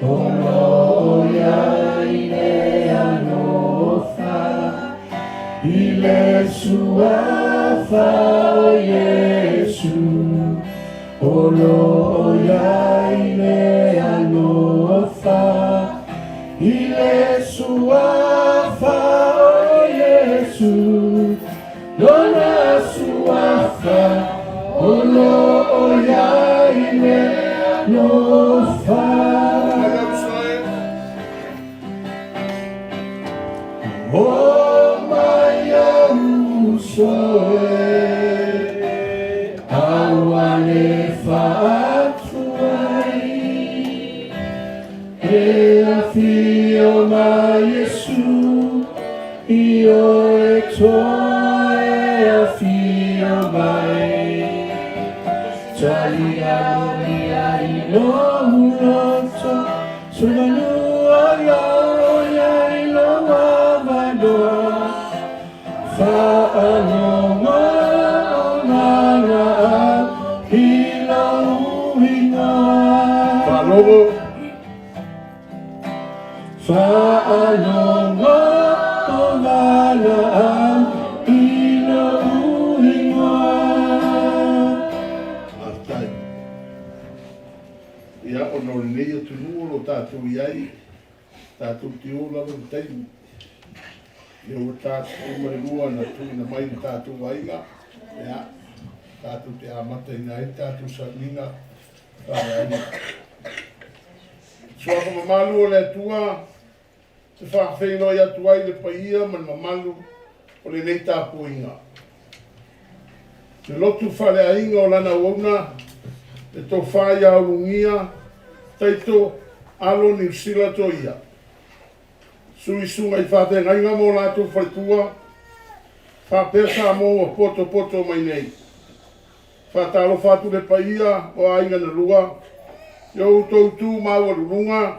O lo o i ai le alofa i le suafa o Iesu. O lo o i ai le alofa i le suafa o Iesu. Lona suafa o lo o i ai le alofa. O mai au uso e, aua le faatuai. E afio mai Iesu, ioe toe afio mai. Talialu ia i lou loto, Semeamanu o lo o i ai lou avanoa. Faalogo o valaau i lou inoa. Faalogo. Faalogo o valaau i lou inoa. Faafetai. Ia, ona o lenei atunuu o lo o tatou i ai, tatou te o lava i le taimi. Ia ua ta 12 na tuuina mai i le tatou aiga, ia, tatou te amataina ai le tatou sauniga faaleaiga. Suafa mamalu o le Atua, te faafeiloai atu ai le paia ma le mamalu o lenei tapuaiga. Le lotu faaleaiga o lana auauna, le tofa ia Ulugia, Taito, Alo Niusila Toia. Sui susuga i faafeagaiga ma o latou faletua, faapea Samoa ua potopoto mai nei. Faatalofa atu le paia o aiga na lua, i o outou tu maualuluga,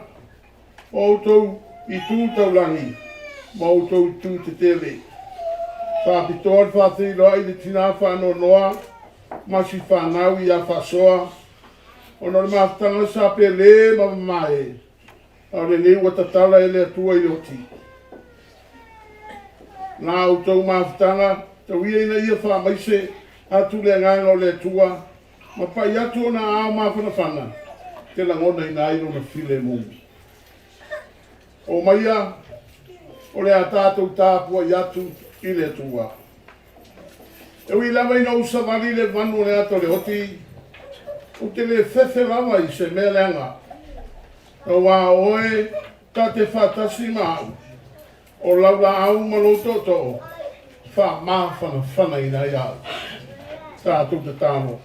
o outou itu taulagi ma outou itu tetele. Faapitoa le faafeiloai i le tina faanoanoa ma si fanau ia Faasoa, ona o le mafutaga sa pele ma mamae, a o lenei ua tatala e le Atua i le oti. La outou mafutaga, tau ia ina ia faamaise atu le agaga o le Atua ma pai atu ona aao mafanafana te lagonaina ai lona filemu. Omaia, o le a tatou tapuai atu i le Atua. E ui lava ina ou savali i le vanu o le ata o le oti, ou te le fefe lava i se mea leaga, aua o oe ta te faatasi ma au, o lau laau ma lou tootoo faamafanafanaina ai au. Tatou tatalo.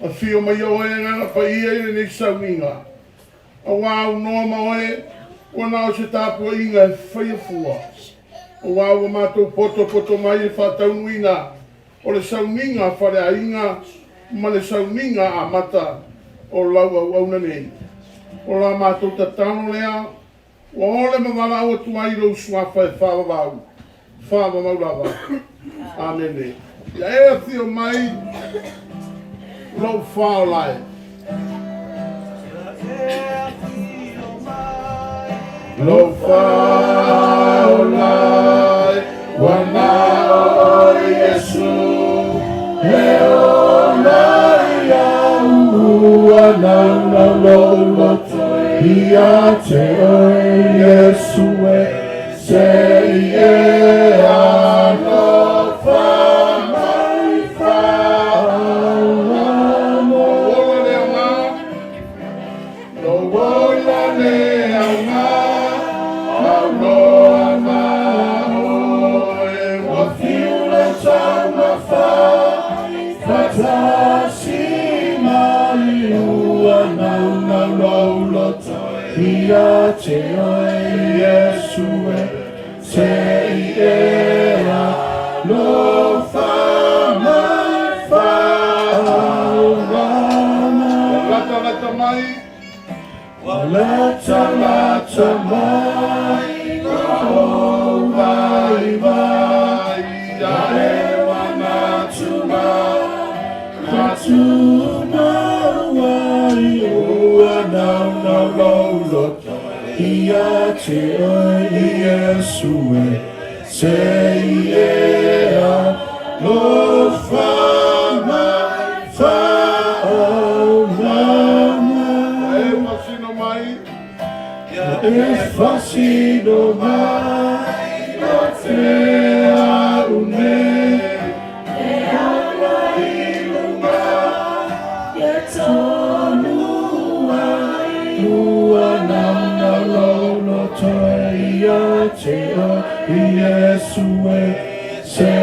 Afio maia oe Agaga Paia i lenei sauniga, aua aunoa ma oe ua na o se tapuaiga e faia fua, aua ua matou potopoto mai i le faataunuuina o le sauniga faleaiga ma le sauniga amata o lau auauna nei. O la matou tatalo lea, ua ole ma valaau atu ai i lou suafa e faavavau, faavavau lava. Amene. Ia e afio mai lou faaola e. Lou faaola e, ua na o oe Iesu, e ola ai au, ua naunau lou loto ia te oe Iesu e, se i e alofa mai faaola. Lou ola le aoga, lou ola le aoga, aunoa ma oe, ua fiu le taumafa, faatasi mai ua naunau lou loto ia te oe Iesu e, se i e alofa mai faaola mai. Latalata mai. Latalata mai lou vaivai, ia e manatu manatu mau ai, ua naunau lou loto ia te oe Iesu e se i e alofa mai faaolama. E fasino mai. Ia e fasino mai o te au nei. E ala i luga ia tonu ai. Ua naunau lou loto ia te oe Iesu e se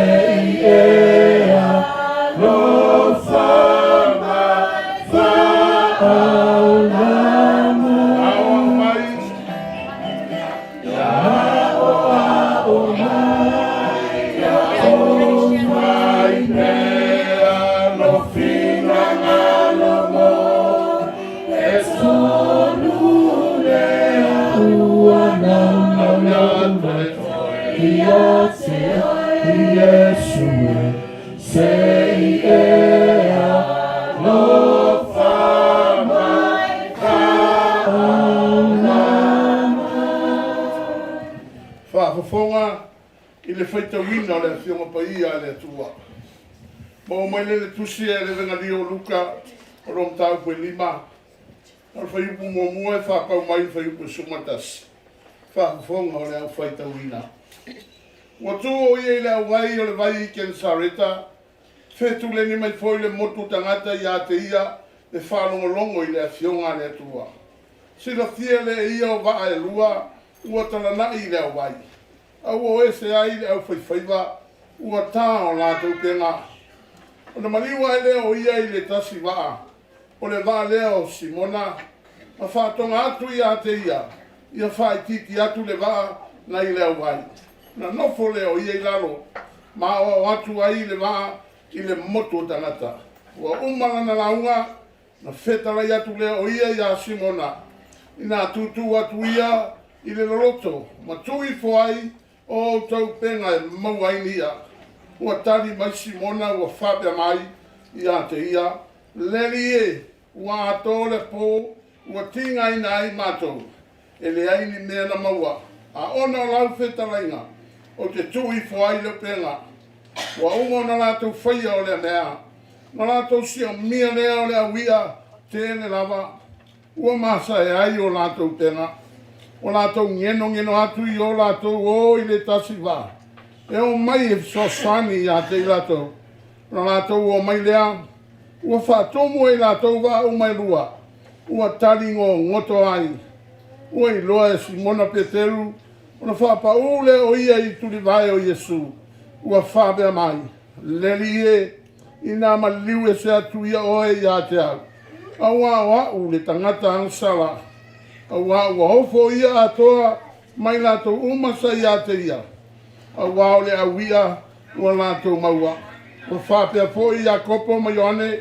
i e alofa mai faaolama. Aoao mai. Aoao mai ia aumai pea lou finagalo mo le tonu lea ua naunau lou loto ia te oe Iesu e se i e alofa mai faaolama. Faafofoga i le faitauina o le Afioga Paia a le Atua. Maua mai lea i le Tusi a le Evegalio o Luka o lo mataupu e 5, na o le fuaiupu muamua e faapau mai i le fuaiupu e 11. Faafofoga o le au faitauina. Ua tu o ia i le auai o le vai i Kenesareta, fetuleni mai foi le motu tagata ia te ia e faalogologo i le Afioga a le Atua. Silafia lea e ia o vaa e lua ua talanai i le auai, a ua o ese ai le aufaifaiva ua ta o latou upega. Ona maliu ae lea o ia i le tasi vaa, o le vaa lea o Simona, ma faatoga atu ia te ia, ia faaitiiti atu le vaa nai le auai. Ona nofo lea o ia i lalo, ma aoao atu ai le vaa i le motu o tagata. Ua uma lana lauga, Ona fetalai atu lea o ia iā Simona, inā tūtū atu ia i le loloto, ma tuu ifo ai o outou upega e maua ai ni i'a. Ua tali mai Simona ua faapea mai ia te ia, Le Alii e, ua atoa le pō ua tigaina ai matou, e leai ni mea na maua, a ona o lau fetalaiga, ou te tuu ifo ai le upega. Ua uma ona latou faia o lea mea, ona latou siamia lea o le au i'a tele lava, ua masae ai o latou upega. Ua latou genogeno atu i o latou ō i le tasi vaa, e omai e fesoasoani ia te i latou. Ona latou omai lea, ua faatumu e i latou vaa uma e lua, ua tali gogoto ai. Ua iloa e Simona Peteru, ona faapaū lea o ia i tulivae o Iesu, ua faapea mai, Le Alii e, inā maliu ese atu ia oe ia te au, auā o a'u le tagata agasala, auā ua ofo ia atoa mai latou uma sa ia te ia, auā o le au i'a ua latou maua. Ua faapea foi Iakopo ma Ioane,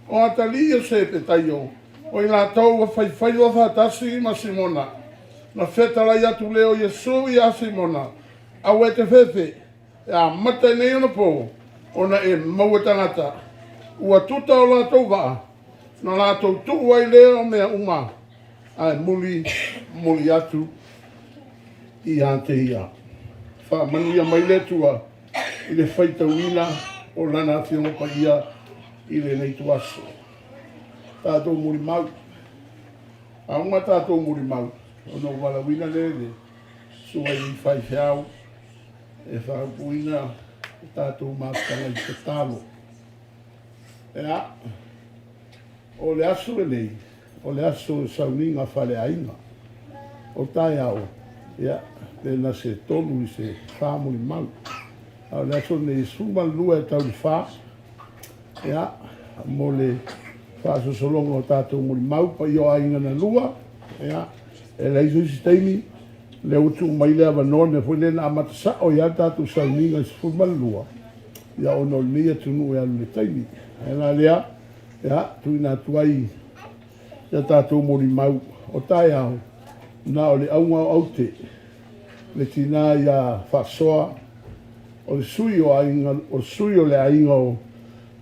o atalii o Sepetaio, o i latou ua faifaiva faatasi ma Simona. Na fetalai atu lea o Iesu iā Simona, Aua e te fefe, e amata i nei ona pō, ona e maua tagata. Ua tuta o latou vaa, na latou tuu ai lea o mea uma, ae muli muli atu ia te ia. Faamanuia mai le Atua i le faitauina o Lana Afioga Paia i lenei ituaso. Tatou molimau. A uma tatou molimau, ona ou valaauina lea i le susuga i faifeau e faaupuina le tatou mafutaga i tatalo. Ea, o le aso lenei, o le aso o le sauniga faleaiga. O taeao, ia, pe na se 3 i se 4 molimau. A o le aso lenei, e 12 e tau i le 4, ia, mo le faasosologa o tatou molimau, paia o aiga na lua, ia, e leai se isi taimi, lea ua tuu mai le avanoa, le mea foi lea na amata sao ai lava le tatou sauniga i le 12, ia, ona o lenei atunuu e alu i le taimi. O le mea la lea, ia, tuuina atu ai ia tatou molimau o taeao, na o le auga o aute, le tina ia Faasoa, o le sui o aiga, o le sui o le aiga o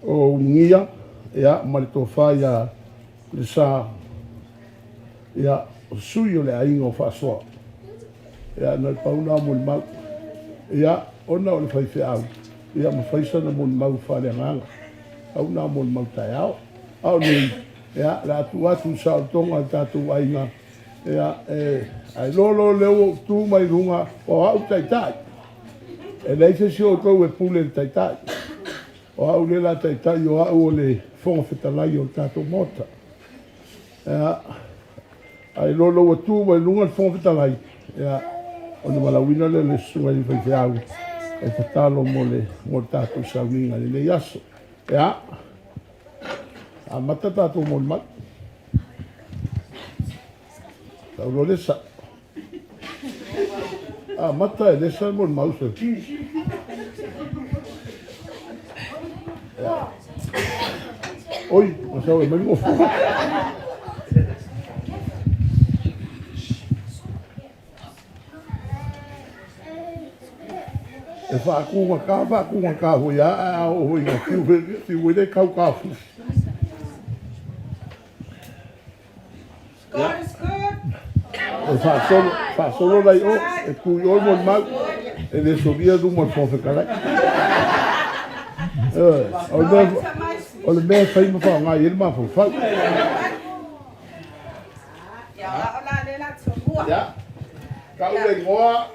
Ulugia, ia, ma le tofa ia Lesa, ia, o sui o le aiga o Faasoa. Ia, na o le pau lena o molimau. Ia, ona o le faifeau, ia ma fai sana molimau faaleagaga. Pau lena o molimau taeao. A o nei, ia, o le a tuu atu i le saolotoga o le tatou aiga, ia, e, ae loa loa lea ua ou tu mai luga, o au le taitai. E leai se isi o outou e pule i le taitai. O au lea o le a taitai, o au o le Fofoga Fetalai o le tatou Maota. Ia, ae loa loa ua tu mai luga le Fofoga Fetalai, ia, ona valaauina lea o le susuga i le faifeau e tatalo mo le, mo le tatou sauniga i lenei aso. Ia, amata tatou molimau. Saunoa Lesa. Amata e Lesa le molimau se. Oi, ma sau e mai le mofo. E faatūgata, faatūgata foi lava, ae a oo foi ina fiu, fiu ai le tau taofi. God is good. E faasolo, faasolo la i o, e tu i o le molimau, e le solia luma o le Fofoga Fetalai. Ioe, o le mea, o le mea e fai ma faaaoga i ai le mafaufau. Ia, o au la lea la tomua. Ia, tau le igoa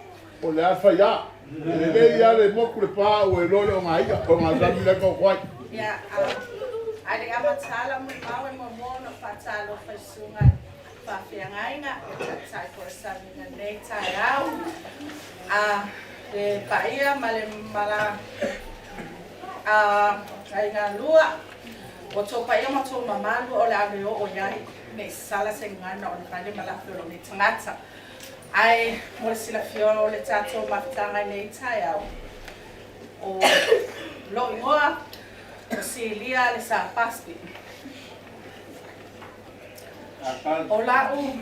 o le a fai a. E lelei lava le motu le pa ua iloa le ogaia, o gasami la e taoto ai. Ia, a le amata la molimau e muamua ona faatalofa i susuga i faafeagaiga e taitai foi o sauniga i lenei taeao. A le paia ma le mala a aiga lua, ua tou paia ma tou mamalu o le a le oo i ai ne i sala se gagana o le vale ma lape o lou nei tagata. Ae mo le silafia o le tatou mafutaga i lenei taeao, o lou igoa o Silia le Sapaspi. O la'u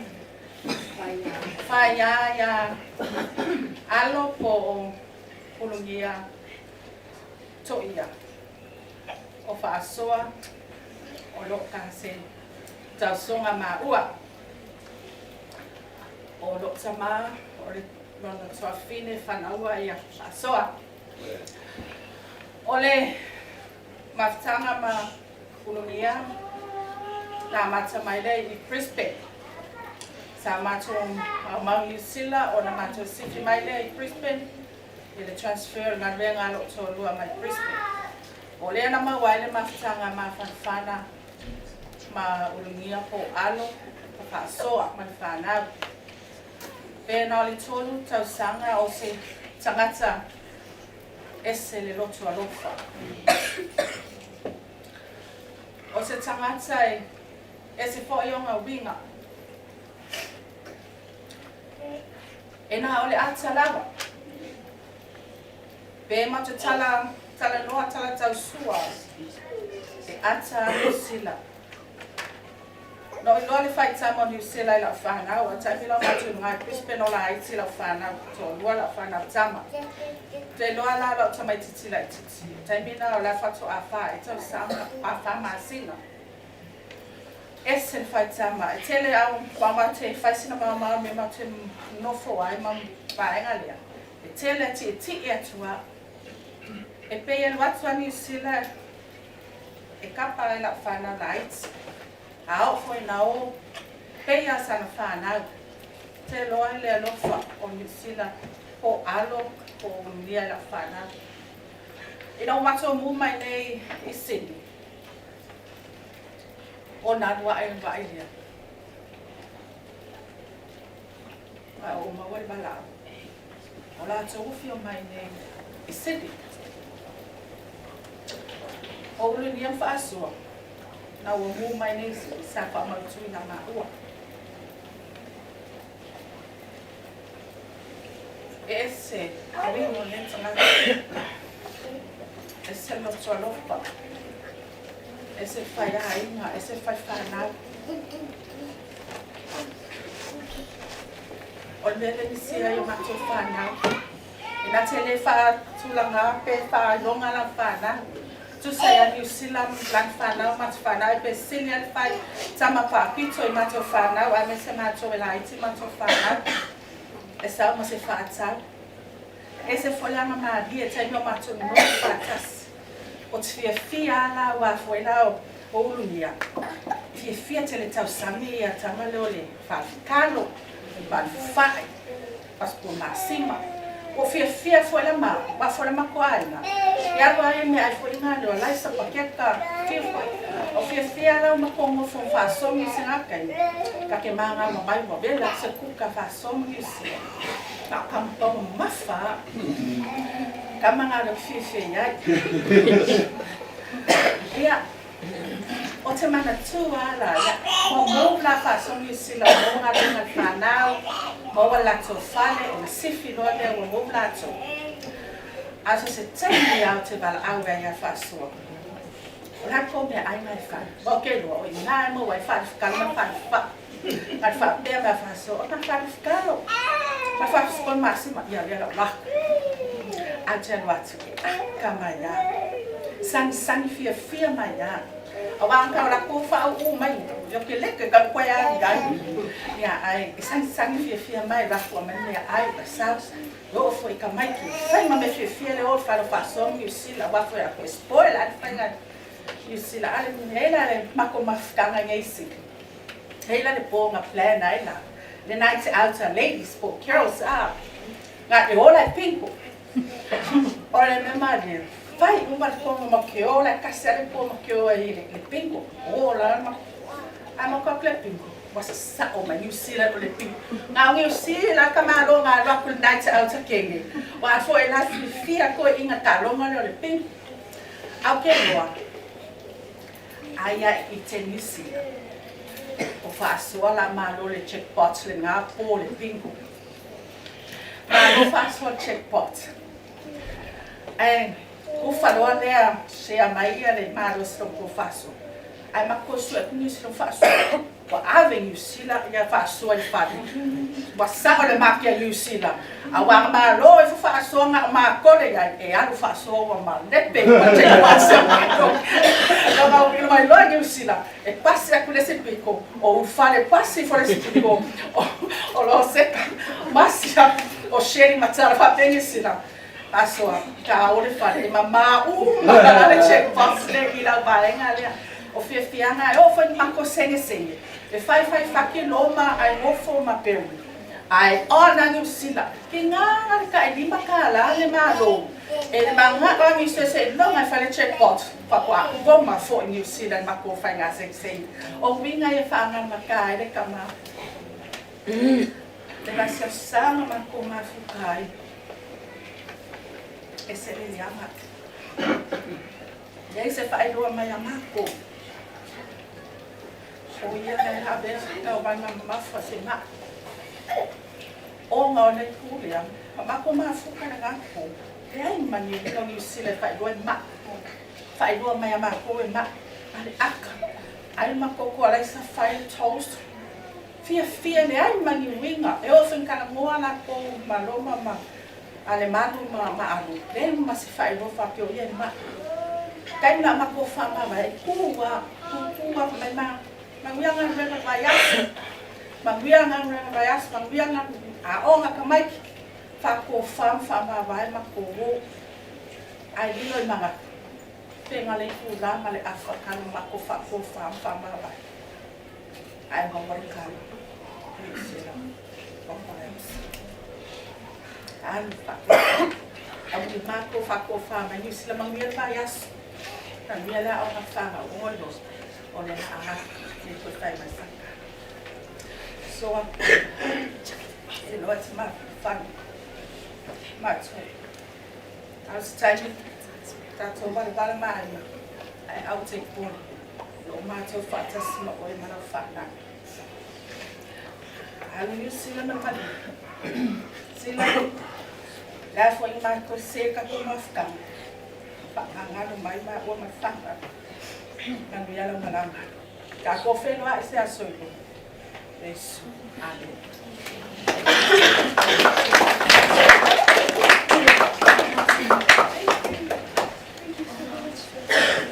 faia ia Alo po o Ulugia Toia o Faasoa o lo'u kase tausoga maua. O lo'u tama o le lona tuafafine fanaua ia Faasoa. O le mafutaga ma Ulugia na amata mai lea i Brisbane. Sa matou maumau Niu Sila ona matou sifi mai lea i Brisbane i le transfer o le galuega a lou toalua mai Brisbane. O lea na maua ai le mafutaga mafanafana ma Ulugia po o Alo ma Faasoa ma le fanau. Pe na o le 3 tausaga o se tagata ese le loto alofa. O se tagata e ese foi ona uiga. E na o le ata lava. Pe matou tala talanoa tala tausua e ata a Niu Sila. Na ou iloa le faitama o Niu Sila i lau fanau, a taimi la o matou i luga i Brisbane o laiti lau fanau, toalua lau fanau tama. Te iloa la lau tamaititi laititi, taimi na o la faatoa fa ai tausaga, a fa masina. Ese le faitama, e tele au maumau te fai sina maumau me matou te nofo ai ma vaega lea. E tele a tietie atu au. E pei e alu atu a Niu Sila e kapa ai lau fanau laiti. A oo foi ina o, pei a sana fanau. Te loa i le alofa o Niu Sila po o alo po o ululia i lau fanau. Ina ua matou mu mai nei i Sydney, ona alu ae le vaai lea. Ae ua maua le valaau, o latou ua fia mai nei i Sydney. O Ululia ma Faasoa, na ua mu mai nei i Sydney, sa faamautuina maua. E ese uiga o nei tagata, ese le loto alofa, ese le fai aiga, ese le fai fanau. O le mea lea e misia ai o matou fanau, e na te le faatulaga pe faailoga lau fanau. Tusa ia Niu Sila lana fanau matou fanau e pe sili a le fai tama faapito i matou fanau aemaise matou e laiti matou fanau e sau ma se faatau. Ese foi le aga malie i taimi o matou nonofo faatasi. O te fiafia a la aua foi la o Ulugia fiafia tele tausami ia tama lea o le faafikalo, faalufai. Pastor Masima. Ua fiafia foi la ma wa foi la matou aiga. E alu ai me ai foi nga leo lai sa paketa fia foi. O fiafia la ma ko mo fo fa so mi se nga kai. Ka ke ma nga ma mai wa bela se kuka fa so mi se. Ka ka pa mafa. Ka ma nga le fiafia ai. Ia O te manatu a la ia, ua mou la faasoa Niu Sila ua mou galuega le fanau, maua le latou fale, ona sifi loa lea ua mou latou. A so se taimi a o te valaau ai ia faasoa, o le a kou meaai mai fale? Ua ke loa o ina e maua ai faalefekalo ma faalefa. Ma le faapea mea faasoa, o na faalefekalo. Ma faafesiko masima, ia lea lau lako. A te alu atu e aka mai a. Sagisagi fiafia mai a. Aua ka o lakou faauu mai, io ke leke ka koe a i ai. Ia ai, e sagisagi fiafia mai lakou mai mea ai, la saus. E oo foi i ka maiki. Fai ma mea fiafia le o fale o faasoa ma Niu Sila, aua foi a koe spoil a le faiga Niu Sila. Ale nei la le mako mafutaga nei sili. Hei la le po nga plan ai la. Le night out a ladies po girls a. Nga e ola e pinko. O le mea malie, fai uma le pono ma ke ola e kasi a le po ma ke oa i le, le pinko. O la ma, a ma ka le pinko. Ua sasao mai Niu Sila o le pinko. Nga o Niu Sila ka malo nga alu aku le night out a kenge. Wa fo e la fiafia koe inga taloga lea o le pinko. Au ke loa, aia i te Niu Sila. O faasoa la malo le jackpot le nga po le bingo. Malo faasoa jackpot. Ae ufa loa lea share mai ia le malosi lo tou faasoa. Ae matou sue atu Niu Sila faasoa. Ua ave Niu Sila ia faasoa i le fale. Ua sao le maki a Niu Sila. Aua na malo ifo faasoa na o makole i ai e alu faasoa ua malepe uma jackpot sa matou. Na maumilo mai loa Niu Sila. E pasi aku le isi piko, o ulufale pasi ifo le isi piko, o Loseta pasi aku, o Sheri ma Tara faapea Niu Sila. Asoa, ta o le fale, e mamā uma le check box le i lau vaega lea. O fiafiaga e oo foi ni mako segesege, e faifai faki loma ae nofo ma Perry. Ae ona Niu Sila, ke gaga le tailima kālā le Malo. E le maga'o a Niu Sila seiloga e fai le check box, faatoa koma foi Niu Sila i mako faiga segesege. O uiga ia faagagata ai le tama. Le vasiasaga mako mafuta ai. E seleliaga. Leai se faailoa mai a mako. O ia lea e avea tauvaga mamafa se maʻi. Ona o le itu lea, ma matou mafuta lena itu, leai ma ni uiga o Niu Sila e faailoa e maʻi. Faailoa mai a matou e maʻi, a le aka, ai matou tualaisa fai le toast, fiafia leai ma ni uiga, e oo foi ina talanoa latou ma Roma ma Alemano ma ma Alu, leai ma se faailoa faapea o ia e maʻi. Taimi la matou faamavae, e tu a, tu tu a, fai mai ma, manuia galuega vaiaso, manuia galuega vaiaso, manuia galuega, aoga tamaiti, faatofa ma faamavae matou o. Ae lilo i manatu, pega le itulā ma le afa kalo matou faatofa ma faamavae. Ae maua le kalo. Niu Sila. Alu faatofa. Auli matou faatofa mai Niu Sila manuia le vaiaso. Manuia le aoga fanau olo o le laa le toe fai mai saka. So, e loa te mafanu. Matua. A o se taimi, tatou valavala maima, ae au te pole. Lo matou faatasi ma oe ma lau fanau. Alu Niu Sila ma le maliu. Sila, le a foi matou se ka tou mafutaga. Faagagalo mai maua ma le fanau. Manuia lau malaga. Tatou feiloai se aso i luma. Iesu. Amene. Thank you so much.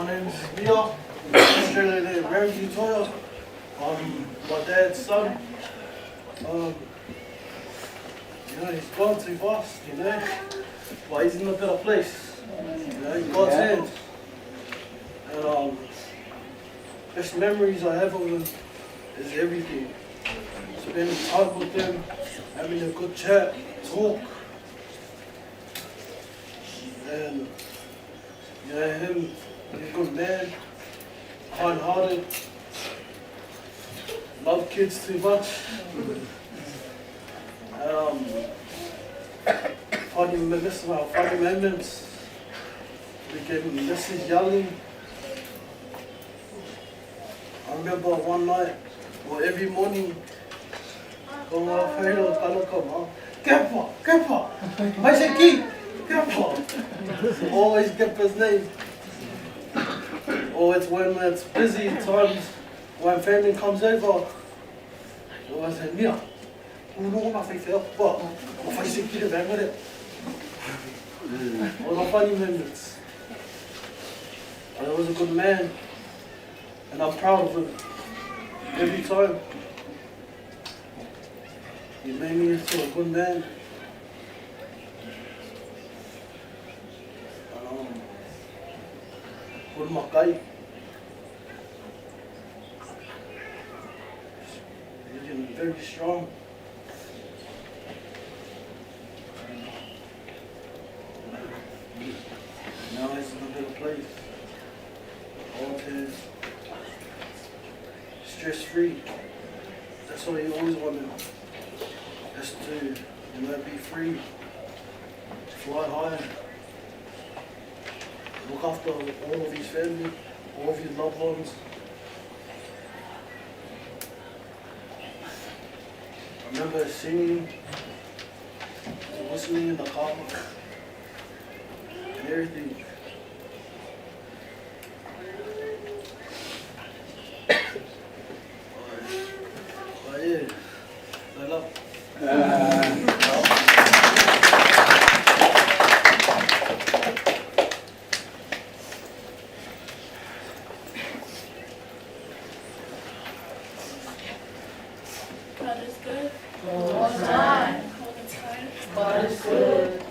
My name is Mia, Australia name Ramsey Toya. I'm my dad's son. You know, he's gone too fast, you know, but he's in a better place. You know, in God's hands. And best memories I have of him is everything. Spending time with him, having a good chat, talk. And you know, him, he's a good man, kind-hearted, love kids too much. Funny, funny moments. We gave him Mrs. Yelling. I remember one night, or every morning, Grandpa, Grandpa, Maiseki, Grandpa. Always get his name. Or it's when it's busy times, when family comes over, always say, Mia, All the funny moments. I was a good man, and I'm proud of him every time. He made me into a good man. Good makai. He's very strong. Now he's in a better place. All his stress free. That's what he always wanted. Just to, you know, be free, fly high, look after all of his family, all of his loved ones. I remember singing, listening in the car, and everything. But yeah, I love. God is good. All the time. All the time. God is good.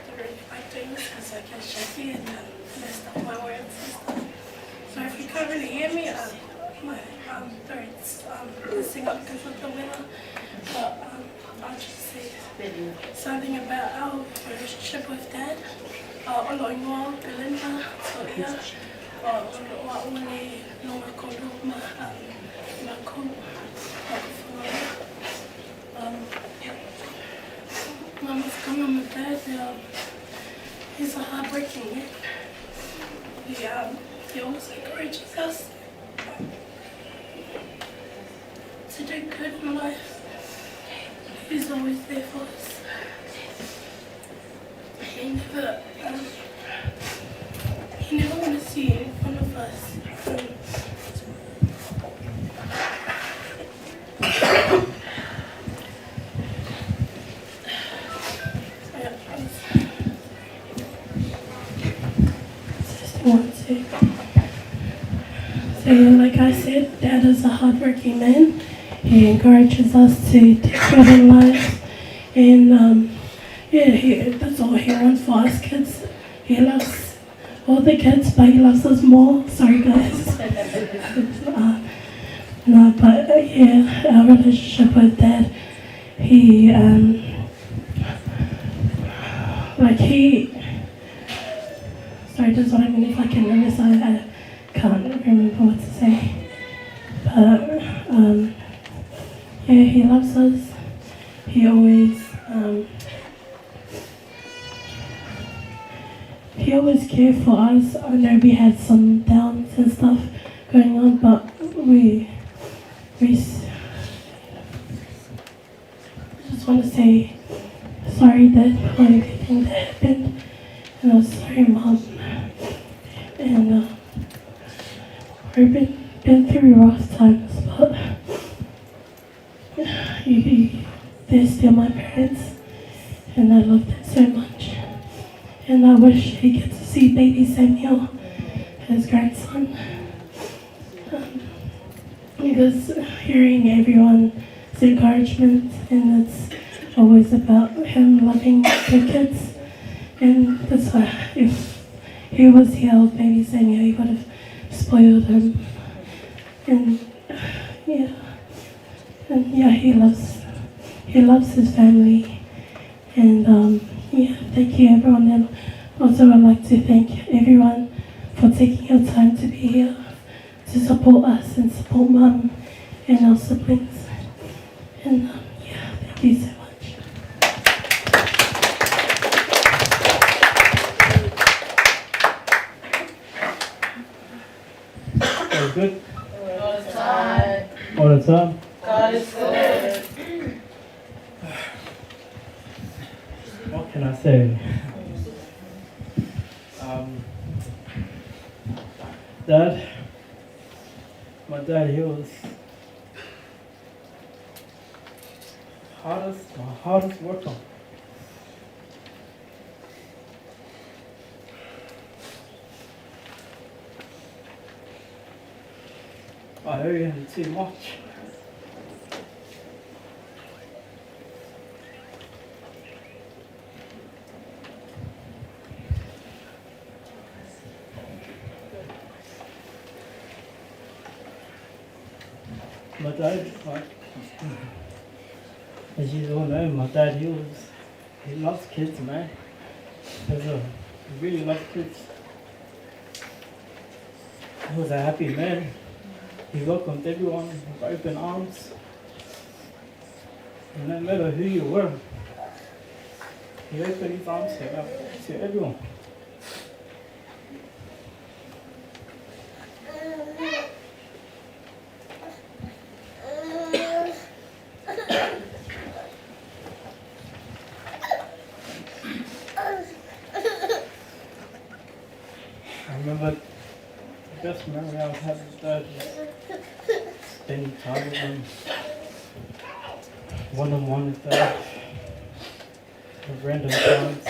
To really doing this because I get shaky and messed up my words and stuff. So if you can't really hear me, my throat's messing up because of the weather. But I'll just say something about our relationship with Dad. Olo ingoa Belinda, Soia, olo oa ule longa kolu ma ma Mama's coming with Dad. He's a hardworking man. He always encourages us to do good in life. He's always there for us. He never wanted to see any one of us. So like I said, Dad is a hardworking man. He encourages us to do good in life, and yeah, that's all he wants for us kids. He loves all the kids, but he loves us more. Sorry guys. No, but yeah, our relationship with Dad, he sorry, just what I mean, if I can nervous, I can't remember what to say. But yeah, he loves us. He always cared for us. I know we had some downs and stuff going on, but we just want to say sorry, Dad, for everything that happened. And I'm sorry, Mom. And we've been through rough times, but they're still my parents. And I love them so much. And I wish he gets to see baby Samuel, his grandson. Um, because hearing everyone's encouragement, and it's always about him loving the kids. And that's why if he was here with baby Samuel, he would have spoiled him. And yeah, and yeah, he loves he loves his family. And um, yeah, thank you everyone. And also, I'd like to thank everyone for taking your time to be here to support us and support mum and our siblings. And um, yeah, thank you so much. All good? All the time. All the time? God is good. What can I say? Um, dad, my dad, he was hardest, my hardest worker. I owe him too much. My dad, like, as you all know, my dad, he was, he loves kids, man. He's a, he really loves kids. He was a happy man. He welcomed everyone with open arms. And no matter who you were, he opened his arms to, to everyone. I remember the best memory I've had with Dad was spending time with him, one on one with Dad, at random times.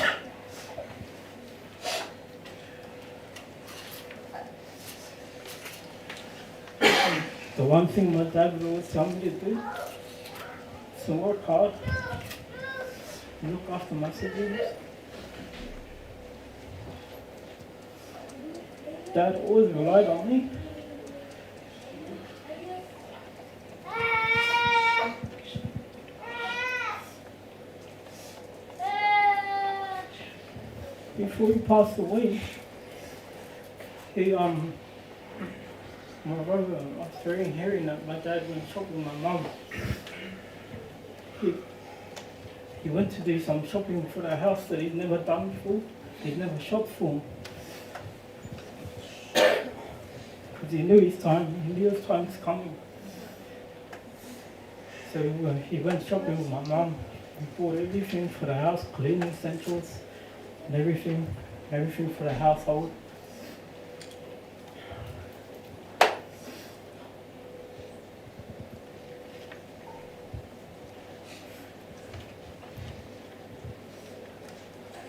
The one thing my dad would always tell me to do is to work hard, look after my siblings. Dad always relied on me. Before he passed away, he um my brother after hearing that my dad went shopping with my mum. He he went to do some shopping for the house that he'd never done before. He'd never shopped for. Because he knew his time, he knew his time's coming. So he went shopping with my mum. He bought everything for the house, cleaning essentials and everything, everything for the household.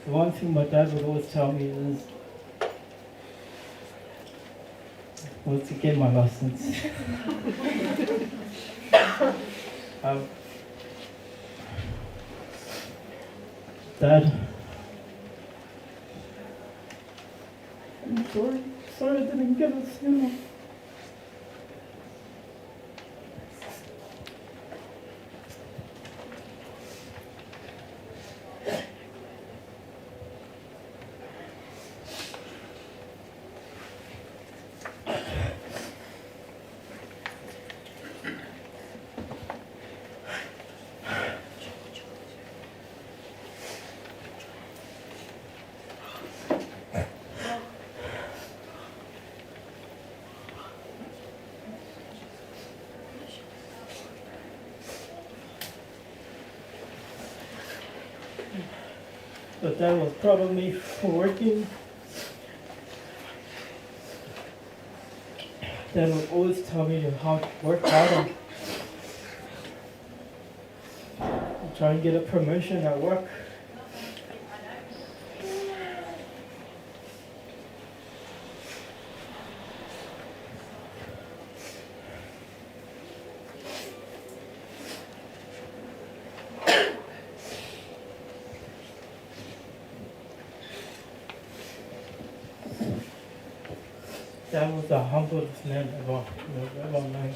The one thing my dad would always tell me is was to get my license. um, Dad, I'm sorry. Sorry I didn't get it sooner. But that was probably for working. Dad would always tell me to hard, work harder. Try and get a promotion at work. Dad was the humblest man ever, ever known.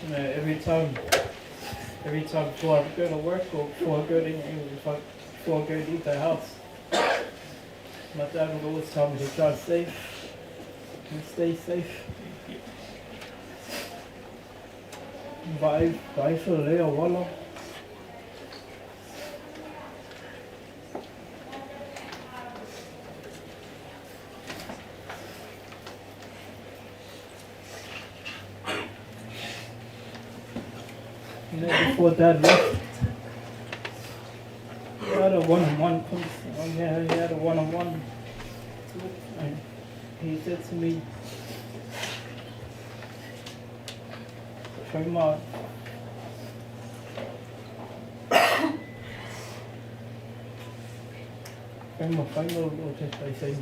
You know, every time, every time before I go to work or before I go to if I, before I go to leave the house, my dad would always tell me to drive safe and stay safe. Vai, vai lea wala. You know, before Dad left, he had a one-on-one conversation. Yeah, he had a one-on-one talk, and he said to me, "Foma, Foma, Foma," or just they say,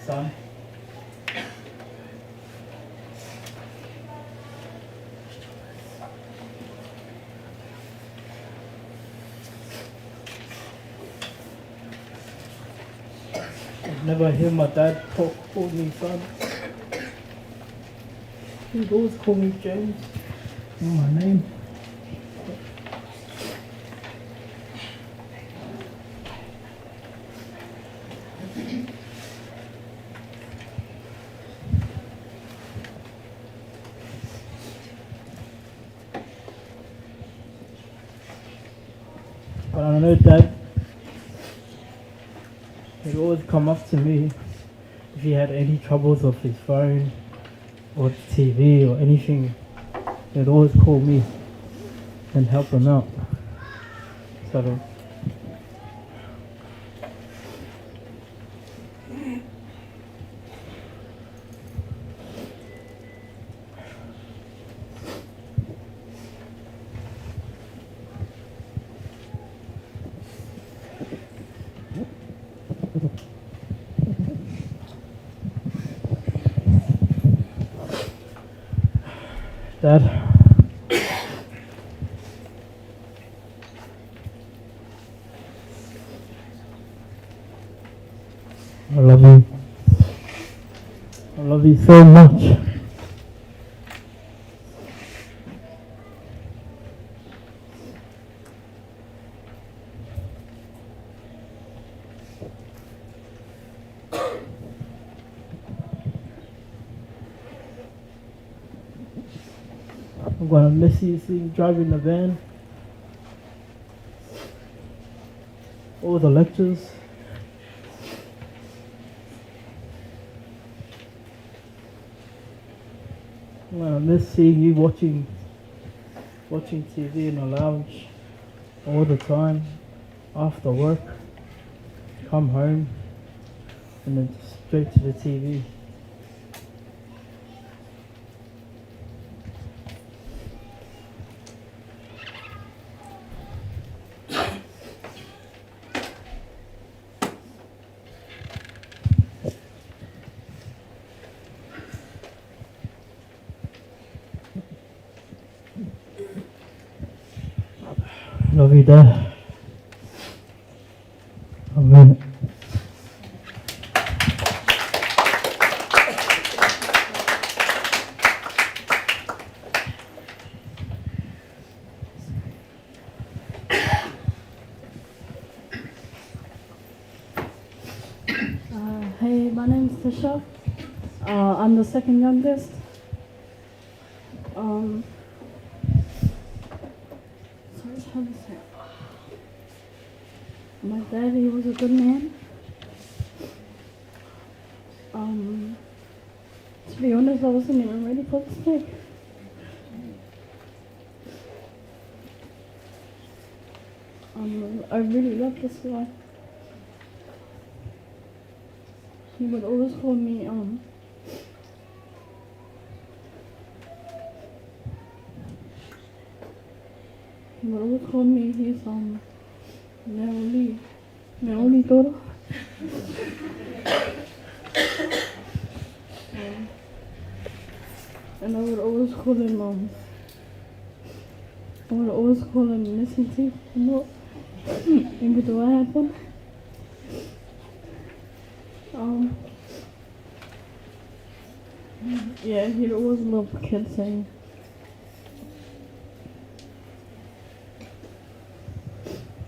"Son." I've never hear my dad talk, call me son. He'd always call me James, my name. But I know Dad, he'd always come up to me if he had any troubles with his phone or the TV or anything. He'd always call me and help him out. So Dad, I love you. I love you so much. I'm gonna miss you seeing driving the van. All the lectures. I'm gonna miss seeing you watching TV in the lounge all the time after work. Come home and then straight to the TV. Love you, Dad. Amen. Hey, my name's Tisha. I'm the second youngest. Sorry, how to say. My dad, he was a good man. To be honest, I wasn't even ready for this day. I really love this guy. He would always call me, he would always call me his, my only daughter. And I would always call him, I would always call him missing teeth. Not, even though I had one. Yeah, he'd always love kids saying.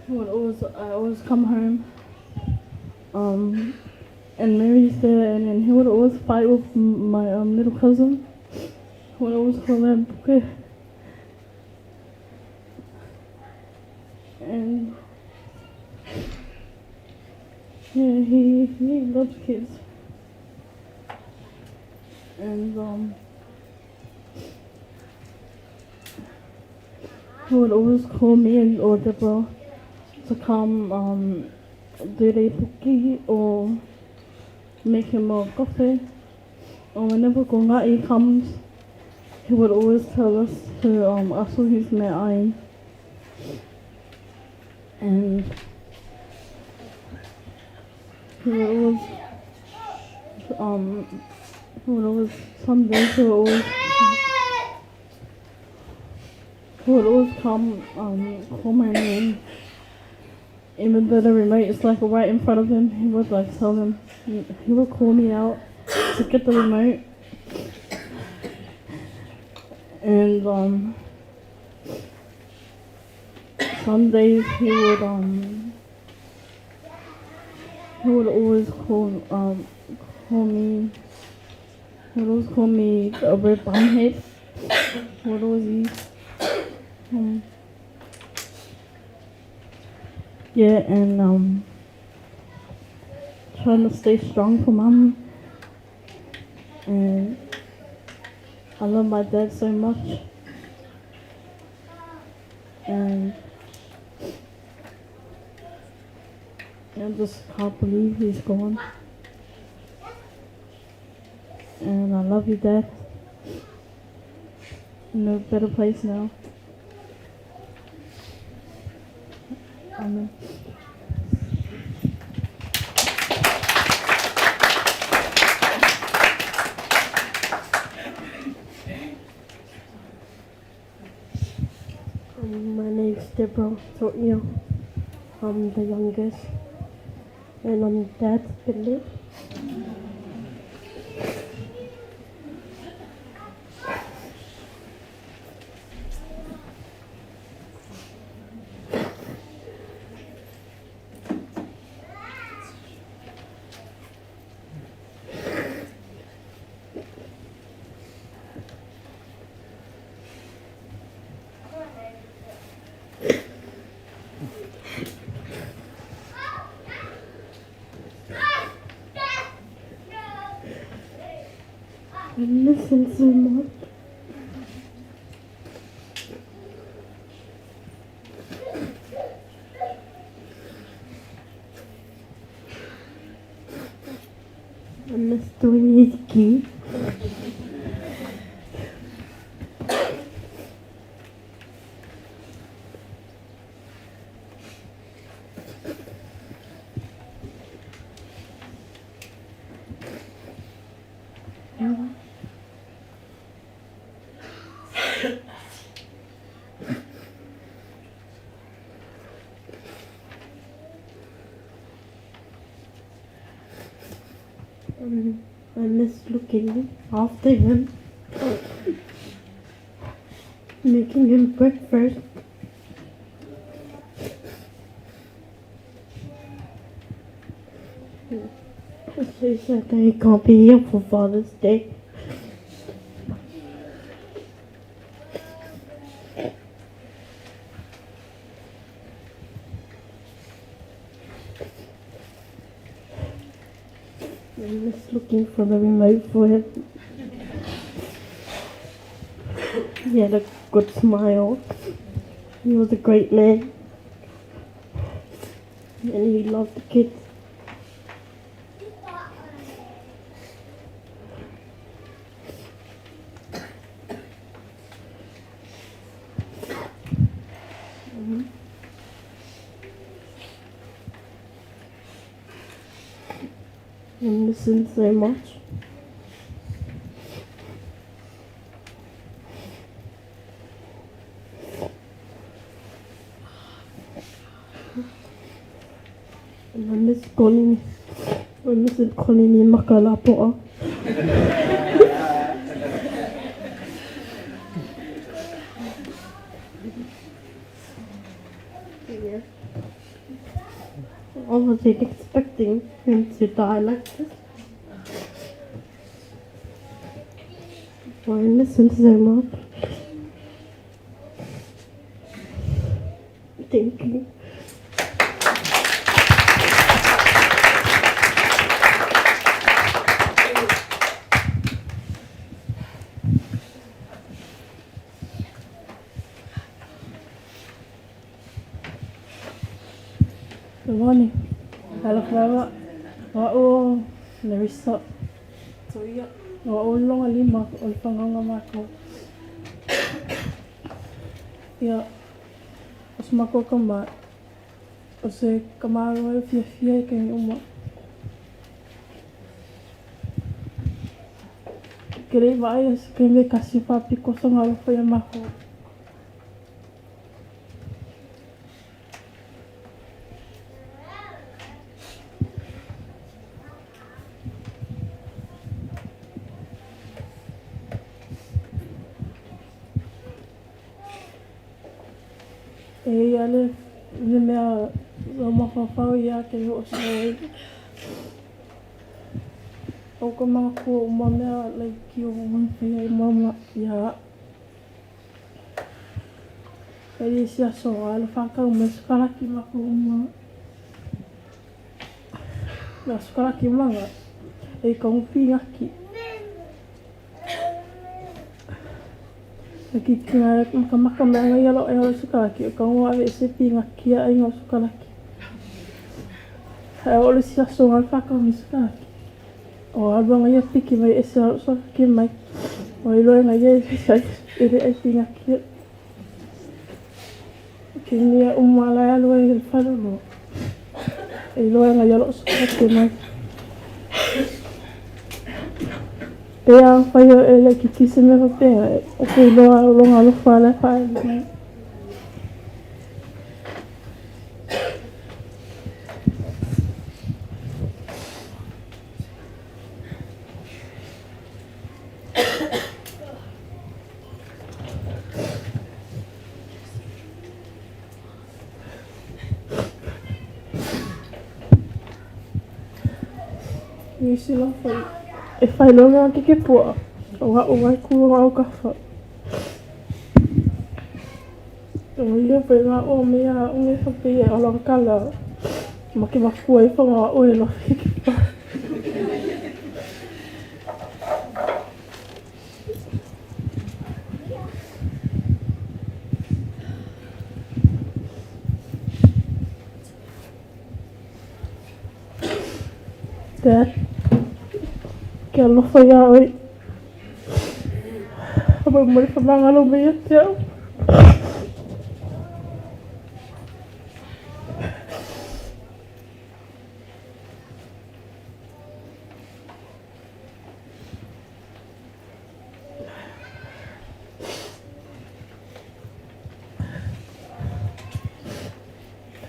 He would always, I always come home, and Mary's there, and then he would always fight with my little cousin. He would always call him Puke. And yeah, he loves kids. And he would always call me and or Deborah to come do their puki or make him a coffee. Or whenever Kongai comes, he would always tell us to asu his me'ai. And he would always, he would always, some days he would always, he would always come, call my name. Even though the remote is right in front of him, he would tell him, he would call me out to get the remote. And some days he would always call me, he would always call me a red bunhead. He would always use, yeah, and trying to stay strong for mum. And I love my dad so much. And I just can't believe he's gone. And I love you, Dad. In a better place now. Amen. My name's Deborah Totio. I'm the youngest, and I'm Dad's Billy. I miss him so much. I miss doing his key. I miss looking after him, making him breakfast. It's so sad that he can't be here for Father's Day. I miss looking for the remote for him. He had a good smile. He was a great man. And he loved the kids. I miss him so much. And I miss calling I miss him calling me Makalapo'a. Yeah. I wasn't expecting him to die like this. I miss him so much. Thank you. Good morning. Alofa lava. O a'u o Larissa Tuia. O a'u le loga lima o le fagauga matou. Ia, o se matou tama, o se tamaloa e fiafia i taimi uma. Ke le i vaai se taimi e tasi faapito sona alofa ia matou. E i ai le le mea o mafaufau ia te i hoʻosau ai. ʻO ka makua uma mea like o ai ma ia aʻu. E i isi aso a le whakau me sukaraki maku uma. Na sukaraki manga e i kaungu pingaki. E ki ki ngā makamaka mea ngai alo e holo sukaraki o kaungu ave e se pingaki a inga o sukaraki. E o le si aso ngā whakau me sukaraki. O alua ngai a piki mai ese alo sukaraki mai. O iloa ngai e e le ai pingaki. Ke nia uma la alu ai le fale lo. E iloa ngai alo sukaraki mai. Pe a whai o e le ki kise me whapea, o ke iloa o longa alofa le whae mai. Nisi la whai e whai loa ke ke pua o ngā o ngai kuro au kafa. O ia whai ngā o mea o me whapea o longa kala ma ke makua i whanga o e loa ke pa. Dad, ke alofa iā ʻoe. A mai mai whamangalo mai ia te au.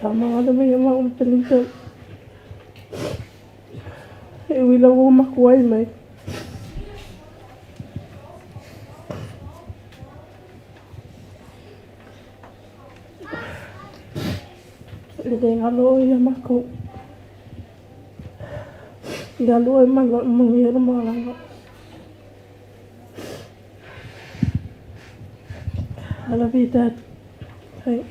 Whamangalo mai ia mau Pelita. E ui lau o makuai mai. Le le ngalo ia makou. Ia lua e malo manuia le malaga. I love you, Dad. Hey.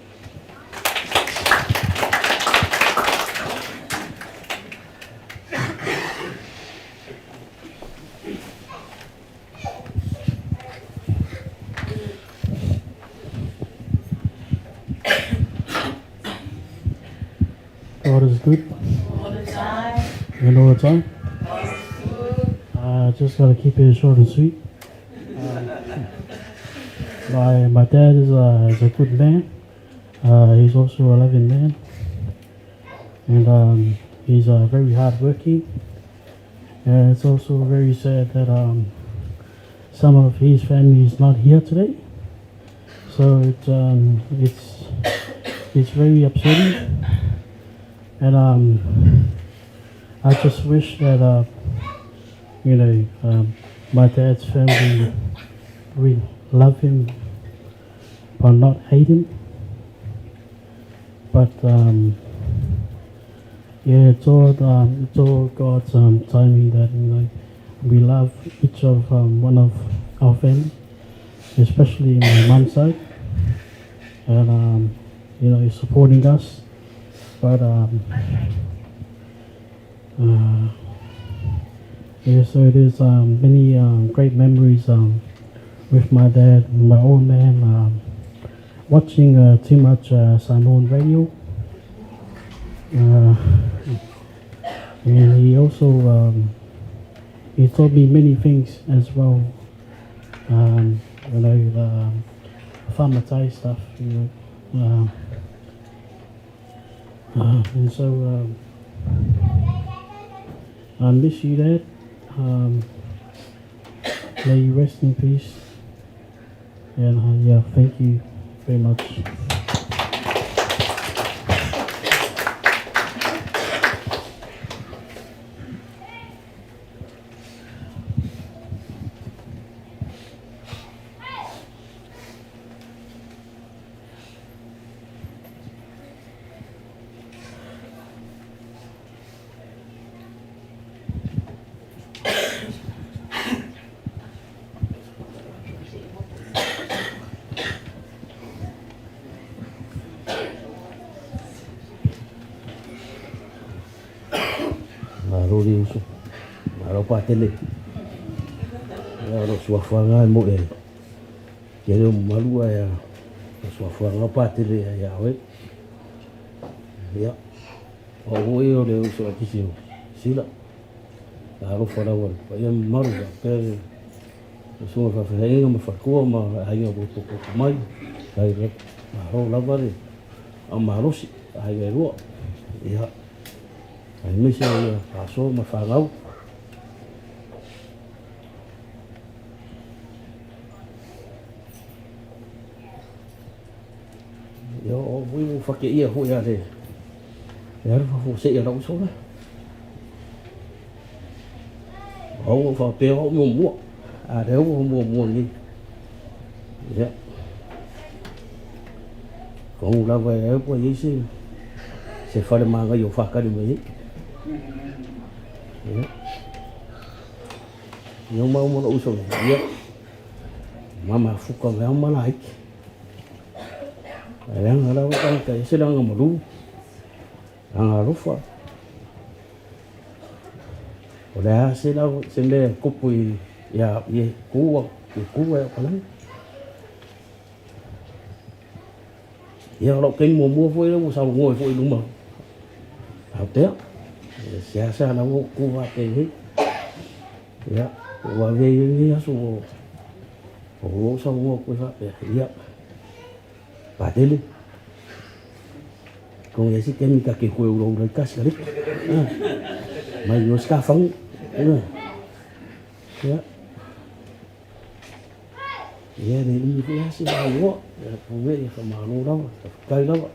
God is good. All the time. And all the time. God is good. Just gotta keep it short and sweet. My my dad is a is a good man. He's also a loving man, and he's very hardworking. And it's also very sad that some of his family is not here today. So it's very upsetting, and I just wish that my dad's family really love him, but not hate him. But yeah, it's all God's timing that we love each of one of our family, especially my mum's side, and he's supporting us. But yeah, so there's many great memories with my dad, my old man, watching too much Samoan radio. And he also he taught me many things as well. The fa'amatai stuff. And so I miss you, Dad. May you rest in peace. And yeah, thank you very much. Malo le uso. Malo Patele. Ia o lou suafaga e moʻi ai. Tele o mamalu ae o suafaga Patele ia oe. Ia. O au foi o le uso laitiiti o Sila. Alofa lava i le paia ma mamalu faapea le susuga faafeagaiga ma faletua ma aiga ua potopoto mai. Malo lava le aumalosi i aiga e lua. Ia. Aemaise ia Aso ma fanau. Ia o au foi ua fakeia foi a le e alu faafuasei a lau uso lea. O au ua faapea o au muamua, a o lea ua muamua nei. Ia. Atonu lava e ua i ai se se fale manaia o faatali mai ai. Ia. Ia maua ma lou uso nei. Ia. Mamafuta mai lava ma laiti. Ae leaga lava tagata e ese le aga malu, aga alofa. O le a se lava se mea e tupu i ia i ku i ku e o kalani. Ia o lau taimi muamua foi lea ua saunoa ai foi i luma Aotea. E seasea lava ou tu faapenei. Ia, ua avea ia lenei aso ua ou saunoa atu ai faapea, ia, Patele, atonu e i ai se taimi ta te toe ulaula ai ta sikareti. Mai loa se ta fagu. Ia, ia e le umi foi lava se saunoa. Ia, pau mea ia faamalo lava, faafetai lava.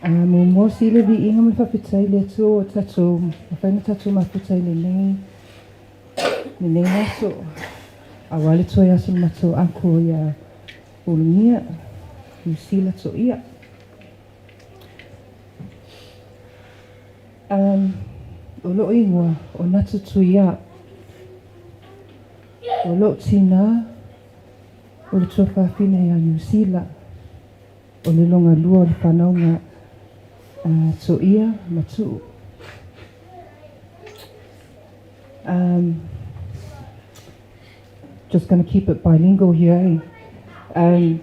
A muamua sii le viiga ma le faafetai i le Atua ua tatou mafai ona tatou mafuta i lenei lenei aso aua le toe aso o le matou uncle ia Ulugia Niusila Toia. Um, o loo ingoa o Natu Tuia. O lou tinā, o le tuafafine ia Niu Sila, o le logalua o le fanauga a Toia ma Tu'u. Um, just going to keep it bilingual here, eh? Um,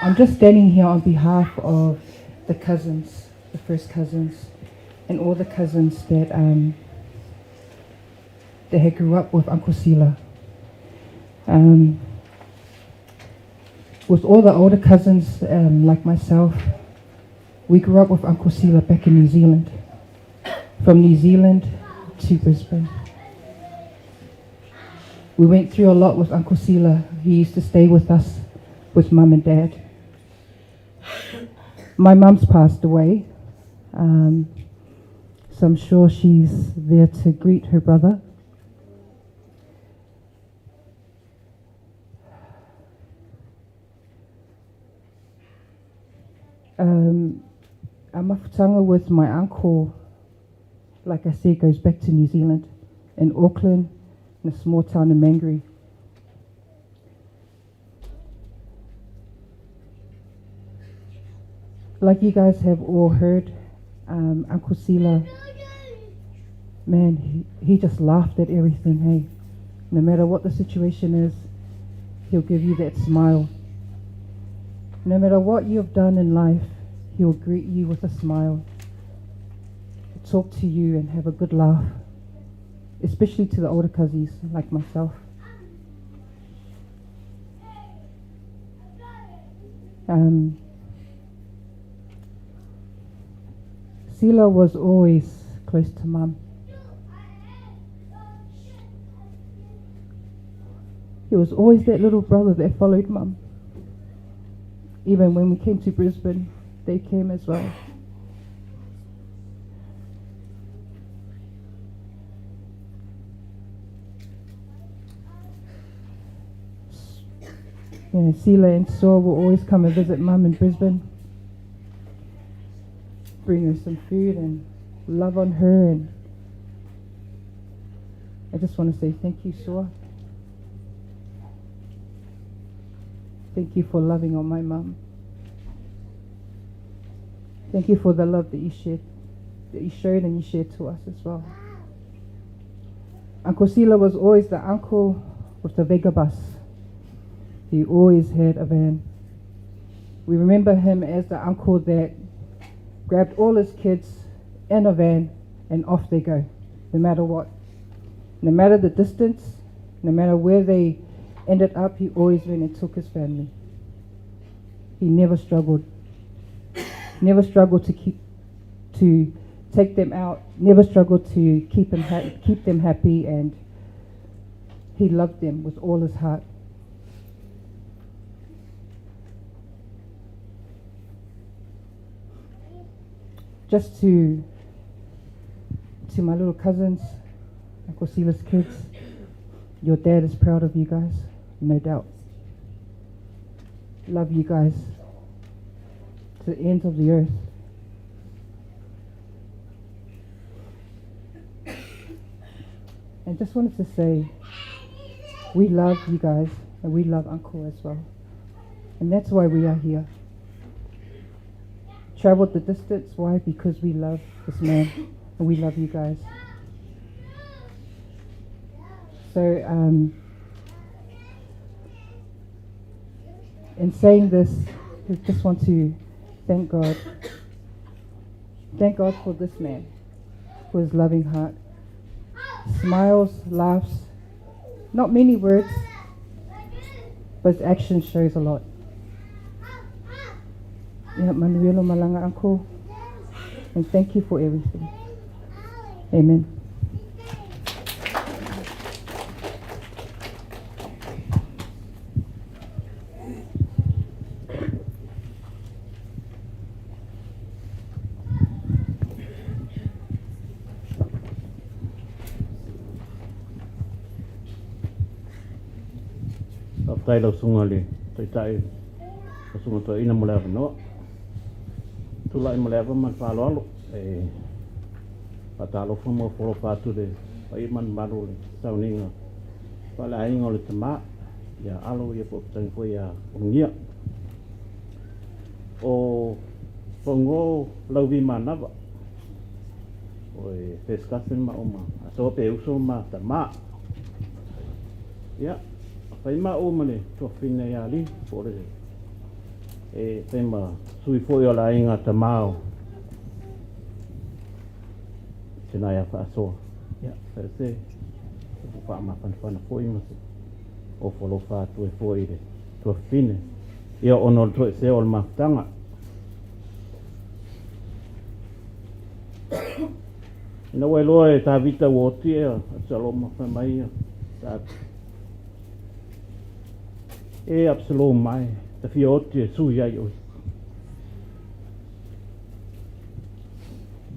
I'm just standing here on behalf of the cousins, the first cousins, and all the cousins that um, that had grew up with Uncle Sila. Um, with all the older cousins um, like myself, we grew up with Uncle Sila back in New Zealand. From New Zealand to Brisbane. We went through a lot with Uncle Sila. He used to stay with us, with mum and dad. My mum's passed away, um, so I'm sure she's there to greet her brother. Um, mafutanga with my uncle, like I said, goes back to New Zealand, in Auckland, in a small town in Mangere. Like you guys have all heard, um, Uncle Sila, man, he, he just laughed at everything, hey. No matter what the situation is, he'll give you that smile. No matter what you've done in life, he'll greet you with a smile, talk to you and have a good laugh, especially to the older cousins like myself. Um, Sila was always close to mum. He was always that little brother that followed mum. Even when we came to Brisbane, they came as well. You know, Sila and Saul will always come and visit mum in Brisbane, bring her some food and love on her. And I just want to say thank you, Saul. Thank you for loving on my mum. Thank you for the love that you shared, that you showed and you shared to us as well. Uncle Sila was always the uncle with the Vega bus. He always had a van. We remember him as the uncle that grabbed all his kids in a van and off they go, no matter what. No matter the distance, no matter where they ended up, he always went and took his family. He never struggled. Never struggled to keep to take them out, never struggled to keep, him ha- keep them happy, and he loved them with all his heart. Just to to my little cousins, Uncle Sila's kids, your dad is proud of you guys, no doubt. Love you guys to the ends of the earth. And just wanted to say, we love you guys and we love Uncle as well. And that's why we are here. Traveled the distance, why? Because we love this man and we love you guys. So, um, in saying this, I just want to thank God. Thank God for this man, for his loving heart. Smiles, laughs, not many words, but his action shows a lot. Yeah, Manuelo Malanga, uncle, and thank you for everything. Amen. Faafetai lau susuga i le Taitai lau susuga toeaina mo le avanoa. Tulai ma le ava ma le faaaloalo e faatalofa ma ofo alofa atu i le Paia ma le mamalu o le sauniga faaleaiga o le tama ia Alo ia po o fetalaiga foi ia Ulugia. O Paugo Lauvi Manava, o e first cousin ma o ma asoa pe uso ma tama. Ia, fai ma o ma le tuafafine ia Ali, po o le e fai ma sui foi o le aiga tama o tina ia Faasoa. Ia, fai se upu faamafanafana foi ma se ofo alofa atu ai foi i le tuafafine. Ia, ona o le toesea o le mafutaga. Ina ua iloa e Tavita ua oti e Absaloma, fai mai ia Tavita, E Absaloma e, ta fia oti e sui ai oe.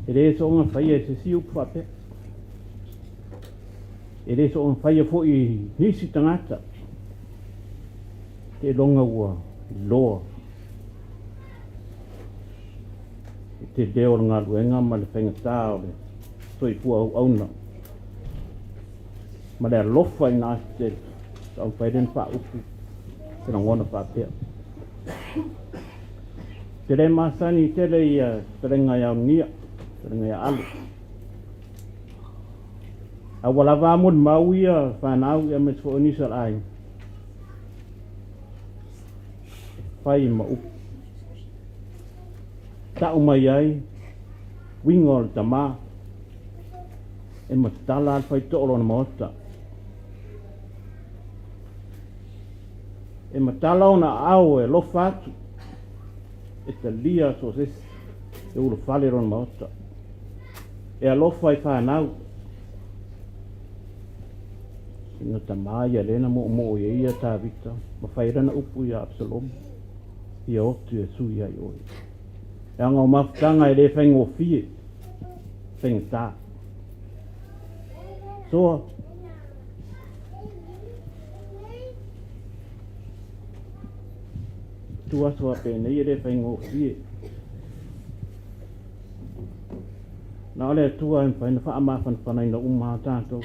E le soonga faia e se isi upu faapea. E le soonga faia foi i nisi tagata. Seiloga ua iloa i te leo o le galuega ma le faigata o le soifua auauna ma le alofa i na aso tele, taumafai lea na faaupu se lagona faapea. Te le masani tele ia fetalaiga ia Ulugia, fetalaiga ia Alo. A ua lava a molimau ia fanau ia aemaise foi o nisi o le aiga, e fai ma upu. Ta'u mai ai uiga o le tamā, e matala a le faito'o o lona maota. E matala ona aao e alofa atu, e talia so o se isi e ulufale lona maota. E alofa i fanau. Ina tamā ia lea na moomoo i ai ia Tavita, ma fai ai lana upu iā Absaloma, Ia oti e sui ai oe. Leaga o mafutaga e le faigofie, faigata. Soa. Tu aso a penei e le faigofie. Na o le Atua e mafai ona faamafanafanaina uma a tatou.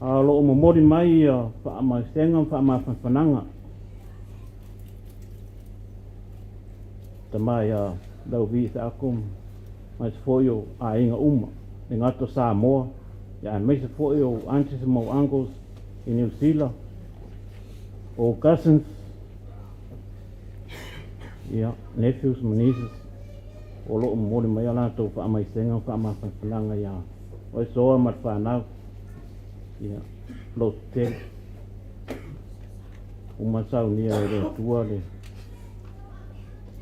A o lo o momoli mai ia faamaisega ma faamafanafanaga. Tama ia Lauvi Isaako aemaise foi o aiga uma, le gata o Samoa, ia aemaise foi o aunties ma uncles i Niu Sila, o cousins, ia, nephews ma nieces, o lo o momoli mai a latou faamaisega ma faamafanafanaga ia oe Soa ma le fanau, ia, lotu tele. Uma saunia e le Atua le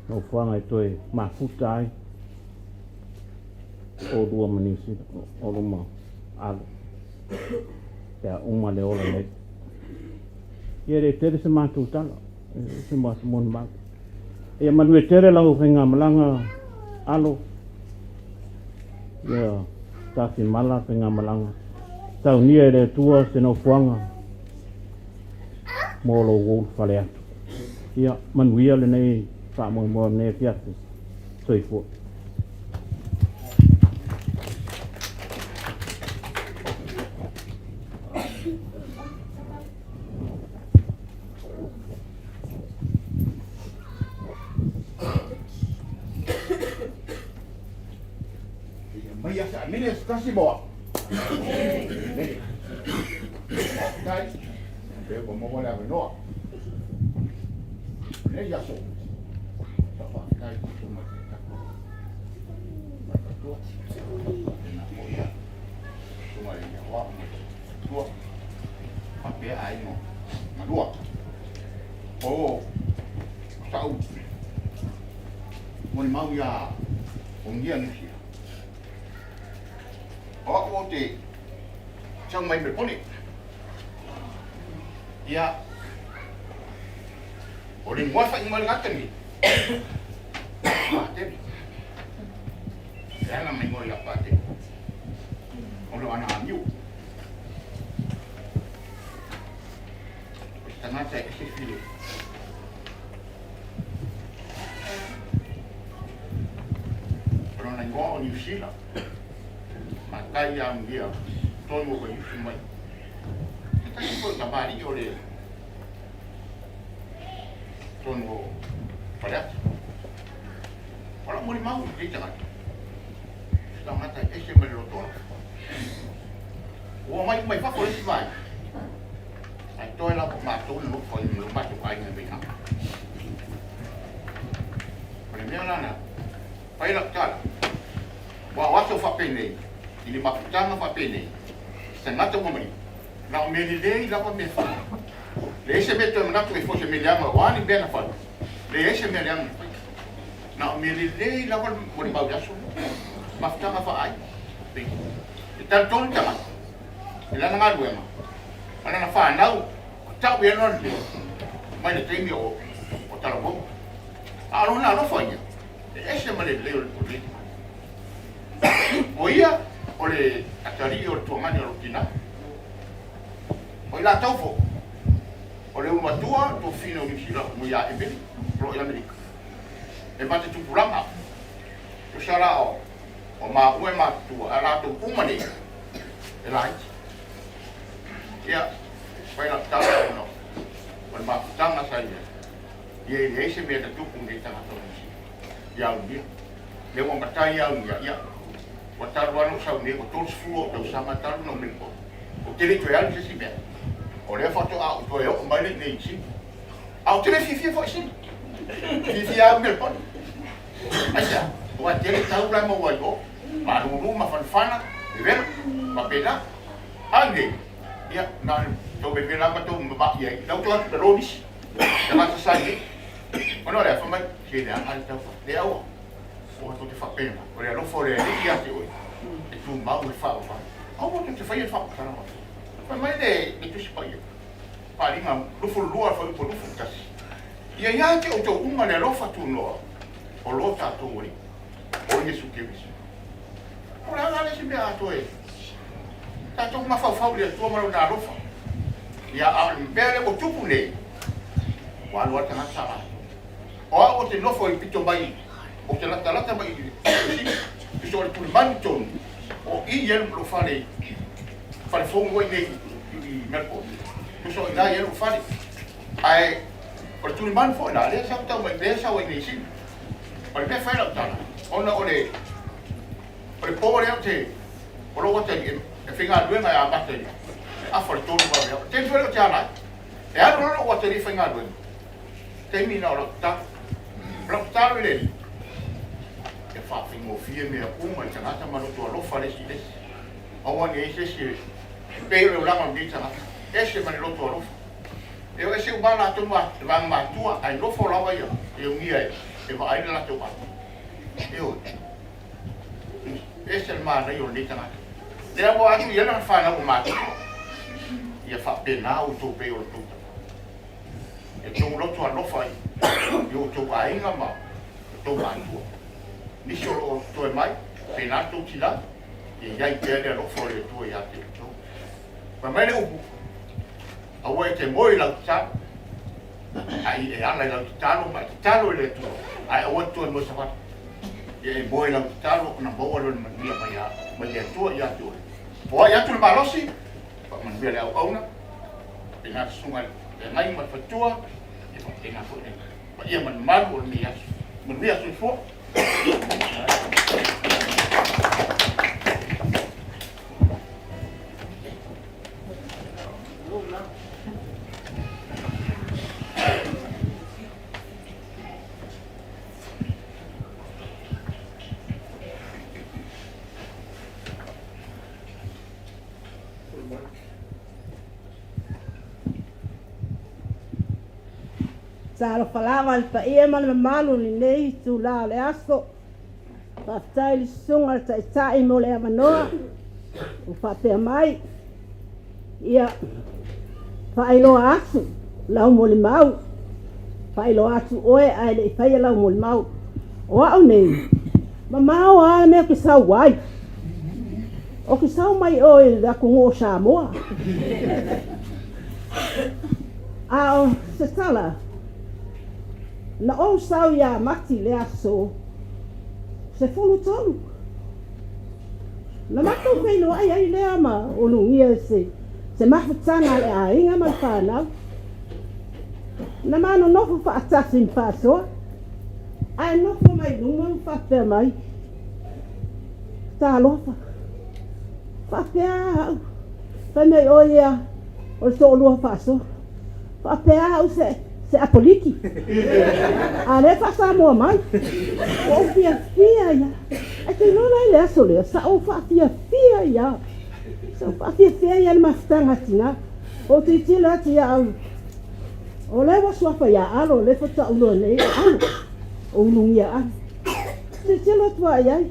nofoaga e toe mafuta ai oulua ma Niu Sila, oulua ma Alo, pe a uma le ola nei. Ia e le tele se matou tala, e le se matou molimau. Ia manuia tele lau faigamalaga Alo, ia tafimala faigamalaga. Saunia e le Atua se nofoaga mo lou ulufale atu. Ia manuia lenei faamoemoe o lenei afiafi. Soifua. Mai asa amene se tasi moa. Amene. Faafetai. Pe ua maua le avanoa. Nei aso. Sa faafetai i tō mai te tako. Mai katoa. Tēnā ko ia. Tō mai ia hoa mai tua. Whapea ai mo. Malua. O sa'u molimau iā Ongia Nusia. O a'u ou te sau mai Melbourne. Ia, o le ingoa whai ingoa le gata nei. Pātene. Le ana mai ingoa ia Pātene. O lo ana aniu. O se tangata e ese file. O lona ingoa o Niu Sila. matai ia amuia tonu o Vaiusu mai. Se tasi foi o tamalii o le tonu o Faleata. O lau molimau i lenei tagata, se tagata e ese mai le loto alofa. Ua omai uma i fafo le isi vaega, ae toe lava o matou na nofo ai ma lo matou aiga i Vaiaga. O le mea la na fai lau tala, aua o aso faapenei, i le mafutaga faapenei, se tagata ua maliu, na o mea lelei lava mea e fai. Leai se mea e toe manatu ai foi se mea leaga o a ni mea na fai, leai se mea leaga na fai. Na o mea lelei lava le molimau i le aso lea. Mafutaga faa-aiga. E talitonu le tagata i lana galuega ma lana fanau ua tau i ai lona leo mai le taimi o talavou. A o lona alofa ia, e ese ma le lelei o le lelei. O ia o le atalii o le tuagani o lou tina. O i latou foi, o le ulumatua tofina o Niu Sila mo ia Emily, o lo o i Amerika. E ma te tupulaga, tusa la o o maua e matutua, a latou uma nei, e laiti. Ia, fai lau tala ona o le mafutaga sa i ai, ia e leai se mea na tupu i nei tagata o Niu Sila, ia aunia. Lea ua matai aunia, ia, ua talu lava ona ou sau nei, ua 30 ou tausaga talu ona ou Melbourne. Ou te le i toe alu i se isi mea. O lea faatoa ou toe oo mai lea i inei i Sydney. A ou te le fiafia foi i Sydney. Fiafia lava i Melbourne. Aisea? Aua e tele tau la e maua ai i o. Malulu, mafanafana, vevela, faapena. A nei, ia, na o le tou vevela lava ma tou mava'i ai, lau tou atu i lalo nisi tagata sa i ai. Ona o le a, fai mai, se leaga le tau le aua. Aua tou te faapena, o le alofa o le Alii ia te oe, e tumau e faavavau. Aua tou te faia le faamatalaga. Fai mai le Tusi Paia, Faaaliga 22 fuaiupu 21, Ia ia te outou uma le alofa tunoa o lo tatou Alii, o Iesu Keriso. O le a la le isi mea a toe tatou mafaufau i le Atua ma Lona alofa? Ia, a o le mea lea ua tupu nei, ua alu lava le tagata sa latou. O au ou te nofo i le pito mai, ou te latalata mai i le sili, tusa o le tulimanu tonu, o i i ai lou fale, fale fou ua i nei i Melbourne. Tusa o i ina i ai lou fale. Ae o le tulimanu foi la, lea sa ou tau mai, lea sau ai nei i Sini. O le mea e fai lau tala, ona o le o le po lea ou te, o lou atalii e faigaluega e amata i le afa o le 3 vaveao. O le taimi foi lea ou te ala ai, e alu loa lou atalii e faigaluega, taimi lena o lau tatalo. O lau tatalo i le Alii, ia faafaigofie mea uma i tagata ma loto alofa le isi i le isi. Aua ne i i ai se isi e pei o le olaga o lenei tagata, ese ma le loto alofa. E o ese uma latou ma le vaega matua ae nofo lava ia e ugia e vaai le latou alo. Ioe. Ese le manaia o lenei tagata. Lea ua atu i ai lana fanau ua matutua. Ia faapena outou pei o le tou tama. Ia outou loto alofa i outou aiga ma outou matua. Nisi o lo o totoe mai, pena tou tina, ia i ai pea le alofa o le Atua ia te outou. Fai mai le upu, Aua e te moe i lau tatalo, a i e ala i lau tatalo ma e tatalo i le Atua, ae aua e te toe moe savali. Ia e moe i lau tatalo ona maua lea o le manuia mai, a, mai le Atua ia te oe. Foai atu le malosi, faamanuia le auauna, faapena le susuga i le feagai ma le faletua, ia faapena foi le paia ma le mamalu o lenei aso. Manuia soifua. Talofa lava i le paia ma le mamalu i lenei itula o le aso. Faafetai i le susuga i le Taitai mo le avanoa ua faapea mai. Ia, faailoa atu lau molimau, faailoa atu oe ae le i faia lau molimau. O au nei, mamao lava le mea ou te sau ai. Ou te sau mai o i le atunuu o Samoa. A o se tala, na ou sau iā Mati i le aso 13. Na matou feiloai ai lea ma ulugia i se se mafutaga a le aiga ma le fanau. Na ma nonofo faatasi ma faasoa, ae nofo mai luma ma faapea mai, Talofa, faapea au, fai mai oe ia o le toalua faasoa. Faapea au se se Apoliki. A lea faa-Samoa mai. Ua ou fiafia ia. Ae te iloa la i le aso lea, sa ou faafiafia ia. Sa ou faafiafia ia i le mafutaga a tina. Ou tilotilo atu ia au, o lea ua suafa ia Alo, o lea faatoa ou iloa nei o Alo, o ulugia Alo. Tilotilo atu lava i ai,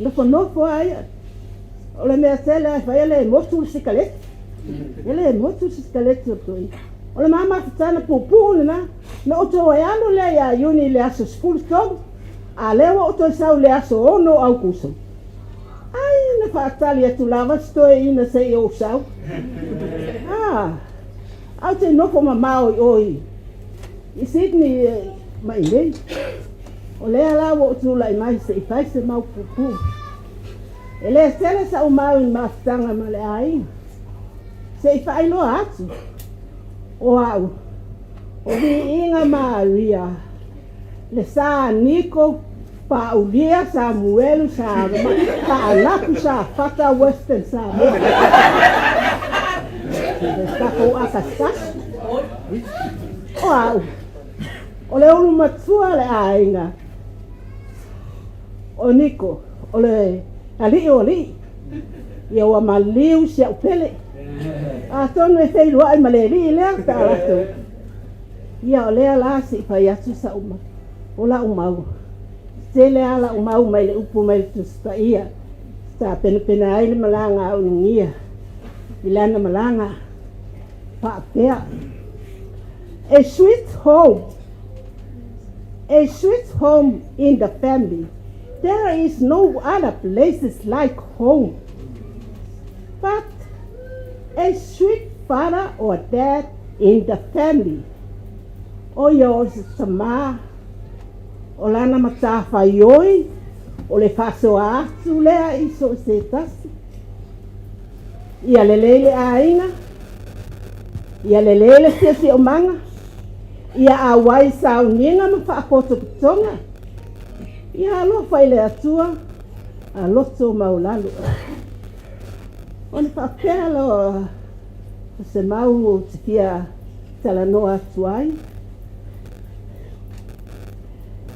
nofonofo lava ia. O le mea tele lava e fai e le motu le sikaleti. E le motu le sikaleti o le toeaina. O le ma mafutaga puupuu lena. Na ou toe alu lea ia Iuni i le aso 13, a lea ua ou toe sau i le aso 6 o Aukuso. Ai, na faatali atu lava si toeaina se i ou sau. Ah, ae ou te nofo mamao i o i Sydney ma i nei. O lea la ua ou tulai mai se i fai se mau puupuu. E le tele sa'u mau i le mafutaga ma le aiga, se i faailoa atu o a'u o Viiga Maria, le Sa Niko, Paaulia, Samuelu, Sa Paalapu, Safata, Western Samoa. Le tatou akasasi. O a'u, o le ulu matua o le aiga o Niko, o le alii o alii, ia ua maliu si a'u pele. Atonu e feiloai ma le alii lea pe a latou. Ia o lea la se i fai atu sa'u ma o la'u mau. Tele a la'u mau mai le upu mai le Tusi Paia sa penapena ai le malaga a Ulugia i lana malaga faapea, A sweet home, a sweet home in the family. There is no other places like home. But a sweet father or dad in the family. ʻO ia o se tamā o lana matafaioi o le faasoa atu lea i so o se tasi. Ia lelei le aiga, ia lelei le siosiomaga, ia auai sauniga ma faapotopotoga, ia alofa i le Atua a loto maulalo. Ona faapea loa o se mau ou te fia talanoa atu ai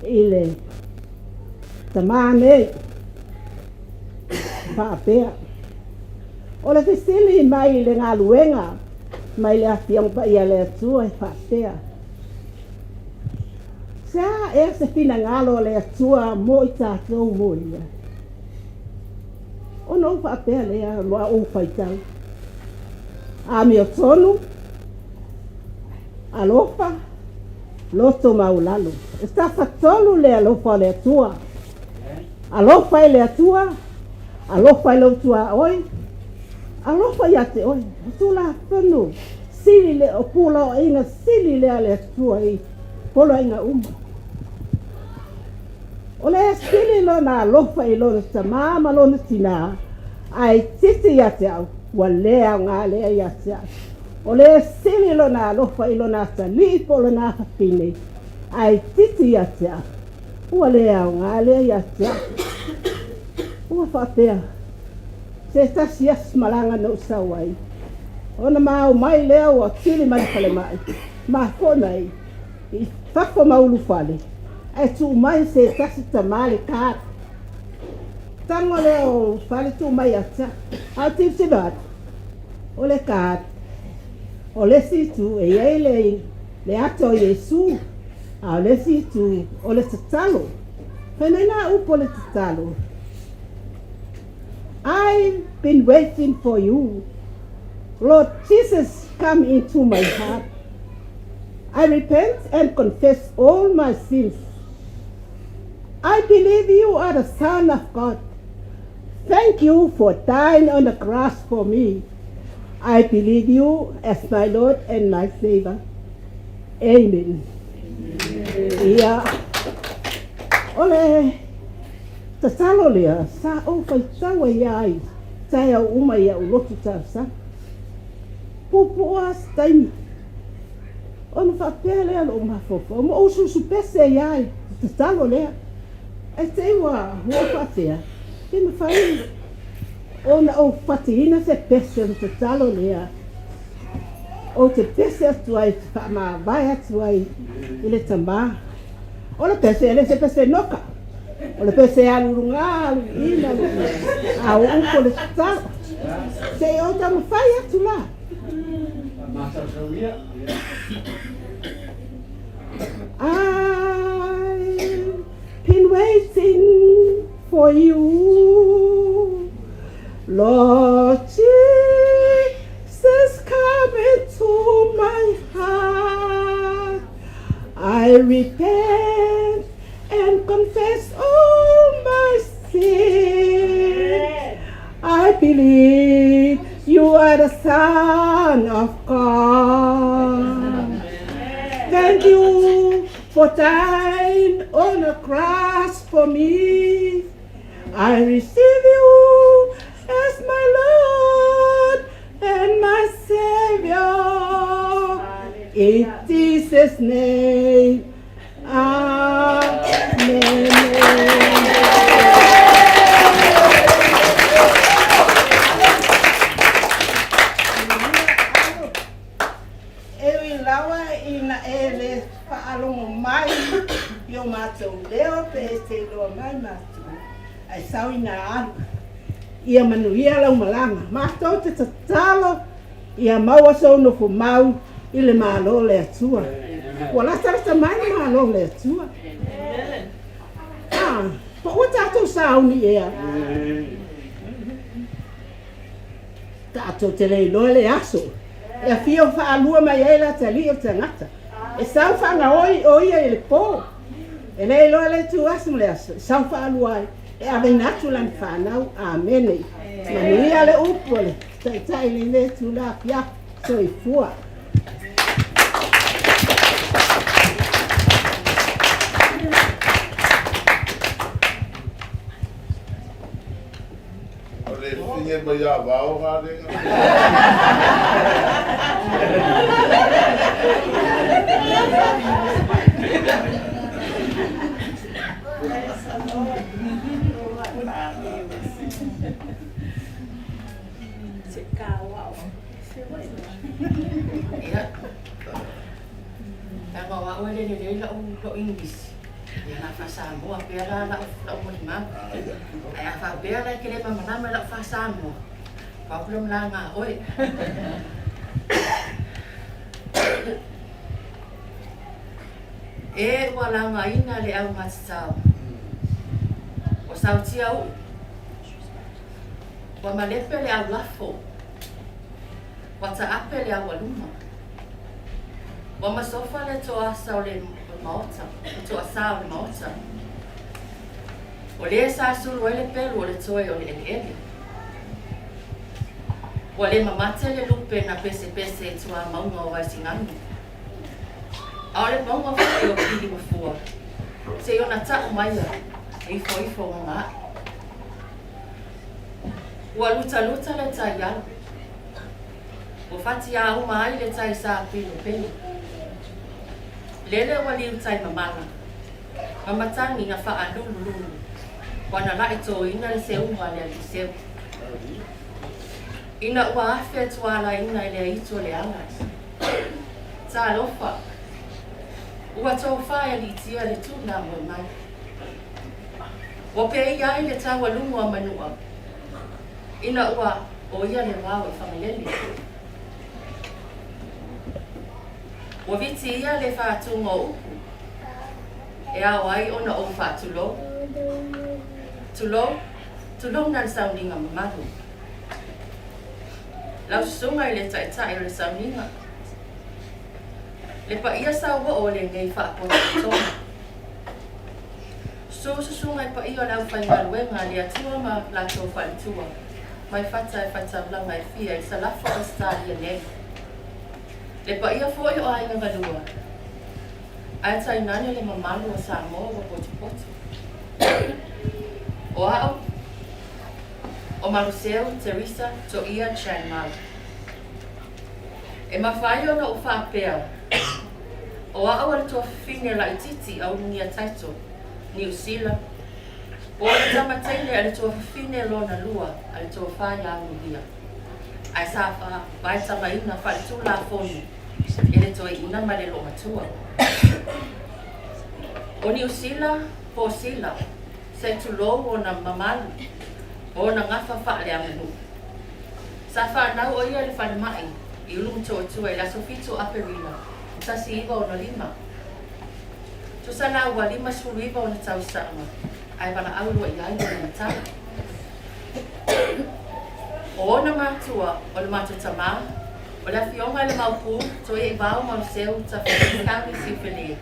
i le tamā nei faapea, O le fesili mai i le galuega mai le Afioga Paia a le Atua e faapea, Se a ea se finagalo o le Atua mo i tatou mo ia? Ona ou faapea lea ma ou faitau, Amiotonu, alofa, loto maulalo. E tafatolu le alofa o le Atua. Alofa i le Atua, alofa i lou tuaoi, alofa ia te oe. O Tulafono sili le, o poloaiga sili lea a le Atua i poloaiga uma. O le sili lona alofa i lona tamā ma lona tinā, ae itiiti ia te au, ua le aoga lea ia te au. O le sili lona alofa i lona atalii po o lona afafine, ae itiiti ia te au, Ua le aoga lea ia te au. Ua faapea, se tasi aso malaga na ou sau ai, ona ma omai lea ua tili mai le falemai, ma foi mai i fafo ma ulufale, ae tuu mai se tasi tama le card. Tago lea o ulufale tuu mai ia te au. A ou tilotilo atu, o le card, o le isi itu e i ai le, le ata o Iesu, A o le isi itu, o le tatalo. Fai mai nā upu o le tatalo. I've been waiting for you. Lord Jesus, come into my heart. I repent and confess all my sins. I believe you are the Son of God. Thank you for dying on the cross for me. I believe you as my Lord and my Savior. Amen. Ia, o le tatalo lea sa ou faitau ai lava i taeao uma i au lotu talosaga. Puupuu lava se taimi ona faapea lea lou mafaufau ma ou usuusupese ai lava i le tatalo lea. Ae te i ua ou faapea, pe mafai ona ou fatiina se pese o le tatalo lea ou te pese atu ai, te faamavae atu ai i le Tama. O le pese, e le se pese noka. O le pese e alu i luga, alu i ina, alu i a o upu o le tatalo. Se i ou taumafai atu la. I've been waiting for you, Lord Jesus, come into my heart. I repent and confess all my sins. I believe you are the Son of God. Thank you for dying on the cross for me. I receive you as my Lord and my Savior. In Jesus' name, Amen. E ui lava ina e le faalogo mai i o matou leo pe e te iloa mai matou, ae sau ina alu. Ia manuia lau malaga. Matou te tatalo ia maua sou nofo mau i le Malo o le Atua. Ua latalata mai le Malo o le Atua. Ah, po ua tatou sauni ea. Tatou te le iloa le aso e afio faalua mai ai le atalii o le tagata. E sau faagaoi o ia i le po. E le iloa le ituaso ma le aso e sau faalua ai e aveina atu lana fanau. Amene. Manuia le upu a le Taitai i lenei itula afiafi. Soifua. O le finge mai ia vao ga lenga. Ia, leaga o au e le lelei la'u English. Ia la faa-Samoa pea la la'u la'u molimau. Ae a faapea la e te le malamalama i la'u faa-Samoa, problem la na oe. E ua lagaina le augatatao o sautia u'u, ua malepe le aulafo, ua taape le aualuma. Ua masofa le toasa o le Maota, le toasā o le Maota. O lē sa sulu ai le pelu o le toe o le eleele. Ua le mamate le lupe na pesepese i tuamauga o Vaisigano. A o le mauga foi o Pilimafua, seia ona ta'u maia e ifoifo gaga'e. Ua lutaluta le tai alu. Ua fatiāuma ai le tai sa pelopelo. Lele ua liu tai mamala, ma matagi na faalulululu, ua nalaʻi tōina le seuga a le alii seu. Ina ua afe tualaina i le aitu o le ala. Talofa! Ua tofā e aliitia le tuna moe mai. Ua pēia ai le taualuga o Manua. Ina ua ʻo ia le wao i Fagalele. Ua viti ia le faatuga o upu e ao ai ona ou faatulou. Tulou, tulou na le sauniga mamalu. Lau susuga i le Taitai o le sauniga, le paia sauoo o lenei faapotopotoga. Su susuga i paia o le aufaigaluega a le Atua ma latou faletua, mai fata e faitaulaga e fia i Salafo Ausetalia nei. Le paia foi o aiga galua, ae tainane le mamalu o Samoa ua potopoto. O a'u, ʻo Maluseu Teresa Toia Chan Mau. E mafai ona ou faapea, ʻo a'u o le tuafafine laitiiti a Ulugia Taito, Niu Sila, po o le tama teine a le tuafafine lona lua a le tofa iā Ulugia, ae sa vaetamaina faaletulafono e le toeaina ma le loomatua. ʻO Niu Sila po o Sila, se tulou ona mamalu o ona gafa faaleaganuu. Sa fanau ʻo ia i le falemai i Ulumotootua i le aso 7 o Aperila 1965. Tusa la ua 59 ona tausaga ae valaau loa i ai lona matai. ʻO ona matua o le matou tamā, o le afioga i le Maopu Toiaivao Maluseu Tafili County Siufele,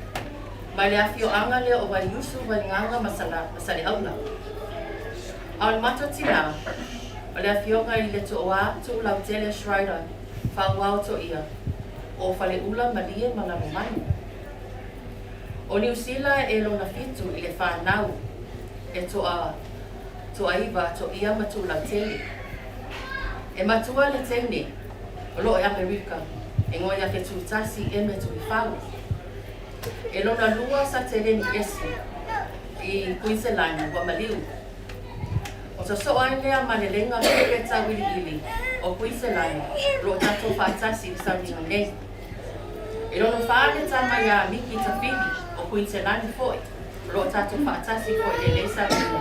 mai le afioaga lea o Vaiusu, Vaigaga ma Saleaula. A o le matou tinā, o le afioga i le Tooā Tuulautele Schreider Fauao Toia o Faleula Malie ma Lalomanu. ʻO Niu Sila e lona fitu i le fanau e toa toaiva Toia ma Tuulautele. E matua le teine o loo e Amerika e ngoe ia Fetutasi Eme Tuifau. E lona lua sa Teleni Esi i Kuiniselani ua maliu. O sosoo ai lea ma le lega pele tauiliili o Kuiniselani o loo tatou faatasi i le sauniga nei. E lona fa le tama iā Miki Tafili o Kuiniselani foi o loo tatou faatasi foi i lenei sauniga.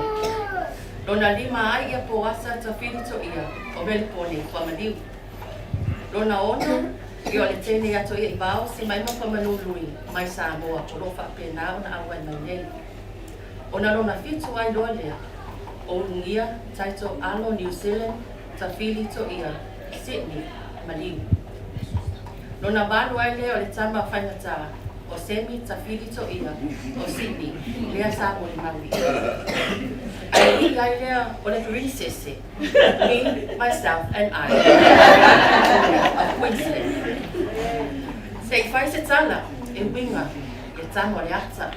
Lona lima ai ia Poasa Tafili Toia o Melepone ua maliu. Lona ono, ia o le teine ia Toiaivao Simaima Famanului mai Samoa o loo faapena ona auai mai nei. Ona lona fitu ai loa lea, o Ulugia, Taito Alo New Zealand, Tafili Toia, Sydney, Maliu. Lona valu ai lea o le tama faigata o Semi Tafili Toia o Sydney, lea sa molimau i ai. Ae lii ai lea o le pirinisese, me, myself and I, of Queensland. Se i fai se tala e uiga i le tano a le ata,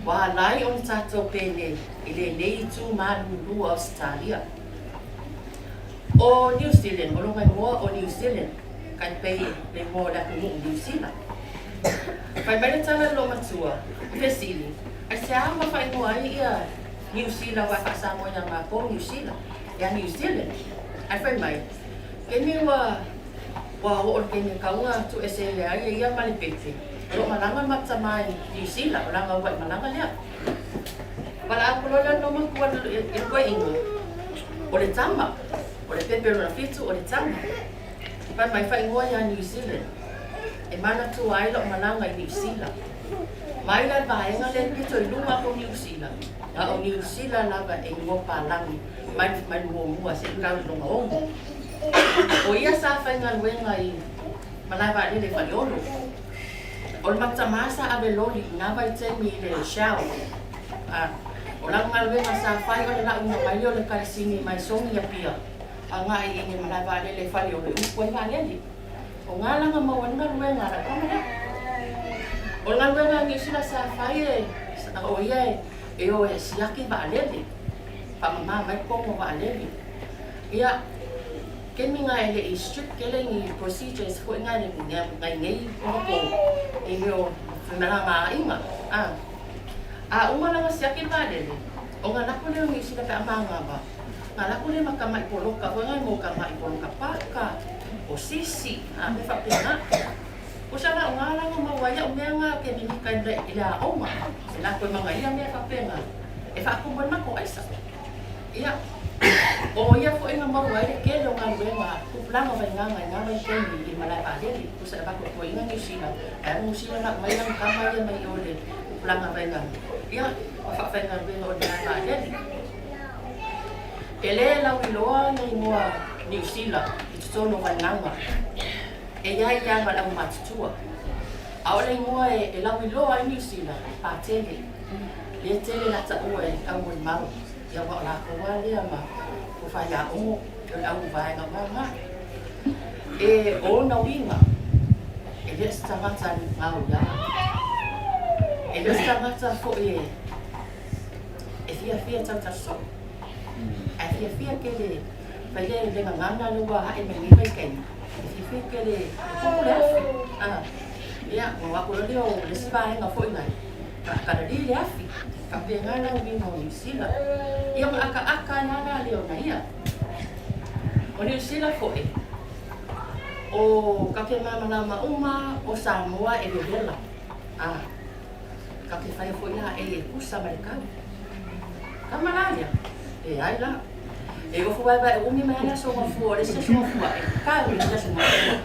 ua ala ai ona tatou penei i lenei itu malulu o Ausetalia. ʻO New Zealand, o lona igoa ʻo New Zealand, kai pei le igoa o le atunuu Niu Sila. Fai mai le tala i lou matua, fesili, Aisea ma faaigoa ai ia Niu Sila aua e faa-Samoa iā mākou Niu Sila, ia New Zealand? Ae fai mai, Keni ua ua oo le taimi kauga tuuese le ai e ia ma le pepe, o loo malaga ma tama i Niu Sila, o laga ua i malaga lea. Valaau ko loa lea no makua i le koeina, o le tama, o le pepe lona fitu o le tama. Fai mai faaigoa ia New Zealand, e manatua ai la'u malaga i Niu Sila. Mai la le vaega lea i pito i luga aku o Niu Sila, a o Niu Sila lava e igoa palagi mai mai le muamua se'i kau i lona ono. O ia sa faigaluega i malae vaalele i Faleolo. O le matamā sa ave loli i nā vaitaimi i le Shell. A o lau galuega sa fai o le laʻuina mai lea o le kalasini mai Sogi Apia agai i le malae vaalele i Faleolo e upu ai vaalele. O ngā langa maua ai le galuega a lau tama lea. O le galuega a Niu Sila sa fai e o ia e o e siaki vaalele, faamamā mai kogo vaalele. Ia, kemi nga e leʻi strict kele ni procedures foi nga ngai nei ona po i mea o femalagaaiga. A, a uma langa siaki le vaalele, o nga lako lea o Niu Sila pe a magava, nga lako lea ma kamaʻi poloka foi nga mo kamaʻi poloka paka, o sisi, a mea faapena. Pusa la o nga langa maua ai au mea nga ke mimika i le aoga, e lako e magaia mea faapena, e faakumu ai makou aisa. Ia, o ia foi na maua ai le tele o galuega tupulaga vaigaga i na vaitaimi i le malae vaalele, tusa e avatu atu ai ina Niu Sila, ae alu Niu Sila lau mai lana tama ia mai o le tupulaga vaigaga, ia, ma faafaigaluega o le malae vaalele. E le lauiloa le igoa Niu Sila i totonu o vaigaga e i ai ia ma le aumatutua. A o le igoa e lauiloa ai Niu Sila, Patele. Lea tele la taua e au molimau, ia aua o lakou lava lea ma ko faiaogo o le au vaega mama. E o ona uiga, e le o se tagata gaoia. E le o se tagata foi e fiafia tautala soo. Ae fiafia tele fai le le gagana lea ua ae mai nei vaitaimi, e fiafia tele e tupu le afi. A, ia, ona o atu loa lea o le isi vaega foi lea, faakalali le afi, faapena la uiga o Niu Sila. Ia ona akaaka ai lava la lea o na ia. O Niu Sila foi, o ka te malamalama uma o Samoa e vevela. A, ka te whaia foi la e e pusa ma le kau. Kama la ia, e ai la. E ofu vaevae umi mai le aso gafua, o le isi aso gafua, e kau le isi aso gafua.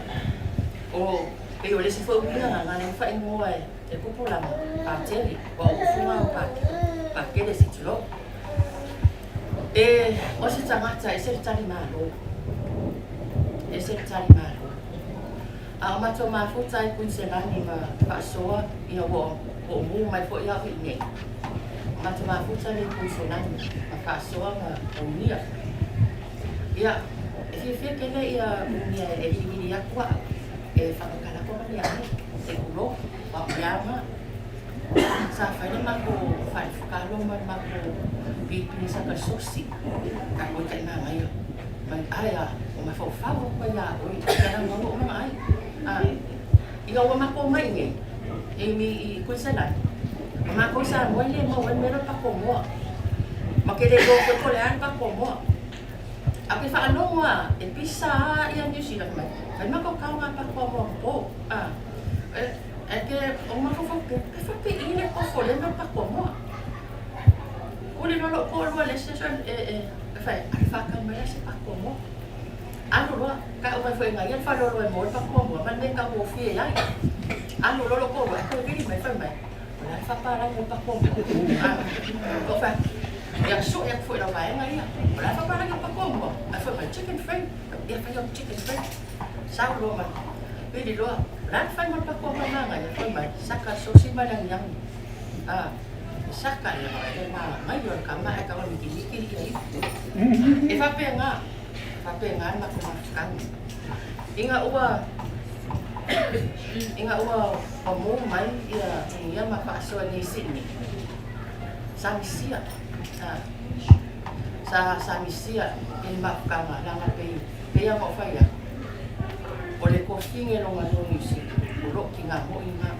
O, pei o le isi foi uiga na na le faaigoa e, e pupulaga, patele, ua o ufu ngā o patele se tulou. E, o se tagata, e se le tali malo. E se le tali malo. A o matou mafuta ai Kuiniselani ma faasoa ina ua ou mu mai foi au i inei. O matou mafuta lea i Kuiniselani ma faasoa ma umia. Ia, e fiafia tele ia umia e vilivili atu a'u e faamatala atu ma mea ai, se tulou, a o mea na. Sa fai le matou faalefuka ma le matou pilipili sa kalisosi, tatou e taimagaia. Mai ai a, o mafaufau atu ai ia oe, e ala mau lou mana ai. A, ina ua matou mai nei, e mi i Kuiselani, o matou i Samoa e le maua ai le mea lea o le pakomoa. Ma ke le iloa foi po o le a le pakomoa. A ke faalogo lava, e pisa lava ia Niu Sila fai mai, fai matou taoga pakomoa ma po. A, e, e ke, o mafaufau pea, pe faapei le kofo o lea mea o le pakomoa. Uli loa lou toalua i le isi aso e, e, e fai, alu faatau mai la se pakomoa. Alu loa, tau mai foi e nai ia le faleoloa e maua ai le pakomoa ma le mea e taugofie ai. Alu loa lou toalua ae toe vili mai fai mai, o le a le faapalagi o le pakomoa? A, ou fai atu, ia sue atu foi i lau vaega ia, o le a le faapalagi o le pakomoa? Ae fai mai, chicken frame. Ia fai atu chicken frame. Sau loa ma vili loa, o le a le faiga o le pakomoa manaia? Fai mai, saka sosi ma le agiagi. A, saka ia e manaia o le kama ae tau mikimiki ia ipu. E faapena, faapena le matou mafutaga. Ina ua ina ua pamō mai ia ia ma faasoa nei Sydney, sa misia, a, sa sa misia i le mafutaga leaga pei pei lava ona ou fai atu, o le kofine lona lua Niu Sila, o loo tiga moi lena.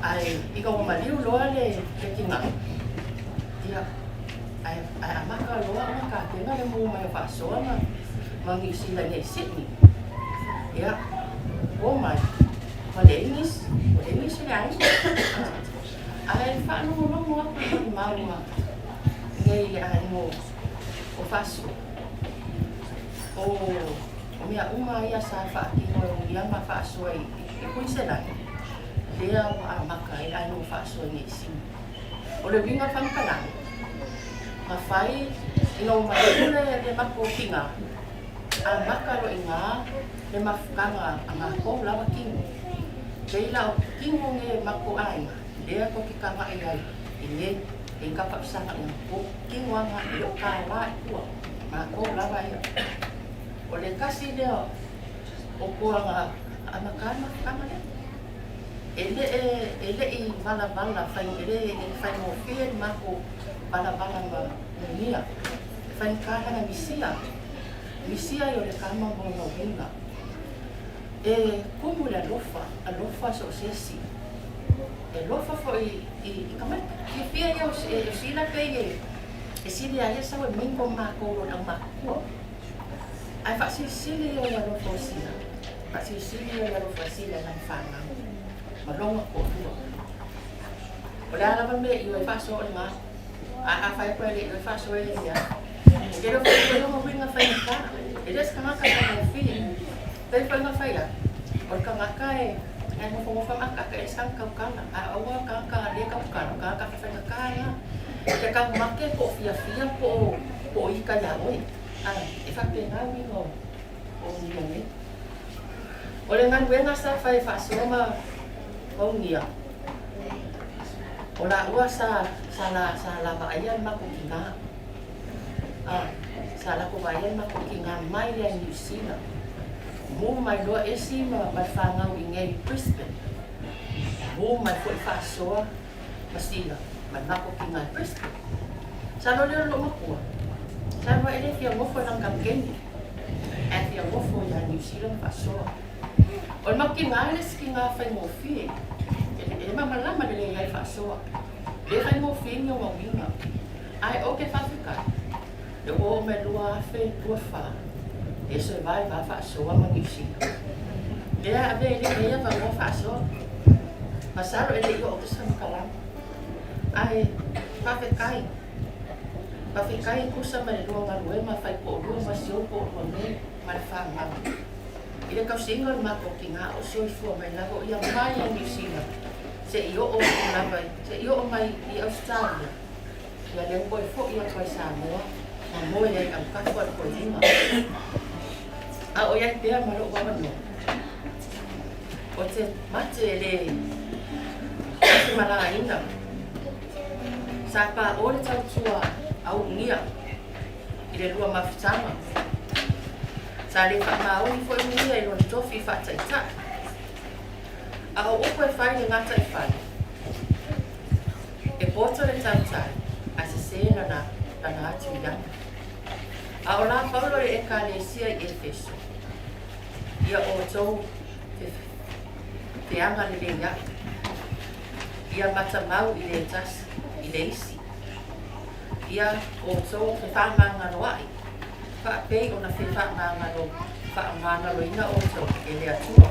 Ae ina ua maliu loa le tiga, ia, ae, ae amata loa ona tapena le mu mai o faasoa ma, ma Niu Sila nei i Sydney. Ia, o mai, ua leai nisi, ua leai nisi o le aiga. Ae faalogologo atu i le maua nei i le aiga o, o Faasoa, o, o mea uma ia sa faatino e uia ma faasoa i, i Kuiniselani, lea ua amata ai le aiga faasoa i Niusina. O le uiga o le faamatalaga, na fai ina ua maliu le, le matou tina, amata loa i ina le mafutaga a matou lava tino. Pei la o tino nei o matou aiga, lea tou te taga'i ai i nei, e ka faasaga i matou tino aga e le o kālā i tua, matou lava ia. O le tasi lea o toaga amata ai le mafutaga lea. E le e le i valavala fai e le e faigofie le matou valavala ma Nunia. E faigata na misia, misia ai o le kama ma ona uiga. E kumu le alofa, alofa so o se isi. E alofa foi i i tamaiti. Fiafia ia o e sila pei e e sili a ia sau e mingo ma matou i lona aumatutua. Ae faasilisili ia o le alofa o Sila, faasilisili ia o le alofa o Sila i lana fanau ma lona toalua. O le a lava le mea i o e faasoa o lena, ae a fai atu e le i o e faasoa e le leai. E le o fai foi lona uiga faigata, e le o se tagata faigofie. Pei foi ona fai atu, o le tagata e e nofonofo ma akaaka e le saga tautala, ae aua o tagata le tautala, o tagata faigata na. E te taumate po o fiafia po o po o ita iā oe. A, e faapena uiga o o uia nei. O le galuega sa fai e faasoa ma maunia, o laua sa sa la sa la vaaia le matou tina. A, sa latou vaaia le matou tina mai lea i Niu Sila. Mu mai loa esi ma ma le fanau i nei i Brisbane. Mu mai foi faasoa ma Sila ma le matou tina i Brisbane. Masalo lea o le loomatua, masalo e le fia nofo i lana kamupeni, ae fia nofo ia Niu Sila ma faasoa. O le mautiga le isi tiga faigofie, e le malamalama lelei ai faasoa. E le faigofie ni ona uiga. Ae ou te faafetai, lea ua oo mai le 2024, e survive lava faasoa ma Niu Sila. Lea e avea ai lenei avanoa faasoa. Masalo e le i oo atu se faamatalaga. Ae faafetai, faafetai e tusa ma le lua galuega fai toalua ma si ou toalua nei ma le fanau i le tausiga o le matou tina o soifua mai lava o ia mai lava i Niu Sila seia oo atu lava seia oo mai i Ausetalia, ia lea ua toe foi atu ai i Samoa ma moe ai i autafa o le toeaina. A o i ai pea ma lou avanoa, ou te mate e le fatimalaina. Sa paʻo le tautua a Ulugia i le lua mafutaga. Sa le faamaoni foi Ulugia i lona tofi faataitai. A o upu e fai i le gataifale, e poto le tautai ae sese lana atu i lana. A o la Paulo i le Ekalesia i Efeso, ia outou feagalelei aʻe, ia matamau i le tasi i le isi, ia outou fefaamagaloaʻi, faapei ona fefaamagaloina outou e le Atua.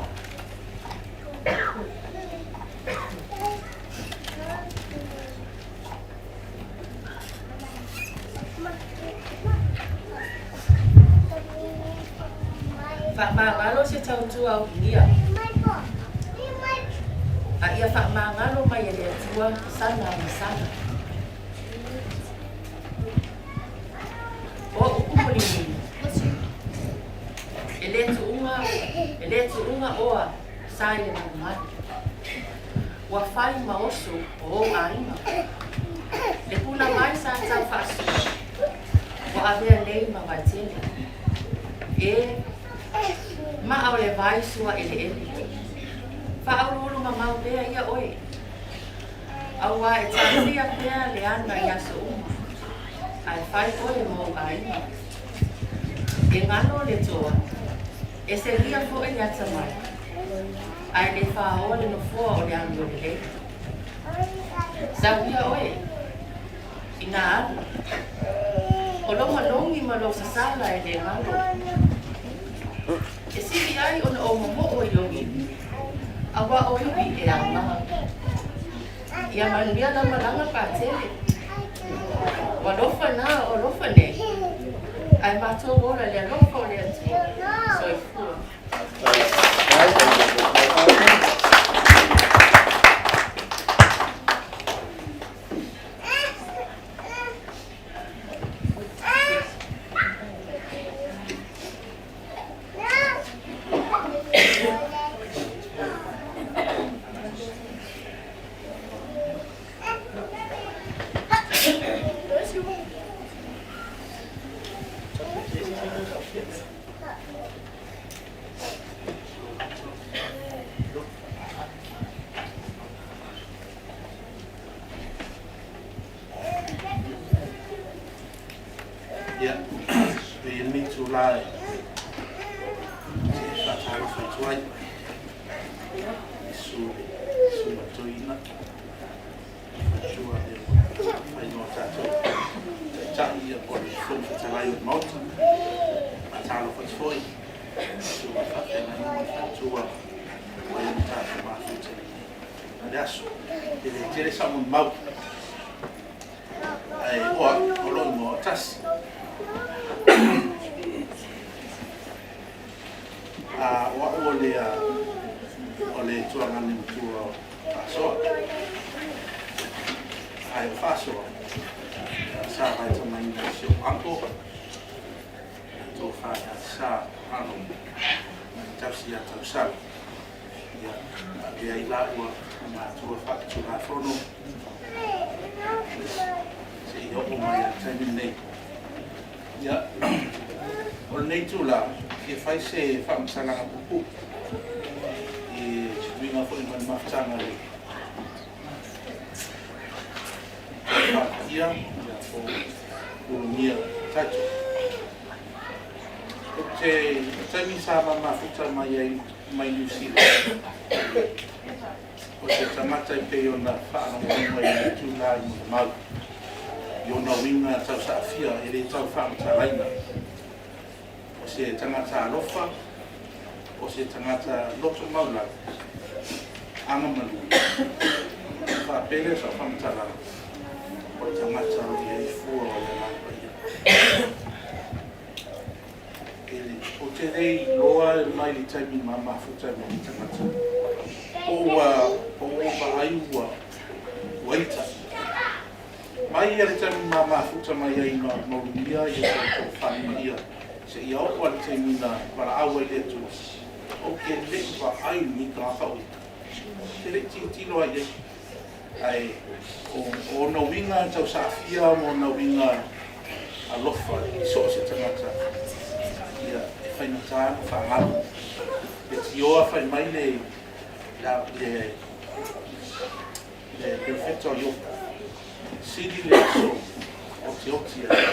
Faamagalo se tautua auligia, a ia faamagalo mai e le Atua sana ma sana. O upu mulimuli, e le tuuga, e le tuuga oa sa i le malumalu. Ua fai ma oso o ou aiga. Le puna mai sa tau faasua, ua avea nei ma vaitele. E, maa o le vai sua eleele. Faauluulu mamao pea ia oe, auā e tafia pea le ana i aso uma, ae fai oe ma ou aiga. E galo le toa, e selia foi le atamai, ae le fāoa le nofoa o le amio lelei. Sauia oe i nā alu, o lou malogi ma lou sasala e le galo. E sili ai ona ou momoo i lou ivi, auā o ivi e aoga. Ia manuia lau malaga Patele. Ua alofa na o alofa nei, ae matou ola i le alofa o le Atua. Soifua. Ia, e i ai lenei itula e faatalofa atu ai i susu o le Susuga Toeaina, le faletua lea ua fai mo tatou Taitai ia po o le Fofoga Fetalai o le Maota. Faatalofa atu foi i Susuga Faafeagaiga ma le faletua ua i ai ma tatou mafuta i le aso. E le tele sau molimau. Ae o au, o lou igoa o Tasi. A o au o le, o le tuagane matua o Faasoa. Ae o Faasoa, sa vaetamaina e si ou uncle, le tofa ia Sa Arnold Tausi ia Tausala. Ia, avea ai laua ma matua faaletulafono seia oo mai i le taimi lenei. Ia, o lenei itula, e fia fai se faamatalaga puupuu i uiga foi ma le mafutaga a le Palemia, ia, po o Ulugia Taito. Ou te taimi sa ma mafuta mai ai mai Niu Sila, o se tagata e pei ona faalogologo ai i le itulā i molimau, i ona uiga tausaafia e le tau faamatalaina. O se tagata alofa, o se tagata loto maualalo, agamalu. Ona faapea lea o sau faamatalaga, o le tagata o lo o i ai fua o le Agaga Paia. Ou te le iloa mai le taimi ma mafuta ai ma le tagata, po ua vaai ua ita. Mai ia le taimi ma mafuta mai ai ma maulugia ia tofa paia seia oo lava i le taimi na valaau ai le Atua, ou te le i vaai i ni tagata o ita. Ou te le i tilotilo lava i ai. Ae o ona uiga tausaafia ma ona uiga alofa i so o se tagata, ia, e faigata ona faagalo. Leitioa fai mai le le perofeta o Iopo, Sili le aso otioti ai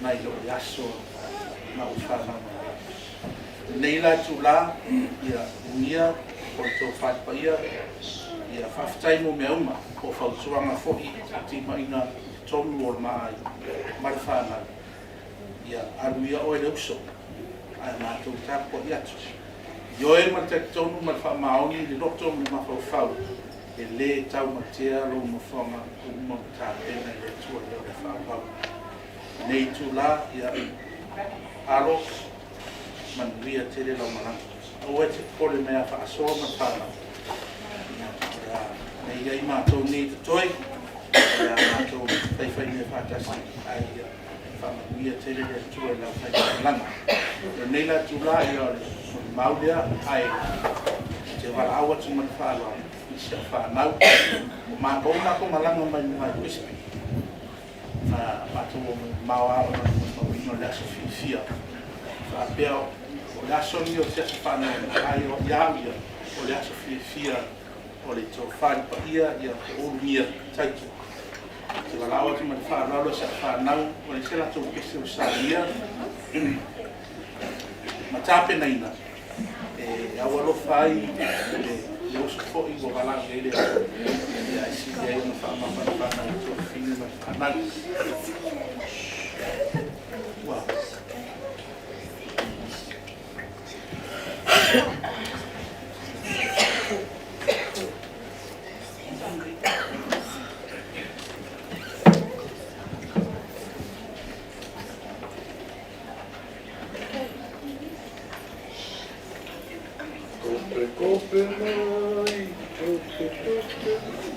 nai lo le aso na ou fanau mai ai. Lenei la itulā, ia ugia o le tofa paia, ia faafetai mo mea uma, po o fautuaga foi i timaiga i totonu o le maai ma le fanau. Ia alu ia oe le uso, ae matou tapuai atu. Ioe ma le talitonu ma le faamaoni i le loto ma le mafaufau, e lē taumatea lou nofoaga ua uma ona tapena e le Atua lea o le faaauau. Lenei itulā, ia alo, manuia tele lau malaga. Aua e te popole mai a faasoa ma le fanau. Ia, o le a nei ai matou nei totoe, o le a matou faifai mea faatasi, ae ia faamanuia tele le Atua i lau faimalaga. O lenei la itulā, ia o le molimau lea, ae ou te valaau atu ma le faaaloalo i si au fanau. O matou matou malaga mai luga i Brisbane, na matou o mamao lava ona o le molimauina o le aso fiafia. Faapea o le aso lenei o se aso faanoanoa, ae ia au ia, o le aso fiafia o le tofa i le paia ia po o Ulugia Taito. Ou te valaau atu ma le faaaloalo i si au fanau, ua leai se latou pese o salia ma tapenaina e aualofa ai le uso foi ua valaau i ai le Atua, ae sili ai ona faamafanafana i tuafafine ma le fanau. Ua. Kope kope mai, kope kope mai.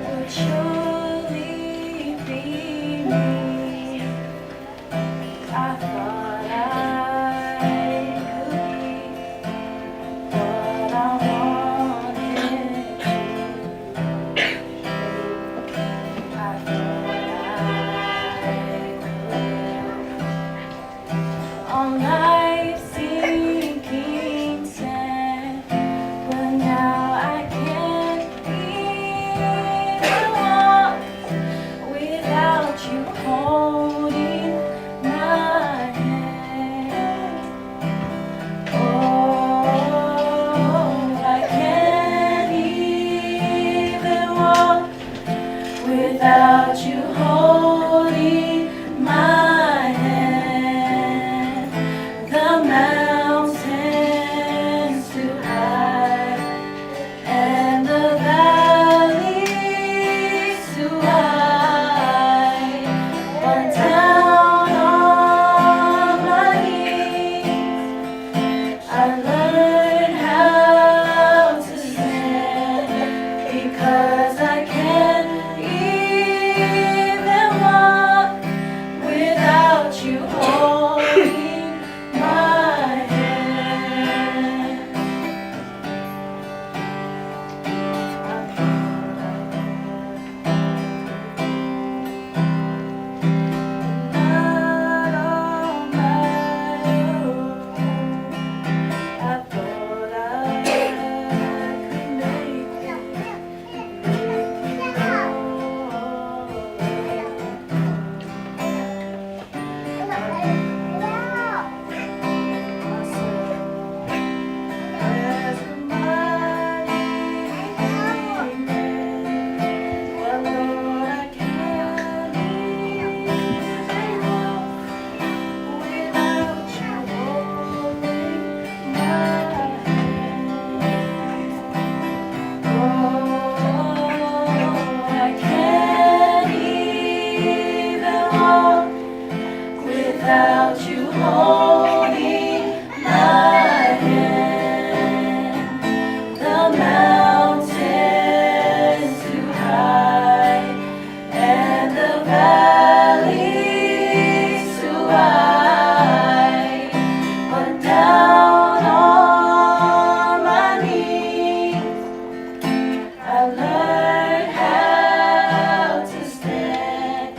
Would surely be me. I thought I could be what I wanted to. I thought I could. On life's sinking sand, but now I can't even walk without you holding my hand. Oh, I can't even walk without you holding my hand. The mountains too high and the valleys too wide, but without you holding my hand. The mountains too high and the valleys too wide, but down on my knees I learned how to stand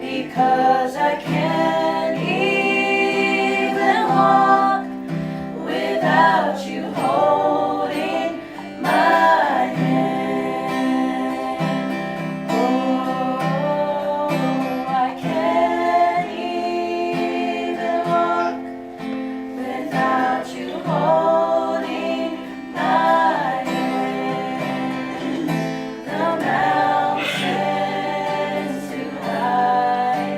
because I can't even walk without you holding my hand. Oh, I can't even walk without you holding my hand. The mountains too high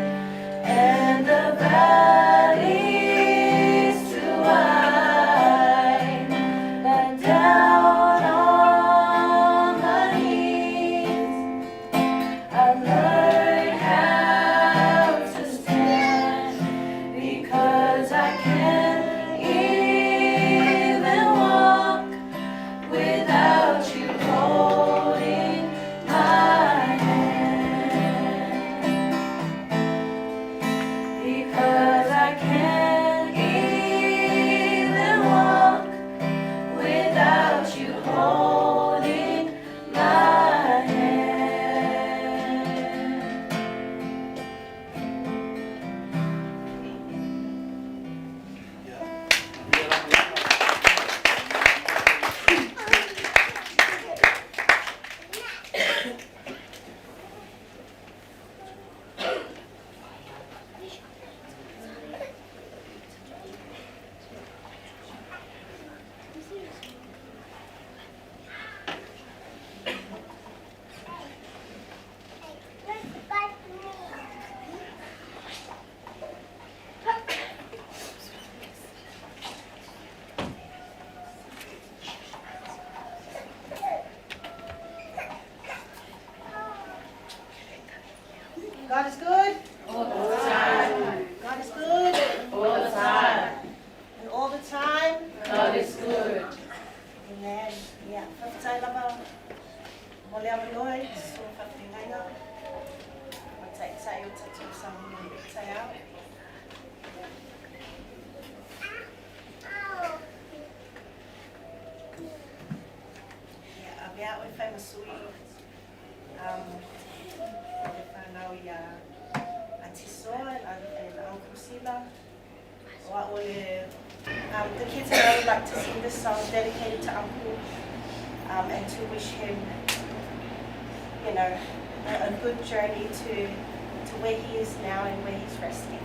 and the valleys too wide, but down on my knees I learned how to stand because I can't even walk without you holding my hand. Because I can't even walk without you holding my hand. God is good. All the time. God is good. All the time. And all the time. God is good. Amen. Yeah. Faafetai lava mo le avanoa i so faafeagaiga ma ta'ita'i o tatou Samoa i lenei taeao. Ia, avea a'u e fai ma sui o le fanau iā Auntie Soa and Uncle Sila. O a'u o le the kids and I would like to sing this song dedicated to Uncle and to wish him, a good journey to where he is now and where he's resting.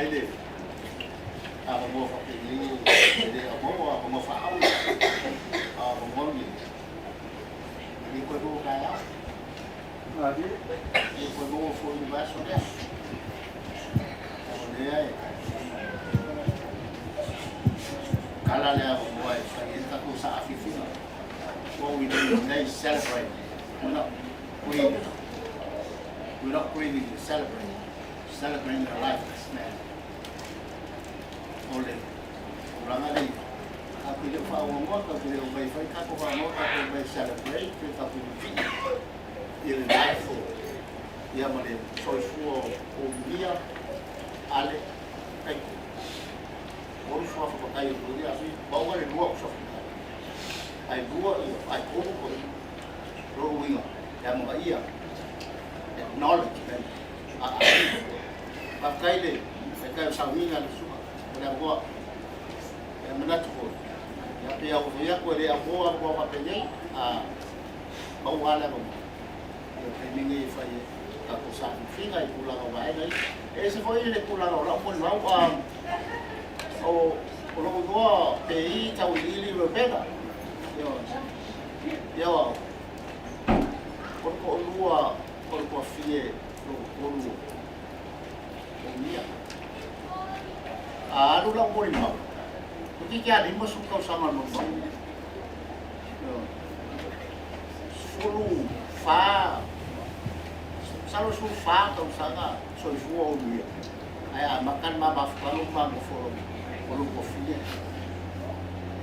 Faafetai le avanoa faapenei e le aumau o avanoa faaauno, a o avanoa lenei, e le toe maua taeao. E le toe maua foi i le vaiaso lea. O lea e kala le avanoa e fai ai le tatou saafiafiga. What we do today is celebrate. We're not grieving. We're not grieving, we're celebrating. Celebrating the life of this man. O le tulaga lea, tatou te le o faaauaunoa, tatou te le o mai fai tatou faanoa, tatou mai celebrate pe tatou vivii i le life o ia ma le soifua o Mia Ale Taito. Olu suafa matai o le aso, maua le lua o suafa matai. Ai lua ia, ai tolu ko lou uiga, e amanaia, acknowledgement a aiga. Faafetai le taitai o sauniga le susuga o le amoa. E manatu foi, ia pei lava ua fai atu e le amoa amoa faapenei, a maua lava le avanoa. Ia o le taimi lenei e fai ai tatou saafiafiga i tulaga o vaega ia. E ese foi le tulaga o lau molimau, o lou igoa Pei Tauiliili Rebecca. Ioe. O le toalua o le tuafie lona tolu o Mia. A alu lau molimau, toeitiiti lava 50 tausaga o le molimau. Ioe. 14, masalo 14 tausaga soifua o Mia, ae amata le ma mafutaga ma ma nofo o lou tuafie.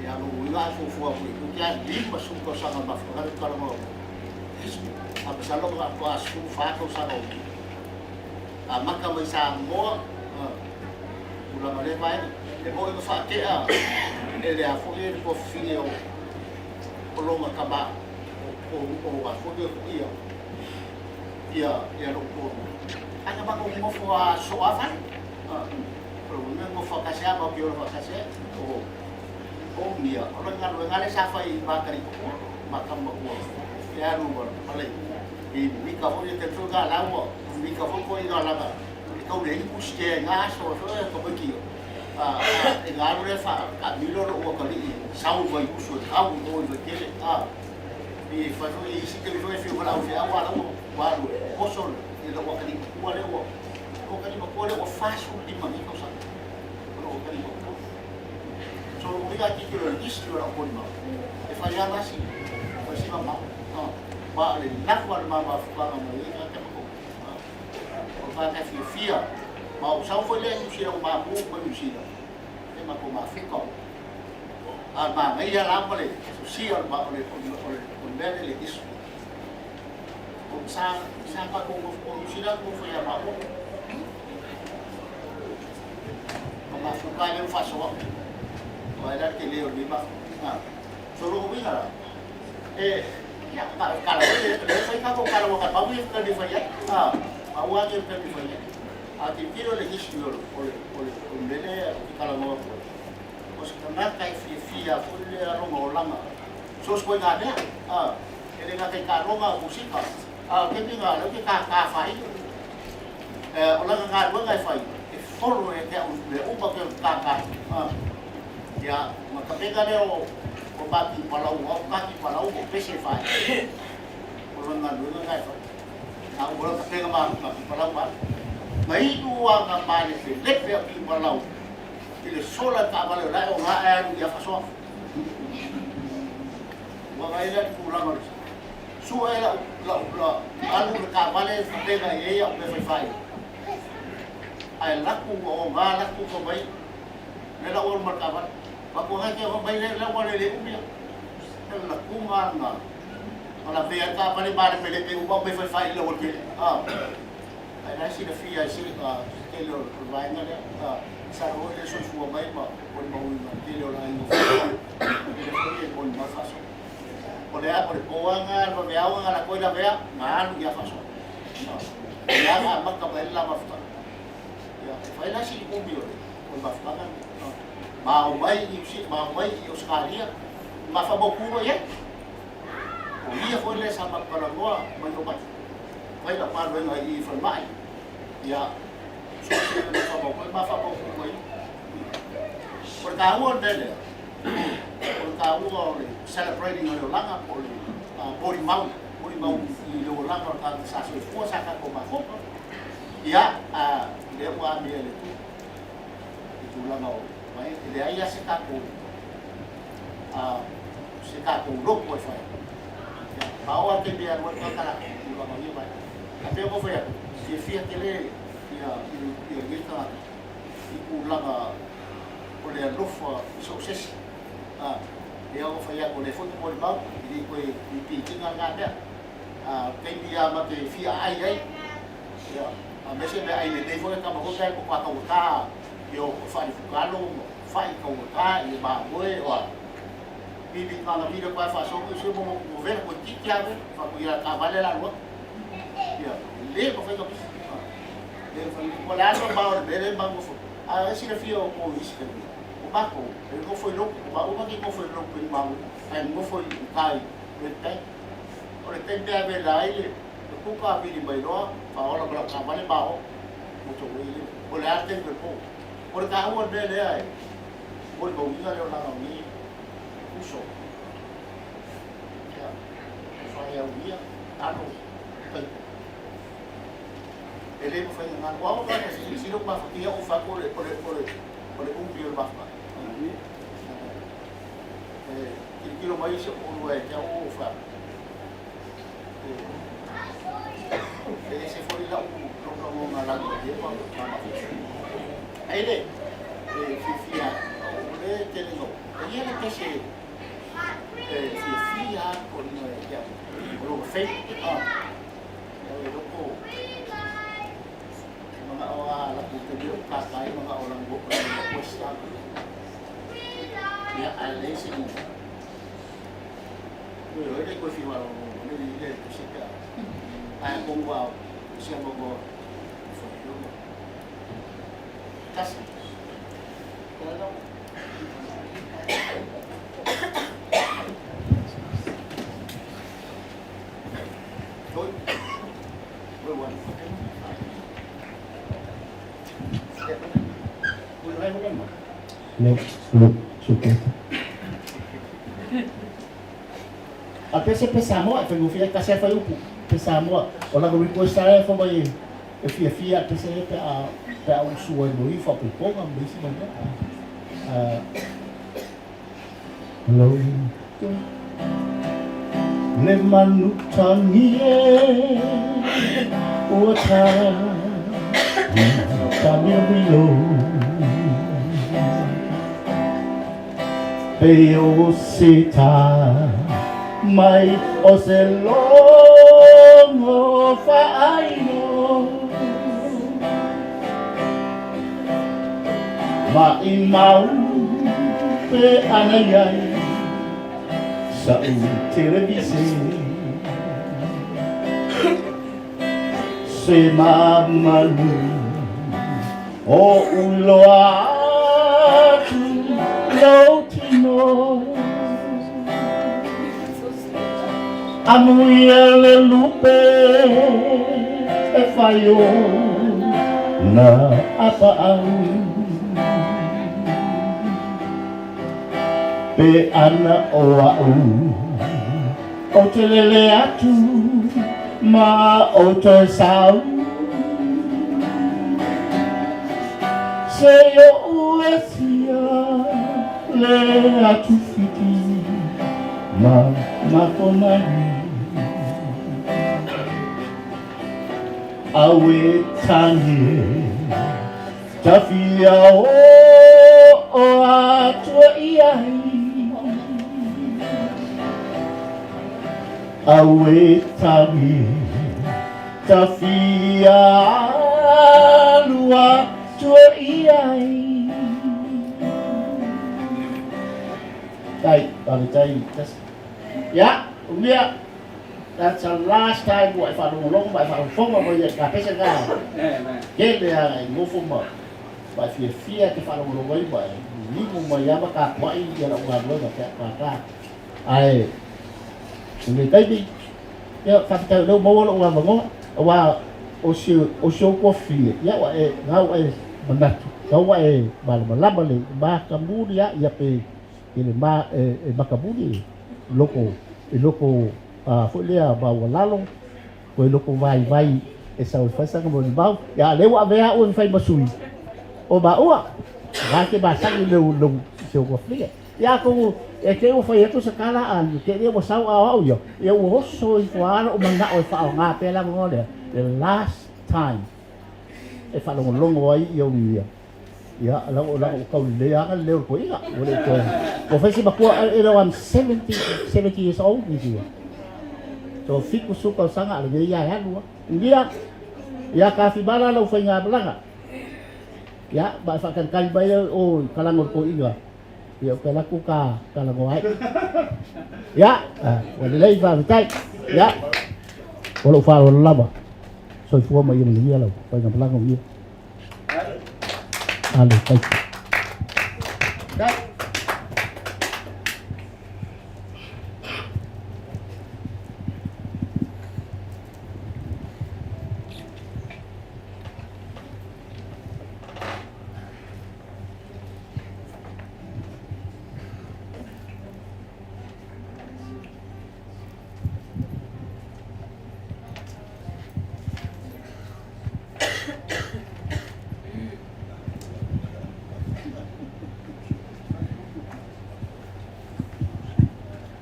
Ia, lou uiga a fuafua atu i toeitiiti lava 50 tausaga o le mafutaga lea ou te talanoa atu ai. A masalo faatoa 14 tausaga o amata mai Samoa tulaga o lea vaega. E moni na faatea e le a foi e le tuafafine o lona tama o a foi ia ia ia lou toalua. Ae na matou nofo a soo a fale. O le uiga nofo faatasi a matou te ola faatasi ai. O Mia, o le galuega lea sa fai i Matarimatua, Matamatua, e alu ma le i mika foi le taimi foi na lau mika foi koe ina laga e tau leai ni pusi i na aso foi e tamaiti e na alu lea faamilo lou atalii sau i Vaiusu e tau i o i Vaitele i fai foi i isi taimi foi e fiu mai le aufeau a la ua alu e oso i lou atalii matua lea ua lou atalii matua lea ua 45 nei tausaga o lou atalii matua. So lou uiga tilotilo i le isi o lau molimau, e fai lava si, fai si mamao. Ma o le lafo a le ma mafutaga mai ai tagata ma kou. O le tagata e fiafia. Ma ua sau foi lea i Niu Sila, ua mamu mai Niu Sila, e matou mafuta o. A manaia la ma le sosia o le, o le, o le, o le mea lea i le isu. O sa, sa matou nofo, o Niu Sila nofo ia maua. Ma mafuta ai lea ua faasoa. Aua e le a le tele o lenei mafuta. So lona uiga la, e, ia, na o le tala foi lea fai tatou tala ua pau ia taimi e fai ai. Pau lava ia taimi e fai ai. A tilotilo i le history o le, o le, o le, o le mea lea ou te talanoa atu ai, o se tagata e fiafia foi lea lona olaga, so o se ituaiga mea, e le gata i taaloga, musika, a o le taimi lena o lea ou te tātā faailo. O lana galuega e fai, e folo ia te au mea uma pei ona tātā. Ia, ma ka mea lea o mati palau, au kati palau o pese e fai. O lana galuega lena e fai. A ua lana tapena ma ki palau ma. Na iu a na malepelepe a ki palau i le sola i taavale o lae o nga ae alu i afasoa. Ua ngai lea i le tulaga o le Sue lau, lau, lau alu le taavale faapena i ai au mea faifai. Ae laku o ngā laku ka mai, le lau alu ma le taavale. Fatu ngai ke mai le lau ale le umi. Le laku ngā ngā. O la vea taavale ma le pele pe uma mea faifai i lau tele. Ah. Ai la silafia ai se tele o le vaega lea. Ah. Sa roa le soifua mai ma o le mauiga tele o la aiga. Le foi e moni ma faso. O le o le poaga le vaveaoga ga lakou i lavea ma alu ia faasoa. Ia ga amata mai ai le la mafutaga. Ia e fai la sili umi o le o le mafutaga lenei. Ma o mai i Niu Sila, ma o mai i Ausetalia, ma faamautu loa i ai. O ia foi lea sa matou talanoa mai o mai. Fai lau galuega i i falemai. Ia se le faamau ai ma faamau mai. O le taua o le mea lea, o le taua o le celebrating o le olaga po o le molimau, molimau i le olaga o le tagata sa soifua sa tatou mafuta. Ia, lea ua amia e le Atua i tulaga o mai, e leai lava se tatou se tatou lotu e fai. Ia, ma oo lava i le taimi e alu ai le tagata latou i tulaga o ia vaega. Ae pei ona ou fai atu, fiafia tele ia lenei tagata i tulaga o le alofa i so o se isi. A, pei ona ou fai atu, o lea foi ou te molimau, e le toe repeat ina lena mea. A, o le taimi lava ma te fia aai ai, ia, aemaise meaai lelei foi a tama foi pe a matua taugata ia o faalifuta alo ma fai taugata ia mamoe o a. Pili na ona vili atu lava e faasoa, se mo mo vela toeitiiti lava vela, faatoia taavale la alu atu. Ia, le mafai ona pisi. Le mafai. O le a le mamao o le mea lea e maua A e silafia o tou i isi taimi, o matou, e nofo i lotu, o maua ma te nofo i lotu i maua, ae nofo i uta i Red Bank. O le taimi e avela ai le kuka a vili mai loa, faaola ma lau taavale ma o, motorway le, o le a le taimi o le po. O le taua o le mea lea e molimauina le olaga o nei uso. Ia, e faaiaulia, alo, taito. E le mafai ona galo. Aua ka se silasila ua mafatia ou fatu o le o le o le o le umi o le mafuaaga. E tilotilo mai si ou lua ia te au ou fatu. E ese foi lau lou lagona lagi ma mafatia. Ai le e fiafia o le tele no. E ia le pese e fiafia ko ina e te au. O lo fei. Ah. E loko manao a la ku te leo ka kai manao la ngo la request a ia a le se ni ko yo le ko fi wa lo le le le se ka a ko wa se mo go fo yo kasi ko no. A pese pe Samoa e faigofie ai tasi a fai upu pe Samoa o lana request lava e fai mai e fiafia a pese pe a pe a usu ai mo i faaopoopoga ma isi mau mea. Hello. Le manu tangi e ua tā Tāmilomilo Pei o se tā mai o se logo faaino Maʻimau pe ana i ai Sa'u televise Se mamalu o uloa atu lou tino Amuia le lupe e fai o na apaau Pe ana o a'u ou te lele atu ma ou toe sau Se oʻu e sia le atu fiti ma makomanu Aue tangi e Tawhia o atua i ai Aue tangi Tawhia alu atua i ai Tai, tai, Ya, umia. That's the last time ua e faalogologo ma e faafofoga mai ai ka pese na. Kele a i nofo ma ma e fiafia e te faalogologo ai ma e limu mai lava tapuai ia lau galuega pe a pātā. Ae i le taimi, ia, faafetai o lea ua maua lou avanoa, aua O si o si ou tuafafine, ia ua e na ua e manatu, na ua e malamalama lelei, e matamuli lava ia pe i le ma e, e matamuli i loko i loko a foi lea maualalo po i loko vaivai e sau e fai sana molimau. Ia a o lea ua avea au e fai ma sui o maua, na te masani lou lou si ou tuafafine. Ia atonu e te i ua fai atu se tala a te i ua sau a o au ia, ia ua oso ifo lava lou manao e faaaoga pea le avanoa lea, the last time e faalogologo ai ia uluia. Ia, lago lago ua tau lelei lava le leo o le toeaina. Ua le toe, ua fai si matua, you know, I'm 70, 70 years old this year. So, 70 tausaga a o lenei lava e alu lava. Ia, ia Kafimala lau faigamalaga. Ia, ma e faatalitali mai o i kalaga o le toeaina. Ia, ou te alu atu ta talanoa ai. Ia, ua lelei faafetai. Ia, o lou faaaloalo lava. Soifua ma ia manuia lau faigamalaga o ia. Ale, taiki.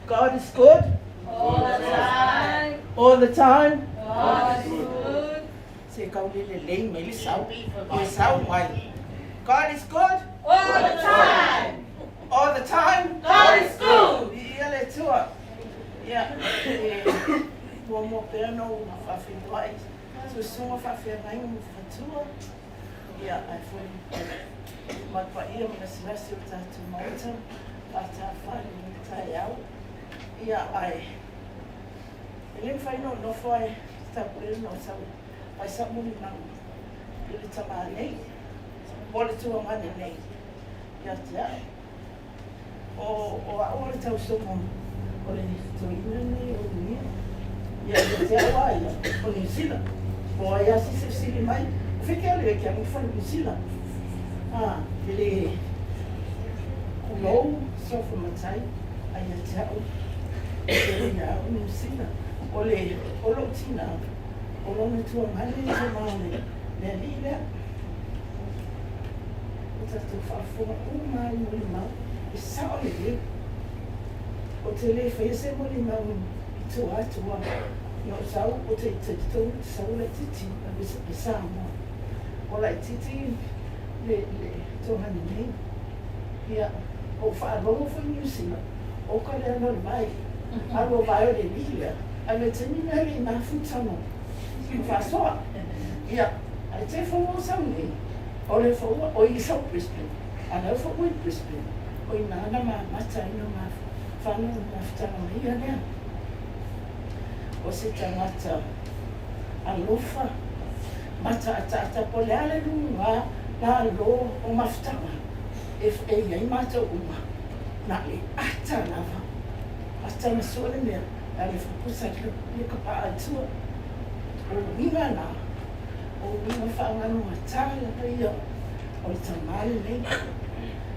God is good. All the time. All the time. God is good. Se kau le lelei mai le sau. Le sau mai. God is good. All the time. All the time. God is good. Ia le Atua. Ia, e muamua pea ona ou faafeiloai susuga faafeagaiga ma fatua, ia, ae foi ma le paia ma lasilasi o le tatou Maota faatafa i lenei taeao. Ia, ae e le mafai ona ou nofo ae tapuai ona ou sau fai sau molimau i le tamā nei, po o le tuagane nei ia te au. O, o au o le tausoga o le toeaina lenei o Luia. Ia, ia te au lava ia, o Niu Sila. Po o ai lava se isi e fesili mai, o fea ke alu e ke alofa i Niu Sila? A, e le kulou sofa matai, a ia te au, e te ia au Niu Sila. O le, o lou tinā, o lona tuagane e te mā o le, le alii lea. O tatou faafofoga uma lava i molimau, e sao lelei. Ou te le faia se molimau i tua atu a na ou sau, ou te talitonu ou te sau laitiiti i Samoa. O laitiiti le tohani nei. Ia, ou faalogo foi i Niu Sila, o ka lea na o le vai. Alu o vai o le alii lea, a le taimi lea le i mafuta ma faasoa. Ia, ae te fou o sau nei. O le foua o i sau Brisbane, a lau foua i Brisbane, o ina na mamata ai no whanau no mafutaga mai ia lea. O se tagata alofa, mata ataata po le a le luga la lo o mafutaga e e iai matou uma, na le ata lava, ata na sua le mea, na le fapusa i le ka paa i tua. O uiga na. O uiga faagalugatā lava ia o le tamā lenei,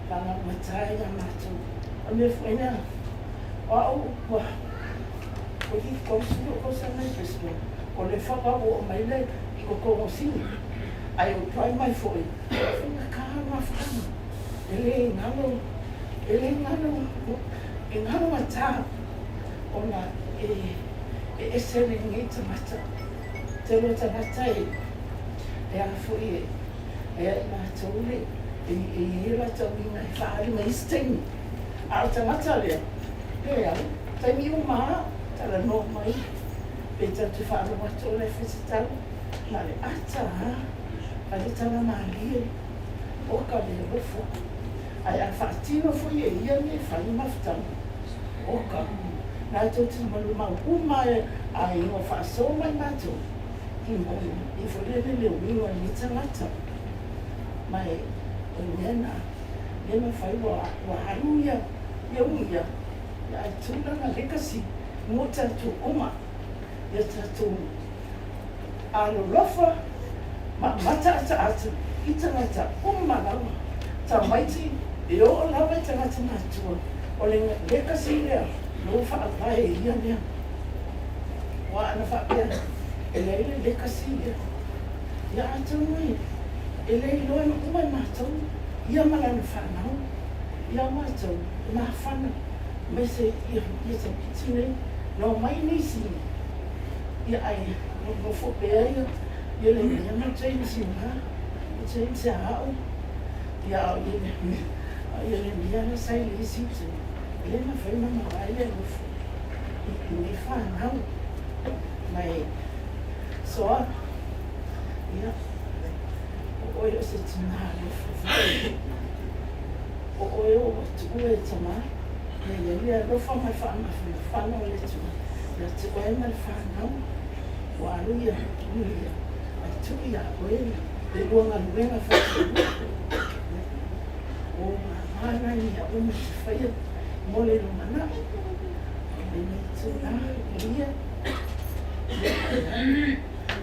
faagalugatā ia matou. O le mea foi lea, o au ua 30 tausaga i Brisbane, o le fa ua oo mai le i Kokongosini, ae ua try mai foi, e faigata le mafutaga, e le galo, e le galo, e galugata ona e ese lenei tagata. Tele o tagata e e a foi e e a i matou le e e i ai o latou uiga e faaali mai isi taimi. A o le tagata lea, e au, taimi uma lava, talanoa mai, pe tatou te faalogo atu o la e fai se tala, na o le ata lava, fai le tala malie, oka le alofa. Ae a faatino foi e ia mea e fai i mafutaga, oka, latou te malumau uma a i o faasoa mai matou i mo i foi lele le uiga o lenei tagata. Ma e o le mea na le mafai ua ua alu ia ia uia ia ae tulaga legacy mo tatou uma ia tatou. Alolofa ma mataʻataʻ atu i tagata uma lava, tamaiti e oo lava i tagata matua, o le lekasi lea lou faavae i ia mea. Aua ana faapea, e leai le lekasi lea. Ia atonu e, e le iloa uma e matou, ia ma lana fanau, ia matou e mafana, aemaise ia tamaiti nei, na omai nisi ia ai nofo pea ia ia le mea ma James i ina, o James ia au, ia a o ia le a o ia le mea la sa i le isi itu, e le mafai ona malae le alofa i nei fanau. Ma e soa, ia, o oe o se tina alofa foi. O oe ua tuua e tamā, ia i ai le alofa ma le faamafanafana o le Atua ia te oe ma le fanau. Ua alu ia ia ae tuu iā oe le lua galuega faataua. Ua ou māmā nai mea uma e te faia mo le lumanai. O lenei itulā ia, ia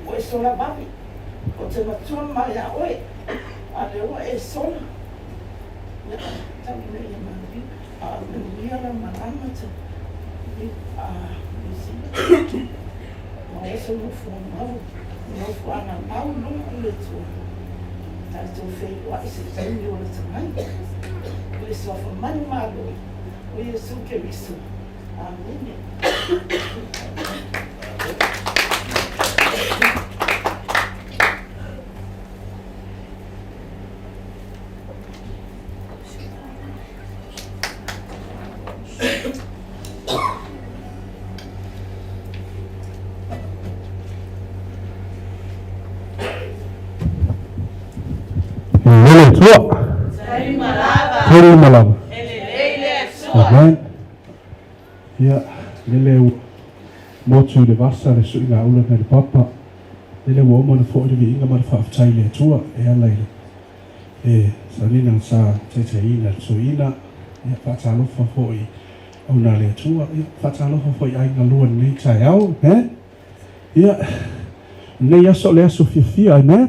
ua e sola vave, o te matua mai iā oe, a lea ua e sola. Ia, tau ina ia manuia, a manuia lau malama te a New Zealand. Ma oe se nofo mau, nofoaga mau luga o le Atua. Tatou feiloai se taimi o lata mai. I le suafa manumalo o Iesu Keriso. Amene. Lele Atua. Taurima lava. Amen. Ia, lele ua motu i le vasa le suiga ula nai le papa. Lele ua uma ona foi le viiga ma le faafetai i le Atua e ala i le e sauniga sa taitaiina le toeaina. Ia, faatalofa foi i auna a le Atua. Ia, faatalofa foi i aiga lua i lenei taeao. Amen. Ia, lenei aso o le aso fiafia. Amen.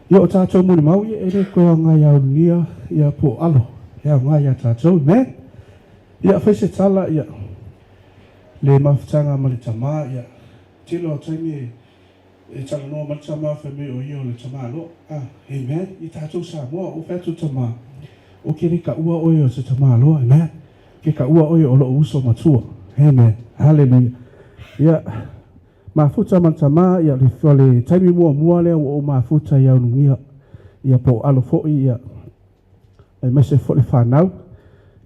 Ia, o tatou molimau, ia, e le toe aoga ia Ulugia, ia, po o Alo, e aoga iā tatou. Amen. Ia, fai se tala, ia, le mafutaga ma le tama, ia, tele o taimi e, e talanoa mai le tama fai mai o ia o le tama loa. Ah, amen. I tatou Samoa, ua fai atu le tama, o ke le kaua oe o se tama loa, amen. Ke kaua oe o lo'u uso matua. Amen. Hallelujah. Ia, mafuta ma le tama, ia, le, le taimi muamua lea ua ou mafuta i Aulugia, ia po o Alo foi, ia, aemaise foi le fanau.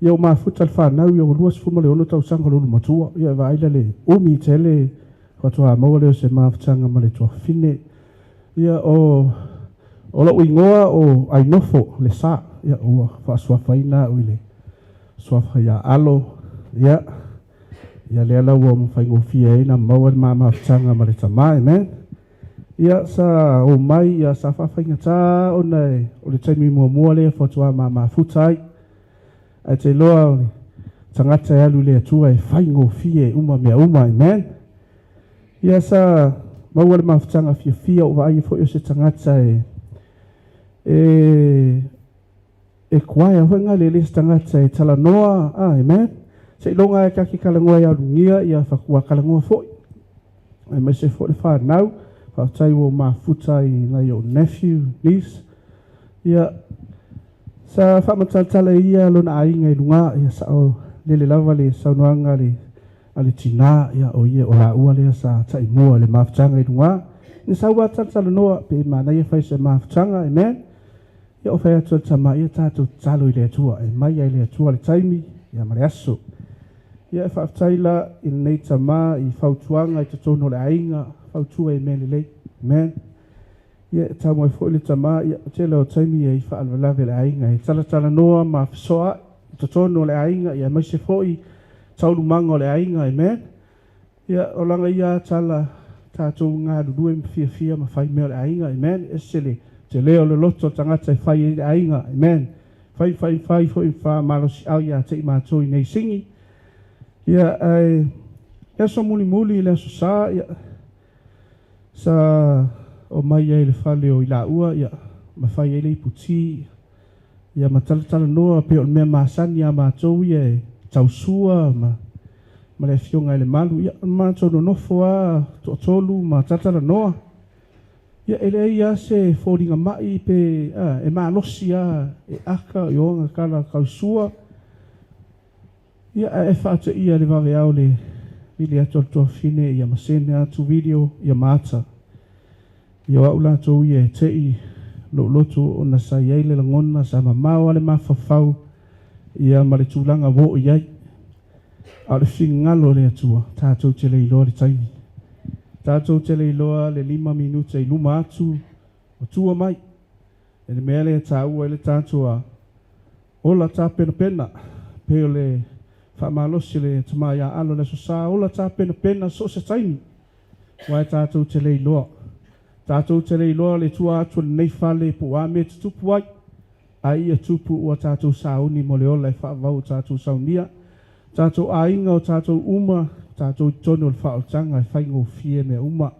Ia ua mafuta le fanau, ia ua 26 tausaga o le ulumatua. Ia e vaai lea le umi tele faatoa maua lea o se mafutaga ma le tuafafine. Ia o o lou igoa o Ainofo Lesa. Ia ua faasuafaina au i le suafa ia Alo. Ia ia lea la ua faigofie ai na maua le ma mafutaga ma le tama. Amen. Ia, sa omai, ia, sa faafaigata ona e, o le taimi muamua lea faatoa ma mafuta ai. Ae te iloa o le tagata e alu i le Atua e faigofie uma mea uma, amen. Ia, sa maua le mafutaga fiafia, ua vaai foi o se tagata e, e, e kuaea foi nga le le se tagata e talanoa, ah, amen. Seiloga e ta te talanoa ia Ulugia, ia faatoa talanoa foi. Aemaise foi le fanau, faafetai ua mafuta i nai ou nephew, niece. Ia, sa faamatalatala e ia lona aiga i luga, ia sao lele lava le saunoaga a le, a le tinā, ia o ia o laua lea sa taimua i le mafutaga i luga. Ina sau lava talatalanoa, pe manaia fai se mafutaga, amen. Ia o fai atu e le tama, ia tatou tatalo i le Atua, e mai ai le Atua le taimi, ia ma le aso. Ia e faafetai la i lenei tama i fautuaga i totonu o le aiga, fautua i mea lelei. Amen. Ia e tau mai foi le tama, ia o tele o taimi ia i faalavelave le aiga, e talatalanoa ma fesoaai i totonu o le aiga, ia aemaise foi taualumaga o le aiga. Amen. Ia, o lana ia tala, tatou galulue ma fiafia ma fai mea o le aiga, amen. Ese le tele o le loto o le tagata e fai ai le aiga, amen. Fai, fai, fai foi ma faamalosiau ia te i matou i nei sigi. Ia, ae, le aso mulimuli, le aso Sa, ia, Sa omai ai i le fale o Ilaua, ia, ma fai ai le ipu ti, ia ma talatalanoa pei o le mea masani ia matou ia e tausua ma ma le afioga i le Malu. Ia, matou nonofo lava toatolu ma talatalanoa. Ia, e leai lava se foliga mai pe, a, e malosi lava e aka i ona tala tausua. Ia, ae faateia i le vaveao le vili atu a le tuafafine ia ma sene atu video ia ma ata. Ia o au latou ia e te'i lou loto ona sa i ai le lagona sa mamao lava le mafaufau ia ma le tulaga ua oo i ai. A o le finagalo o le Atua, tatou te le iloa le taimi. Tatou te le iloa le lima minute i luma atu o tua mai. E le mea lea e taua ai le tatou a ola tapenapena, pei o le faamalosi o le tama ia Alo i le Aso Sa, ola tapenapena so o se taimi, aua e tatou te le iloa. Tatou te le iloa le tua atu o lenei fale po o a mea e tutupu ai, a ia tupu ua tatou sauni mo le ola e faavavau o tatou saunia, tatou aiga o tatou uma, tatou i totonu o le faaolataga e faigofie mea uma.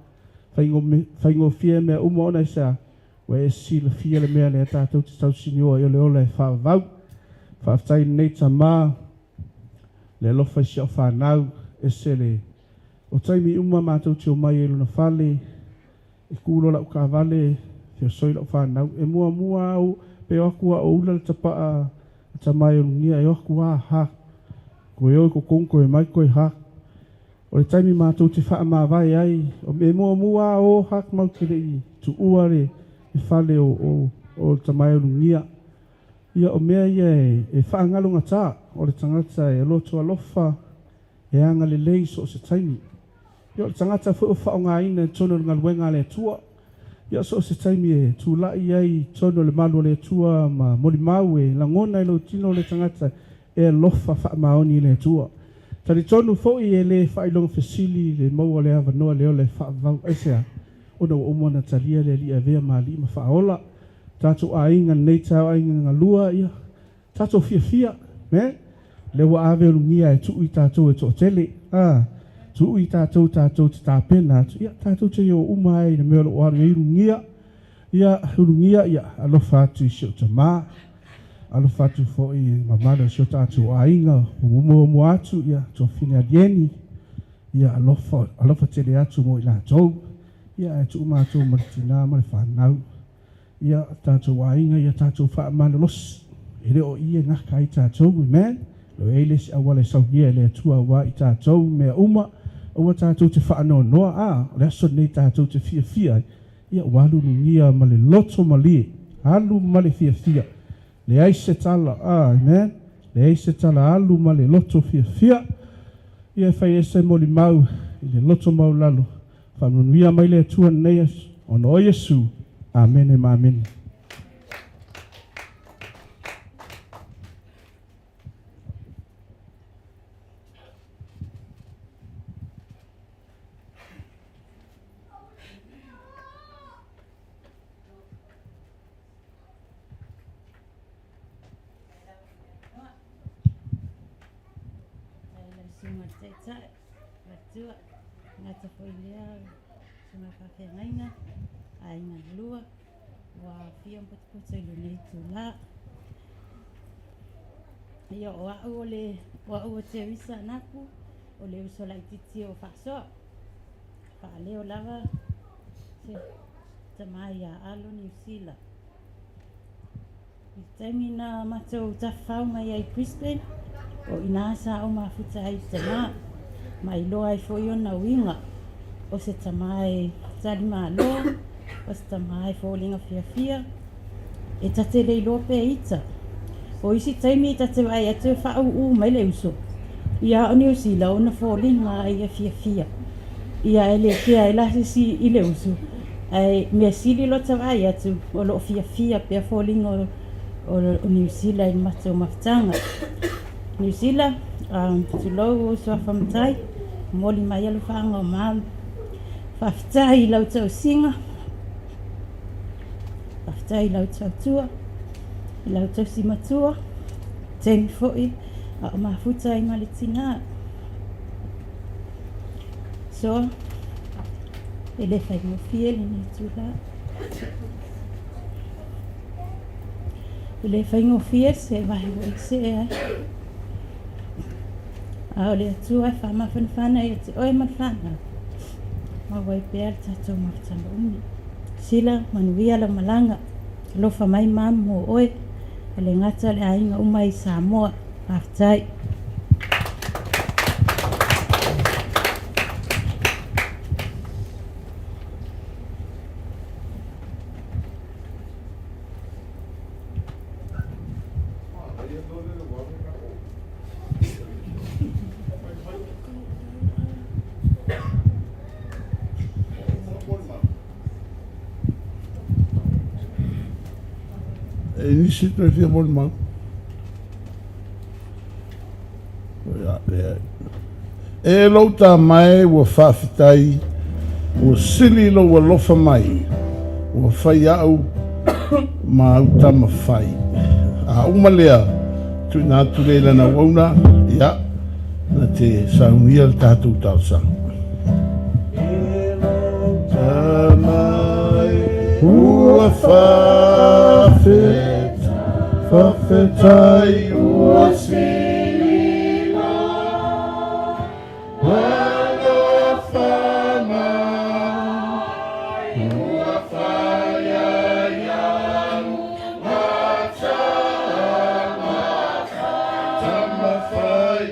Faigofie mea uma ona aisea? Ua e silafia le mea lea tatou te tausinioa ai o le ola e faavavau. Faafetai i lenei tama, le alofa i si au fanau, ese le o taimi uma matou te omai ai i lona fale, e ku loa lau taavale, feosoi lau fanau, e muamua au pe o atu a o ula le tapaa a tama e ulugia, e o atu a ha, toe o i totonu toe mai toe ha. O le taimi matou te faamavae ai, o e muamua a o ha matou te le i tuua le fale o o le tama e ulugia. Ia o mea ia e faagalogata o le tagata e loto alofa, e agalelei so o se taimi. Ia o le tagata foi o faaaogaina i totonu o le galuega a le Atua. Ia so o se taimi e tulai ai i totonu o le malu o le Atua ma molimau e lagona i lou tino le tagata e alofa faamaoni i le Atua. Talitonu foi e le faailoga fesili le maua o le avanoa le ola e faavavau. Aisea? Ona ua uma ona talia le Alii e avea ma Alii ma Faaola. Tatou aiga lenei taeao aiga galua ia tatou fiafia me lea ua ave ulugia e tuu i tatou e toatele a tuu i tatou tatou te tapena atu ia tatou te o uma ai i le mea o lo o alu ai ulugia ia ulugia ia alofa atu i si ou tamā alofa atu foi i mamalu o si o tatou aiga ua muamua atu ia tuafafine alieni ia alofa alofa tele atu mo i latou ia ae tuu matou ma le tinā ma le fanau Ia tatou aiga, ia tatou faamalolosi, e le o i e gata ai tatou. Amen. O lo o i ai le isi auala e saunia e le Atua aua i tatou mea uma, aua tatou te faanoanoa, a, o le aso lenei tatou te fiafia ai, ia ua alu lugia ma le loto malie, alu ma le fiafia, leai se tala, a, amen, leai se tala, alu ma le loto fiafia, ia e fai ese molimau i le loto maualalo. Faamanuia mai le Atua i lenei aso, ona o Iesu. Amene ma amene. Matua, gata foi lea susuga faafeagaiga, aiga lua, ua afio ma potopoto i lenei itula. Ia o au o le o au o Teresa Napu, o le uso laitiiti o Faasoa. Faaleo lava se tama ia Alo Niu Sila. I le taimi na matou tafafao mai ai i Brisbane, o i ina sa ou mafuta ai i le tamā, ma iloa ai foi ona uiga, o se tamā e talimalo, o se tamā e foliga fiafia, e ta te le iloa pe ita. O isi taimi ta te vaai atu e faaūū mai le uso, ia o Niu Sila ona foliga ai e fiafia. Ia e le kea ai la se isi i le uso, Ae mea sili lota vaai atu o lo o fiafia pea foliga o, o Niu Sila i le matou mafutaga. Niu Sila, tulou ou suafa matai, momoli mai alofaaga o malu. Faafetai i lau tausiga, faafetai i lau tautua, i lau tausi matua, taimi foi a o mafuta ai ma le tinā. So, E le faigofie lenei itulā. E le faigofie le seevae ua e see ai. A o le Atua e faamafanafana ia te oe ma le fanau, maua ai pea le tatou mafutaga umi. Sila, manuia lau malaga. Alofa mai mum mo oe, e le gata o le aiga uma i Samoa. Faafetai. E nisi toe fia molimau. Ia, leai. E lou tama e, ua faafetai, ua sili lou alofa mai, ua fai au ma au tama fai. A uma lea, tuuina atu lea i lana auauna, ia, na te saunia le tatou talosaga. E lou tama e, ua faafetai, ua sili lou alofa mai, ua fai au ma tama fai,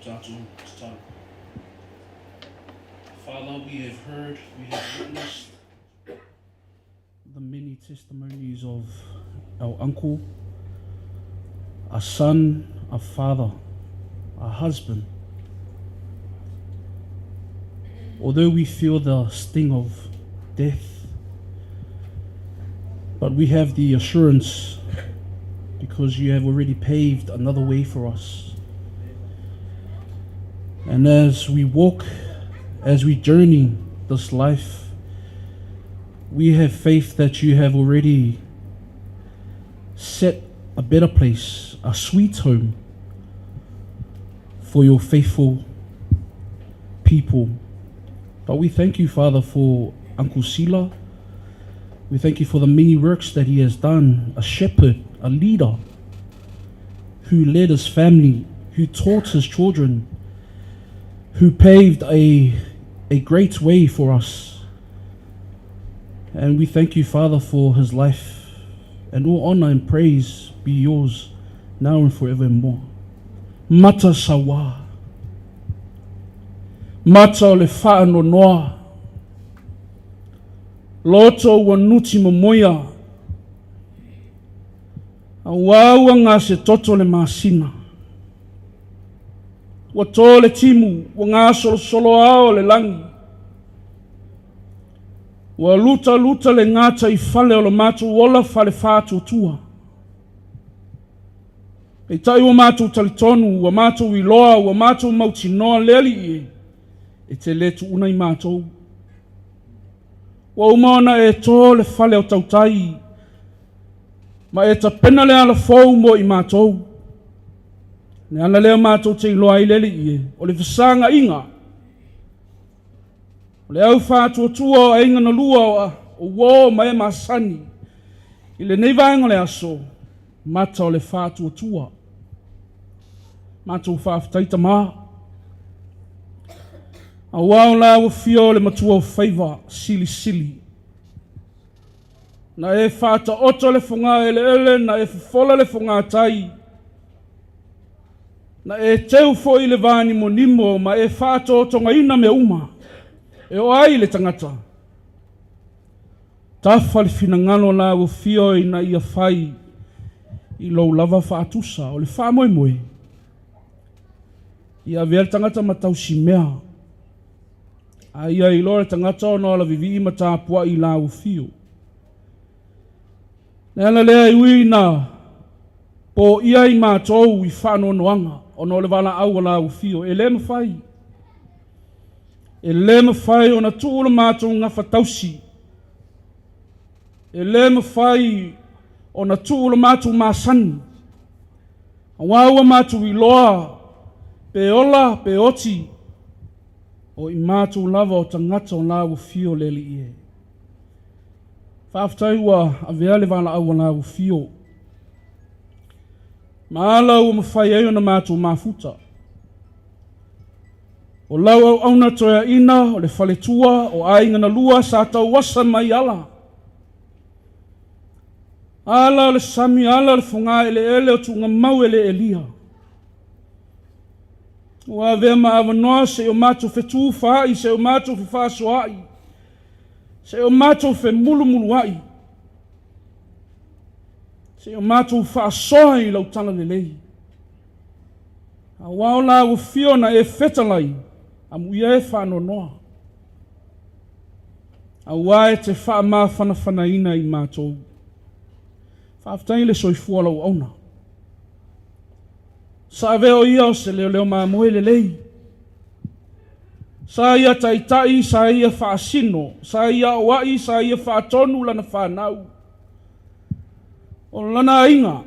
tatou tatalo. Father, we have heard, we have witnessed the many testimonies of our uncle, a son, a father, a husband. Although we feel the sting of death, but we have the assurance because you have already paved another way for us. And as we walk, as we journey this life, we have faith that you have already set a better place, a sweet home for your faithful people. But we thank you, Father, for Uncle Sila. We thank you for the many works that he has done, a shepherd, a leader who led his family, who taught his children, who paved a, a great way for us. And we thank you, Father, for his life. And all honor and praise be yours now and forevermore. Mata sawa. Mata o le faanonoa. Loto ua nuti momoia. Auā ua gasetoto le masina. Ua tō le timu, ua gasolosolo ao o le lagi. Ua lutaluta le gata i fale o lo matou ola fale faatuatua. Peitai ua matou talitonu, ua matou iloa, ua matou mautinoa le Alii e, e te le tuuna i matou. Ua uma ona e tō le fale o tautai, ma e tapena le ala fou mo i matou. Le ala lea matou te iloa ai le Alii e, o le fesagaina, o le au faatuatua o aiga na lua o uō ma e masani, i lenei vaega o le aso, mata o le faatuatua. Matou faafetai Tamā. Auā o la ua fia o le matua o faiva silisili. Na e faataoto le fogaeleele, na e fofola le fogatai, na e teu foi le vānimonimo ma e faatotogaina mea uma e oo ai le tagata. Tafa le finagalo o la ua fia ina ia fai i lou lava faatusa o le faamoemoe. Ia avea le tagata ma tausimea, a ia iloa le tagata ona o alavivii ma tapuai i la ua fio. Le ala lea e ui ina poia i matou i faanoanoaga ona o le valaau a la ua fio, e le mafai. E le mafai ona tuu le matou gafatausi. E le mafai ona tuu le matou masani. Auā ua matou iloa pe ola pe oti, o i matou lava o tagata o la ua fio le Alii e. Faafetai ua avea le valaau a la ua fio. Ma ala ua mafai ai ona matou mafuta. O lau auauna toeaina, o le faletua, o aiga na lua sa tauasa mai ala. Ala o le sami, ala o le fogaeleele o tuugamau e le elia. Ua avea ma avanoa se i o matou fetufaai, se i o matou fefaasoaai, se i o matou femulumuluai, se i o matou faasoa i lau talalelei. Auā o la ua fia ona e fetalai, amuia e faanoanoa. Auā e te faamafanafanaina i matou. Faafetai i le soifua o lau auauna. Sa avea o ia o se leoleo mamoe lelei. Sa ia taitai, sa ia faasino, sa ia aoai, sa ia faatonu lana fanau. O lana aiga,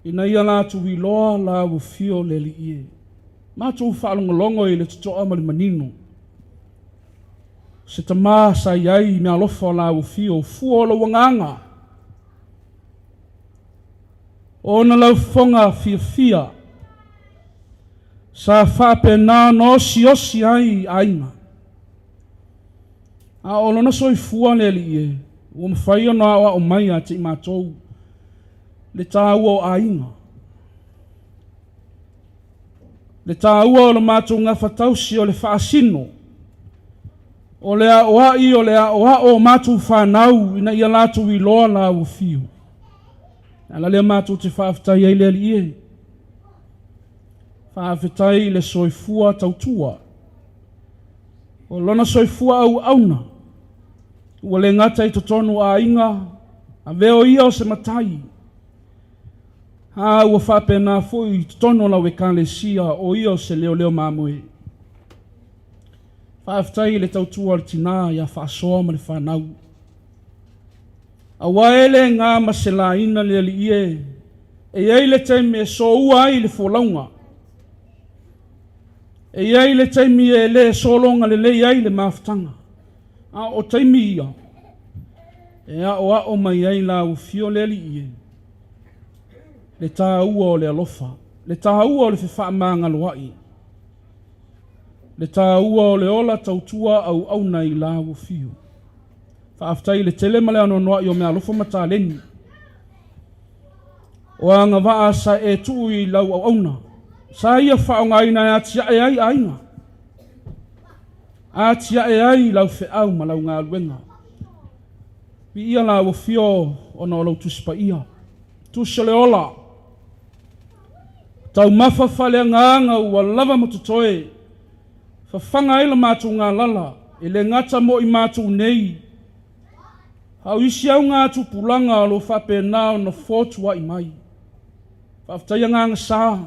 Ina ia latou iloa la ua fio le Alii e. Matou faalogologo i le totoa ma le manino. Se tama sa i ai i meaalofa o la ua fio, fua o lou agaga. O ona laufofoga fiafia sa faapena ona osiosi ai aiga. A o lona soifua le Alii e, ua mafai ona aoao mai ia te i matou le taua o aiga. Le tāua o le matou gafatausi o le faasino, o le aoa'i o le aoao o matou fanau ina ia latou iloa Lau afio. Le ala lea matou te faafetai ai le Alii e. Faafetai i le soifua tautua. O lona soifua auauna, ua le gata i totonu o aiga, avea o ia o se matai, a ua faapena foi i totonu o lau Ekalesia, o ia o se leoleo mamoe. Faafetai i le tautua a le tinā ia Faasoa ma le fanau. Aua e le ga ma se laina le Alii e, e i ai le taimi e soua ai le folauga. E i ai le taimi e le sologa lelei ai le mafutaga, a o taimi ia e aoao mai ai lau afio le Alii e, le taua o le alofa, le taua o le fefaamagaloa'i, le taua o le ola tautua auauna i lau afio. Faafetai i le tele ma le anoanoa'i o meaalofa ma taleni. O agavaa sa e tuu i lau auauna, sa ia faaaogaina e atiae ai aiga, atiae ai lau feau ma lau galuega. Viia lau afio ona o lau Tusi Paia, Tusi o le ola, taumafa faaleagaga ua lava ma totoe, fafaga ai la matou galala, e le gata mo i matou nei, A o isi augatupulaga o lo o faapena ona fotuai mai. Faafetai agaga sa,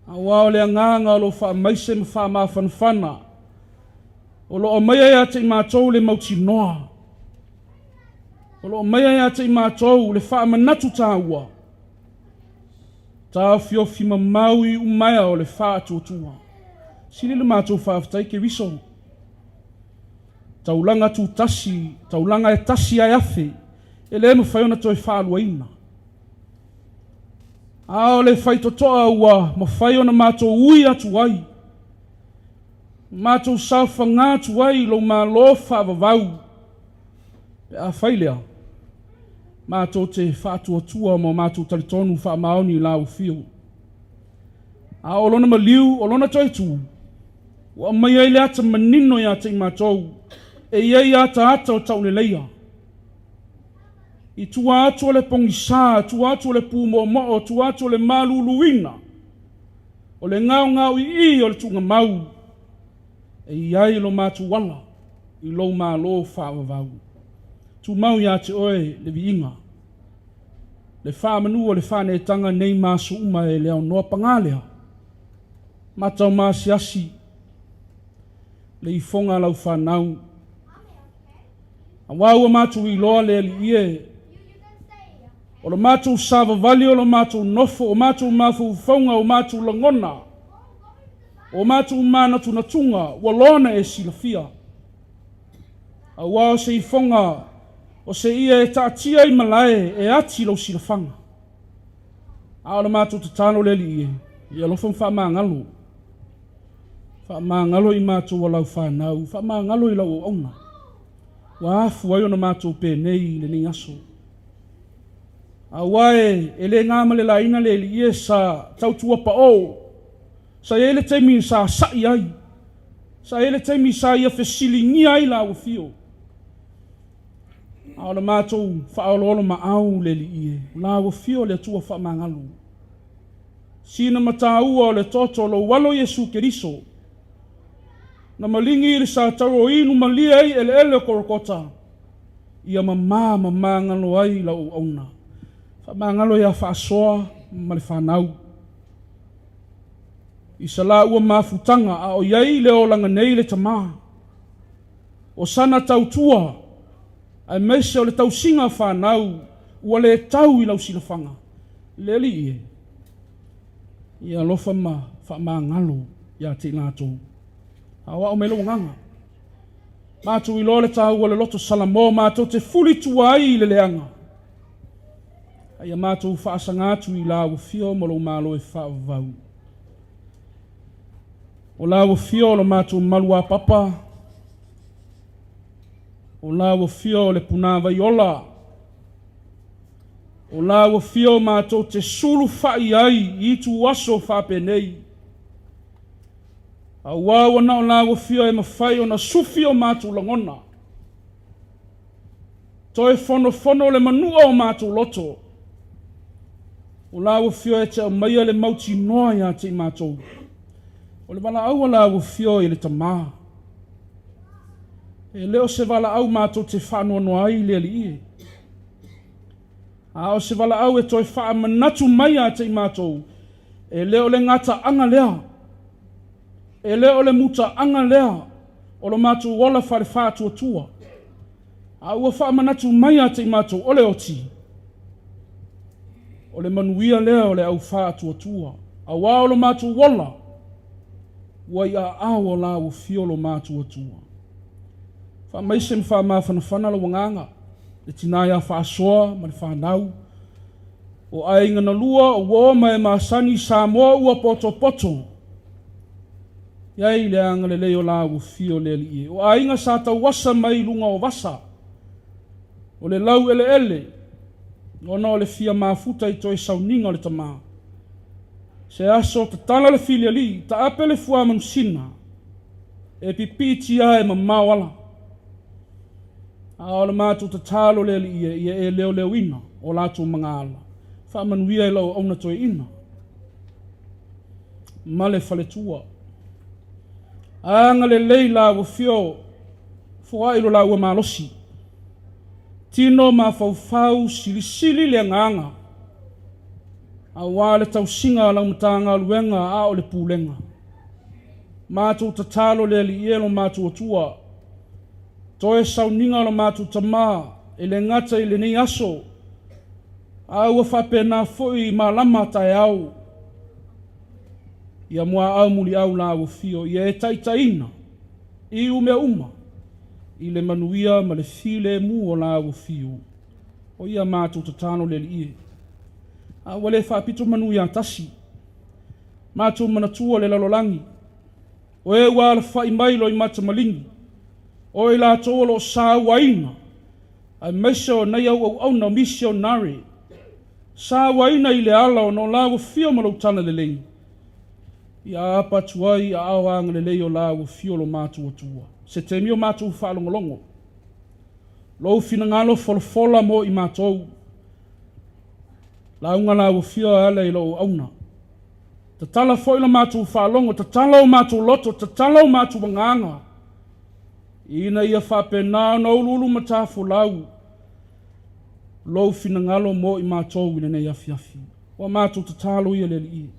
aua o le agaga o lo o faamaise ma faamafanafana, o lo o aumaia ia te i matou le mautinoa, o lo o aumaia ia te i matou le faamanatu taua, taofiofi mamau i umaea o le faatuatua. Sili le matou faafetai Keriso. Taulaga tutasi, taulaga e tasi ae afe, e le mafai ona toe faaluaina. A o le faitotoa ua mafai ona matou ui atu ai, matou saofaga atu ai i lou Malo faavavau, pe afai lea, matou te faatuatua ma matou talitonu faamaoni i lau afio. A o lona maliu, o lona toe tu, Ua aumai ai le ata manino ia te i matou, e i ai ataata o tauleleia. I tua atu o le pogisa, tua atu o le pumoomoo, tua atu o le maluluina, o le gaogaoiii o le tuugamau, e i ai lo matou ala i lou Malo faavavau. Tumau ia te oe le viiga, le faamanu o le faaneetaga nei ma aso uma e le aonoa paga lea. Mataumaasiasi le ifoga a lau fanau, aua ua matou iloa le Alii e, o lo matou savavali, o lo matou nofo, o matou mafaufauga, o matou lagona, o matou manatunatuga, ua loa ona e silafia. Aua o se ifoga, o se ia e taatia i malae e ati lou silafaga. A o le matou tatalo le Alii e, ia alofa ma faamagalo. Faamagalo i matou a lau fanau, faamagalo i lau auauna. Ua afu ai ona matou penei i lenei aso. Aua e, e le na ma le laina le Alii e sa tautua paʻō. Sa i ai le taimi sa saʻi ai. Sa i ai le taimi sa ia fesiligia ai lau afio. A o le matou faaoloolomaau le Alii e, o la ua fio le Atua faamagalo. Sina mataua o le toto o lou Alo Iesu Keriso, na maligi i le satauro inu malie ai eleele o Kolokota, ia mamā ma magalo ai lau auauna. Faamagalo ia Faasoa ma le fanau. I sa laua mafutaga a o i ai le olaga nei le Tama. O sana tautua, aemaise o le tausiga fanau ua le tau i lau silafaga, le Alii e, ia alofa ma faamagalo ia te i latou. Aoao mai lou agaga. Matou iloa le taua o le loto Salamo, matou te fuli tua ai i le leaga. A ia matou faasaga atu i lau afio ma lou malo e faavavau. O lau afio o lo matou maluapapa, o lau afio o le punāvai ola, o lau afio matou te sulufa'i ai i ituaso faapenei. Auā ua na o lāua fia e mafai ona sufi o matou lagona. Toe fonofono le manua o matou loto. O lāua fia e te aumaia le mautinoa iā te i matou. O le valaau a lāua fia i le Tamā. E le o se valaau matou te faanoanoa ai i le Alii e. A o se valaau e toe faamanatu mai ia te i matou, e le o le gataaga lea, e le o le mutaaga lea o lo matou ola faale-faatuatua, a ua faamanatu mai ia te i matou o le oti, o le manuia lea o le au faatuatua, auā o lo matou ola, ua i aao o la ua fio lo matuatua. Faamaise ma faamafanafana lou agaga. Le tina ia Faasoa ma le fanau. O aiga na lua, o uo ma e masani i Samoa ua potopoto. I ai le agalelei o la ua fio le Alii e. O aiga sa tauasa mai i luga o vasa. O le laueleele, ona o le fia mafuta i toe sauniga o le tama. Se aso tatala le filialii, taape le fuamanusina, e pipiitia e mamao ala. A o le matou tatalo le Alii e, ia e leoleoina o latou magaala. Faamanuia i lau auauna toeaina ma le faletua. Agalelei la ua fio foai lo laua malosi. Tino mafaufau silisili le agaga auā le tausiga a lau Matagaluega a o le Pulega. Matou tatalo le Alii e lo matou Atua. Toe sauniga o lo matou Tamā, e le gata i lenei aso, a ua faapena foi i malama taeao. Ia muaau muliau la ua fio, ia e taitaiina i umea uma, i le manuia ma le filemu o la ua fio. O ia matou tatalo le Alii e. A ua le faapito manu ia tasi, matou manatua le lalolagi, O e ua alafai mai loimata maligi, o i latou o lo o sauaina, aemaise o nai au auauna o misionare, sauaina i le ala ona o la ua fio ma lou talalelei, ia apa atu ai i aao agalelei o la ua fio lo matou Atua. Se taimi o matou faalogologo, lou finagalo folafola mo i matou, lauga la ua fio e ala i lou auauna. Tatala foi lo matou faalogo, tatala o matou loto, tatala o matou agaga, ina ia faapena ona uluulu matafolau lou finagalo mo i matou i lenei afiafi. Ua matou tatalo ia le Alii.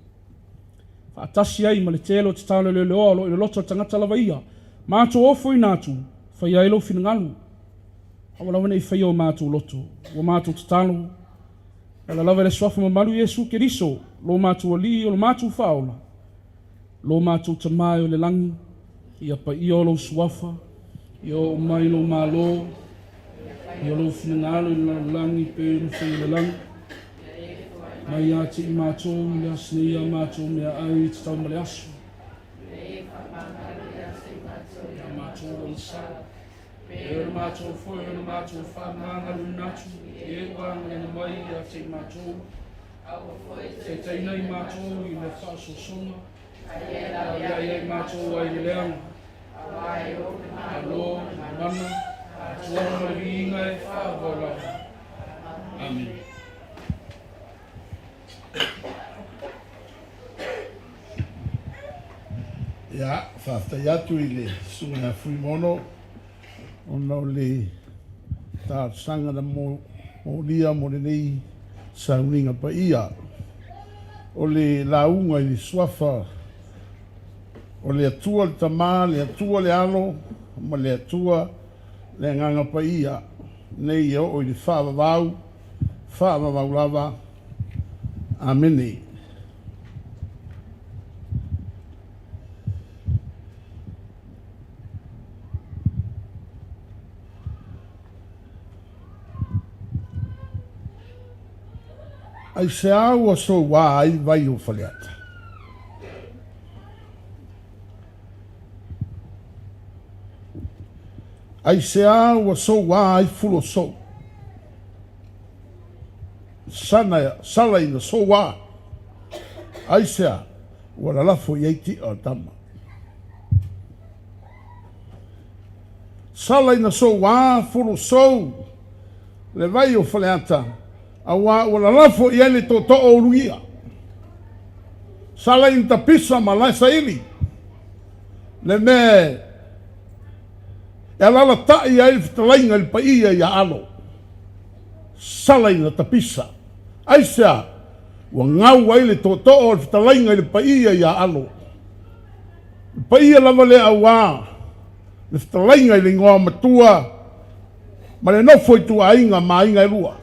Faatasi ai ma le tele o tatalo leoleoa o lo o i le loto o le tagata lava ia, matou ofoina atu, faia ai lou finagalo. Aua lava ne i faia o matou loto. Ua matou tatalo, E ala lava i le Suafa mamalu Iesu Keriso, lo matou Alii o lo matou Faaola, lo matou Tama e o le lagi, ia paia o lou Suafa, ia oo mai lou Malo, ia lou finagalo i le lalolagi pei ona fai i le lagi. Mai ia te i matou i le aso nei a matou meaai i tatau ma le aso. Ia matou onosai. E o le matou foi o le matou faamagaluina atu i e ua agalena mai ia te i matou, taitaina i matou i le faasoasoga, a ia ia i matou ai le leaga, Malo, mana, Atua ma le viiga e faavavau lava. Amene. Ia, faafetai atu i le Susuga ia Fuimaono ona o le talosaga na molia mo lenei sauniga paia. O le lauga i le suafa o le Atua le Tama, le Atua le Alo ma le Atua le Agaga Paia, nei e oo i le faavavau, faavavau lava. Amene. Aisea ua soua ai vai o Faleata? Aisea ua soua ai Fulosou? Sana, sala ina soua. Aisea ua lalafo i ai ti'a o le tama? Sala ina souā fulusou le vai o Faleata, auā ua lalafo i ai le tootoo o Ulugia. Sala ina tapisa ma lae saili le mea e alalatai ai le fetalaiga i le paia ia Alo. Sala ina tapisa. Aisea? Ua gau ai le tootoo o le fetalaiga i le paia ia Alo. Le paia lava lea auā le fetalaiga i le igoa matua ma le nofo ituaiga ma aiga e lua.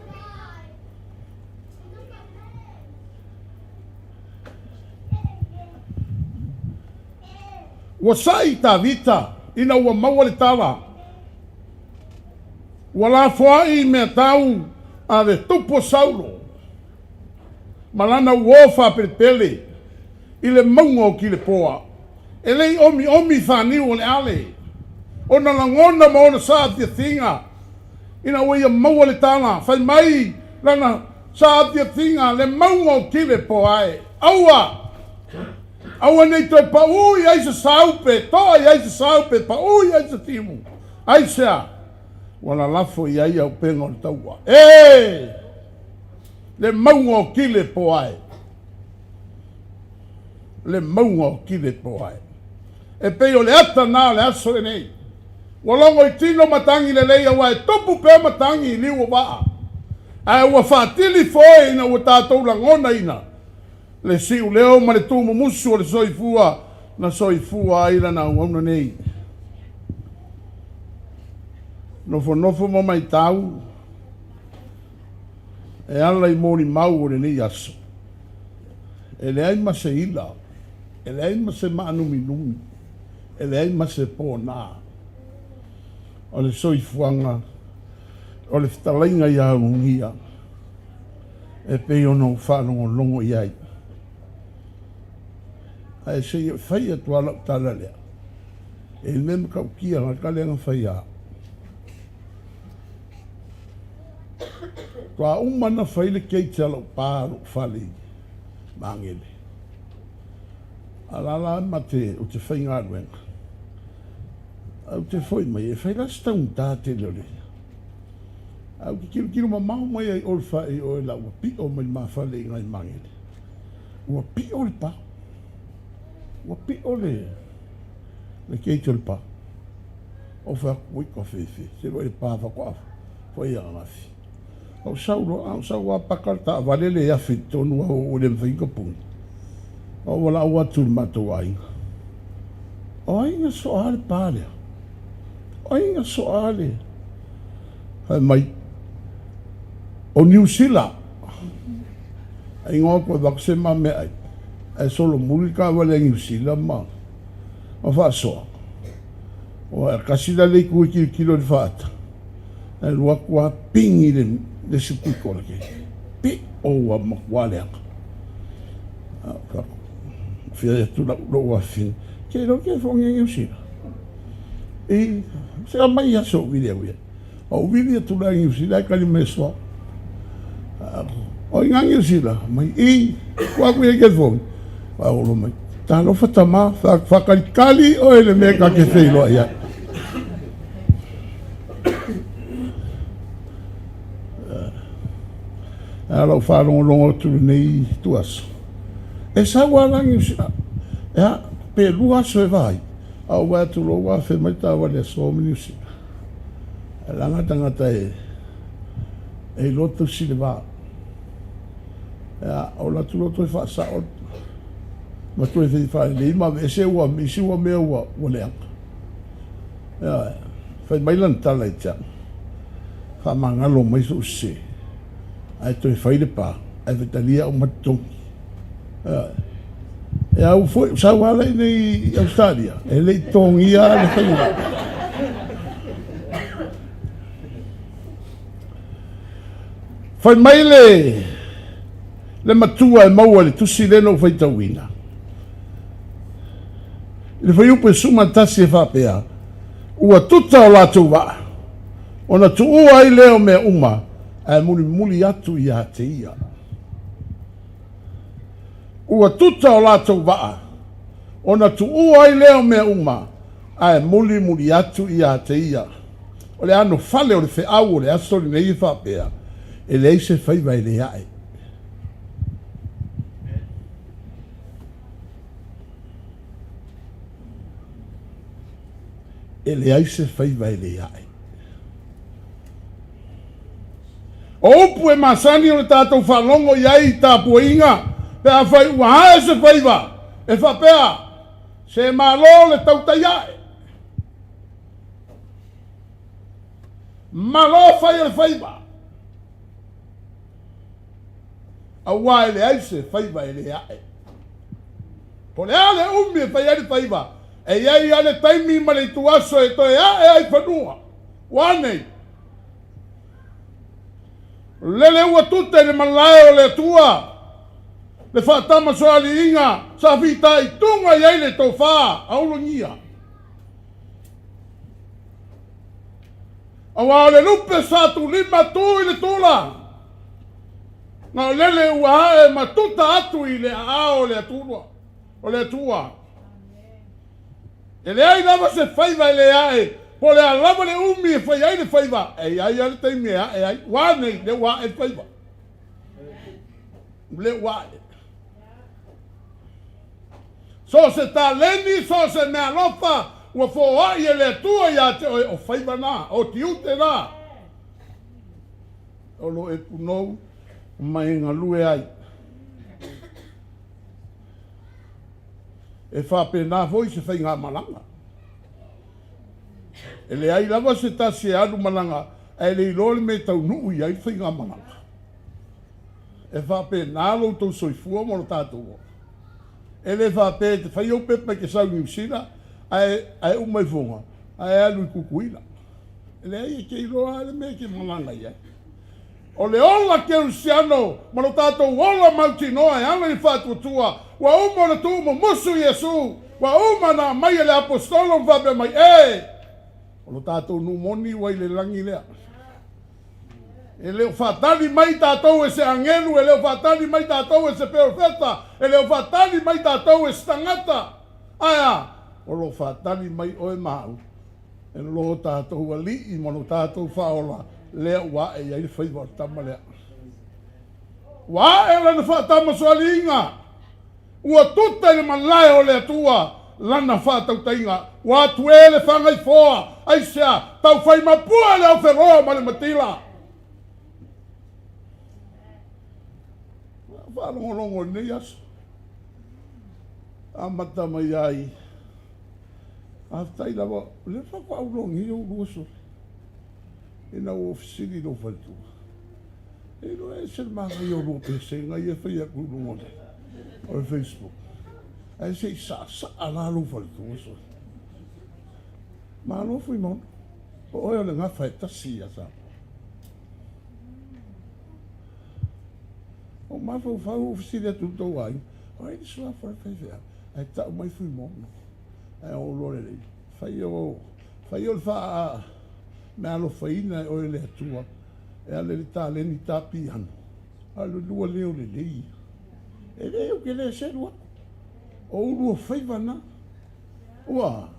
Ua sa'i Tavita ina ua maua le tala, ua lafoai mea tau a le tupu o Saulo ma lana uō faapelepele i le mauga o Kilepoa. E le i omiomi faniu o le ale, ona lagona ma ona saafiafiga ina ua ia maua le tala, fai mai lana saafiafiga, le mauga o Kilepoa e, Aua! Aua ne i toe paʻū i ai se sau pe toa i ai se sau pe paʻū i ai se timu. Aisea? Ua lalafo i ai auupega o le taua. E! Le mauga o Kilepoa e! Le mauga o Kilepoa e! E pei o le ata na o le aso lenei. Ua logo i tino matagi lelei aua e tupu pea matagi i liu o vaa. Ae ua faatili foe ina ua tatou lagonaina le siuleo ma le tumumusu o le soifua na soifua ai lana auauna nei. Nofonofo ma maitau e ala i molimau o lenei aso. E leai ma se ila, e leai ma se maanuminumi, e leai ma se pōnā o le soifuaga o le fetalaiga iā Ulugia. E pei ona ou faalogologo i ai. Ae se i fai atu lava lau tala lea, e le mea matautia na ka lea na fai a. Toa uma na fai le gate a lou pa lou fale i Magele. A la la ma te, o te faigaluega. Au te foi mai, e fai la se taugata tele o le Ae ou te tilotilo mamao mai ai Olfa i oe la ua piʻo mai le ma fale i ngai Magele. Ua piʻo le pa. Ua piʻo le le gate o le pa. Ou fai atu, ui ka fefe, se loa i le pa faatoa fai ananafi. Ou sau loa, a ou sau a paka le taavale le afe i totonu a ua le mafai ona puni. Ou valaau atu i le matou aiga. O ai na soa le pa lea? O ai na soa le Fai mai, o Niu Sila. A igoa koe wak se ma mea ai. Ae solomuli ka wale a Niu Sila ma ma faasoa. O a kasi la le iku i kilokilo i le faata. Ae lua atu a pingi le le isi piko o le keiki. Pi o ua matua leaga. A ka fia atu lau lou afafine. Ke iloa ke foʻi Niu Sila. I se aumai aso o vili au ia. O vili atu la i Niu Sila e kali mai soa. O i ngā Niu Sila, mai i, kua aku ia i California. Wa olo mai, talofa tama, whakalikali oe le mea ka ke wheiloa ia. A lau whaalongolongo atu lenei tuaso. E sau a la Niu Sila, e a, pe lua aso e vai. A ou vaai atu loa ua afe mai taavale a Saw ma Niusila. Ae leaga tagata e e iloa tausi le va. Ia, o atu loa toe faasao ma toe fai faalelei ma aveese ua isi ua mea ua ua leaga. Ia, fai mai lana tala ia te au, faamagalo mai sou sese, ae toe fai le pa, ae faitalia au ma totogi. E au foi, sau lava i nei i Australia, e le i totogia le faiga. Fai mai le, le matua e maua i le tusi lea na ou faitauina. I le fuaiupu e 11 e faapea, Ua tuta o latou vaa, ona tuua ai lea o mea uma, ae mulimuli atu ia te ia. Ua tuta o latou vaa, ona tuua ai lea o mea uma, ae mulimuli atu ia te ia. O le anofale o le feau o le aso lenei e faapea, e leai se faiva e le ae. E leai se faiva e le ae. O upu e masani o le tatou faalogo i ai i tapuaiga pe afai ua ae se faiva, e faapea, Se malo le tautai ae. Malo fai o le faiva. Aua e leai se faiva e le ae. Po o le a le umi e fai ai le faiva, e i ai lava le taimi ma le ituaso e toe ae ai fanua. Ua a nei? Lele ua tuta i le malae o le Atua le faatamasoaliiga sa fitaituga i ai le tofa a Ulugia. Aua o le lupe sa tulima tu i le tula, na o lele ua ae ma tuta atu i le aao o le Atua. O le Atua. E leai lava se faiva e le ae, po o le a lava le umi e fai ai le faiva, e i ai lava le taimi e ae ai. Ua a nei, lea ua ae le faiva. Lea ua ae. So o se taleni, so o se meaalofa ua foai e le Atua ia te oe, o faiva na, o tiute na, o lo o e punou ma e galue ai. E faapena foi se faigamalaga. E leai lava se tasi e alu malaga ae le iloa le mea e taunuu i ai le faigamalaga. E faapena lo outou soifua ma lo tatou ola. E le faapea e te fai ou pepa e te sau i Niu Sila ae ae uma ifoga ae alu i Tutuila. E leai e te iloa lava le mea e te malaga i ai. O le ola kerisiano ma lo tatou ola mautinoa e ala i le faatuatua, ua uma ona tuumumusu Iesu, ua uma ona aumai e le Aposetolo ma faapea mai, E! O lo tatou nuu moni ua i le lagi lea. E le o faatali mai tatou e se agelu, e le o faatali mai tatou e se perofeta, e le o faatali mai tatou e se tagata. Ae a? O lo o faatali mai oe ma au e lo tatou Alii ma lo tatou Faaola lea ua ae i ai le faiva o le tama lea. Ua ae lana faatamasoaliiga, ua tuta i le malae o le Atua lana faatautaiga, ua atu e le fagaifoa, aisea, taufai mapua le aufeloa ma le matila. Faalogologo i lenei aso, amata mai ai. Faafetai lava, o lea faatoa ou logia ou lua sole ina ua ou fesili i lou faletua, e iloa ese le manaia o lua pesega ia e fai atu i luga o le Facebook, ae se i saasaa la lou faletua sole. Malo Fuimaono, o oe o le gafa e tasi ia Samoa. Ou mafaufau ou fesili atu i le tou aiga, o ai le suafa o le faifeau? Ae tau mai Fuimaono. Ae ou loa lelei, fai o, fai o le faa meaalofaina e oe le Atua, e ala i le taleni ta piano, a o le lua leo lelei ia. E leai ou te le selu atu, o ou lua faiva na. Ua,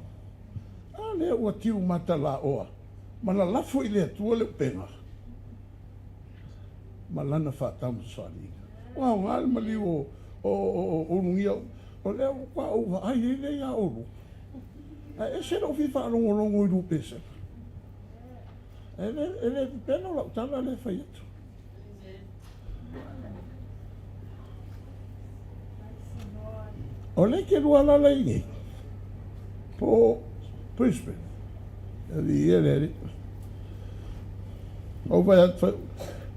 a lea ua tiu matalaoa ma lalafo i le Atua le upega ma lana faataumasoaliiga. Ua aoga le maliu o, o, o, o ulugia O lea ua ou vaai ai lea iā oulua, ae ese lou fia faalogologo i lua pesega. E le, e le pepelo lau tala lea e fai atu. O lea ke lua alala i nei, po Brisbane. E ia le alii. Ou fai atu,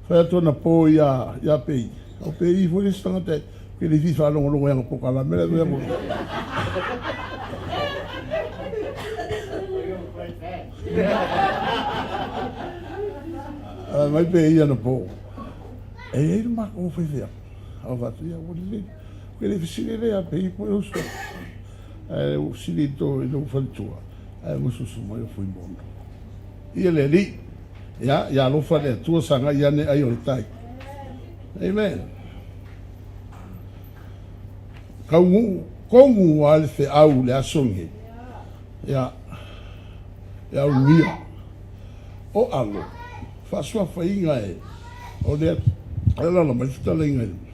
fai atu ana po iā, iā Pei. O Pei foi le isi tagata e le fia faalogologo i ana polokalame la e Fai mai Pei ana po, e i ai le matou faifeau. Ou fai atu, ia ua lelei. Ou te le fesili lea ia Pei po o uso. Ae ua fesili i lou faletua, ae ua susu mai o Fuimono. Ia le Alii, ia, ia alofa le Atua sagai ane ai o le tai. Amen. Kaunuu, kogu a le feau le aso lenei. Ia, ia uluia. O Alo, faasuafaina e, o le, alaala mai le fetalaiga i luga.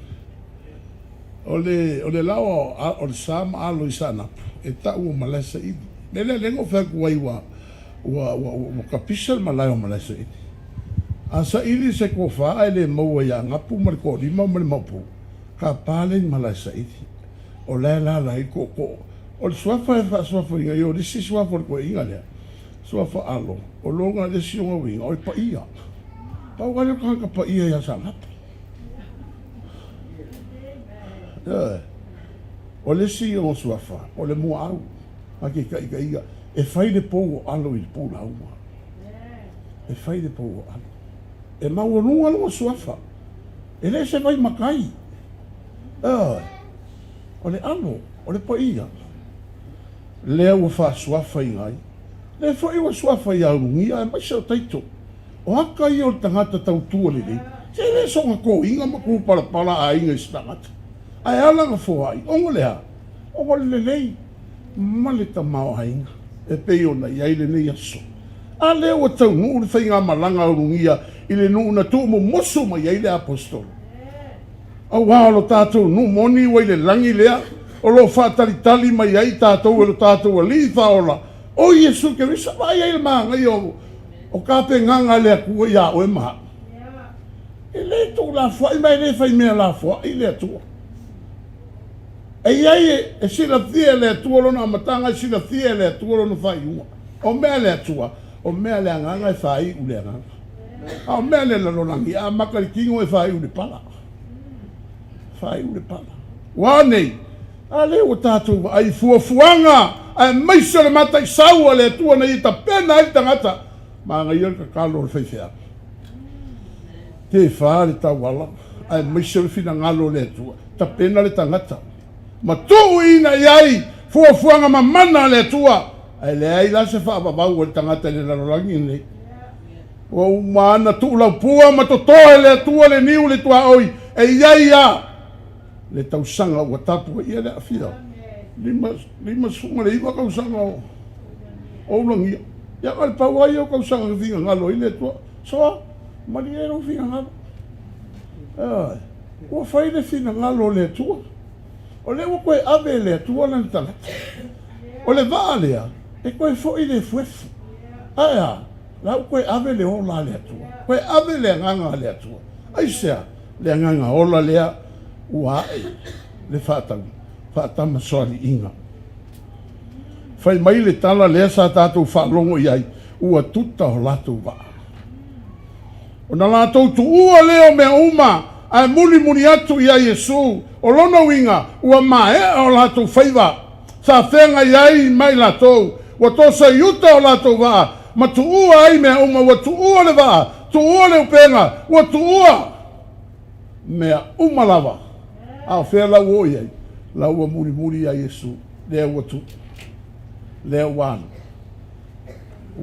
O le, o le lao a, o le sa ma Alo i Saanapu, e tau o Malaesaili. O le mea lea, lea na ou fai atu ai ua, ua, ua, ua kapisa le malae o Malaesaili. A saili se tofa ae le maua ia Gapu ma le Toalima ma le Maopu, tapa lea i Malaesaili. O la e alaala ai le tootoo. O le suafa e faasuafaina ai, o le isi suafa o le toeaina lea, suafa Alo, o lona le isi ona uiga, o le paia. Pau lava lea o le tagata paia ia Saanapu. Ioe. O le isi ona suafa, o le muaau, a ke taitaiga, e fai le pou o Alo i le pulauga. E fai le pou o Alo. E maualuga lona suafa. E le se vai matai. Ioe. O le Alo, o le paia. Lea ua faasuafaina ai. Lea foi ua suafa ia Ulugia aemaise o Taito. O aka ia o le tagata tautua lelei, se e le soona toina ma tu palapala aiga i se tagata. Ae ala na foai, ona le a? Ona o le lelei ma le tamaoaiga e pei ona i ai lenei aso. A lea ua taunuu le faigamalaga a Ulugia i le nuu na tuumomoso mai ai le Aposetolo. Aua o lo tatou nuu moni ua i le lagi lea o lo o faatalitali mai ai tatou e lo tatou Alii Faaola, o Iesu Keriso. Vaai ai le manaia o tapenaga a le Atua iā oe ma au. E le tuulafoai ma e le faimea lafoai le Atua. E i ai e silafia e le Atua lona amataga, e silafia e le Atua lona faaiuga. O mea a le Atua, o mea a le agaga e faaiu le agaga. A o mea a le lalolagi, e amata i le tino e faaiu i le pala. Faaiu le pala. Ua a nei? A lea ua tatou vaai i fuafuaga aemaise o le mataisau a le Atua na ia tapena ai le tagata. Manaia le tatalo a le faifeau. Tefa le tauala aemaise o le finagalo o le Atua. Tapena le tagata ma tuuina i ai fuafuaga mamana a le Atua. Ae leai la se faavavau a le tagata i le lalolagi lenei. Ua uma ana tuulaupua ma totoe le Atua le niu le tuaoi e i ai a le tausaga ua tapuaia le aafia. 59 tausaga o Ulagia. Ia o le pau lava ia o tausaga na finagalo ai le Atua. Soa, malie lou finagalo. Ioe. Ua fai le finagalo o le Atua. O lea ua toe ave e le Atua lana tagata. O le vaa lea, e toe foi le efuefu. Ae a? La ua toe ave le ola a le Atua. Toe ave le agaga a le Atua. Aisea? Le agaga ola lea ua ae le faatau, faatamasoaliiga. Fai mai le tala lea sa tatou faalogo i ai, ua tuta o latou vaa. Ona latou tuua lea o mea uma, ae mulimuli atu ia Iesu, o lona uiga, ua maea o latou faiva. Sa feagai ai ma i latou, ua tosa i uta o latou vaa, ma tuua ai mea uma, ua tuua le vaa, tuua le upega, ua tuua mea uma lava. A o fea la ua oo i ai? La ua mulimuli ia Iesu, lea ua tuu, lea ua alu.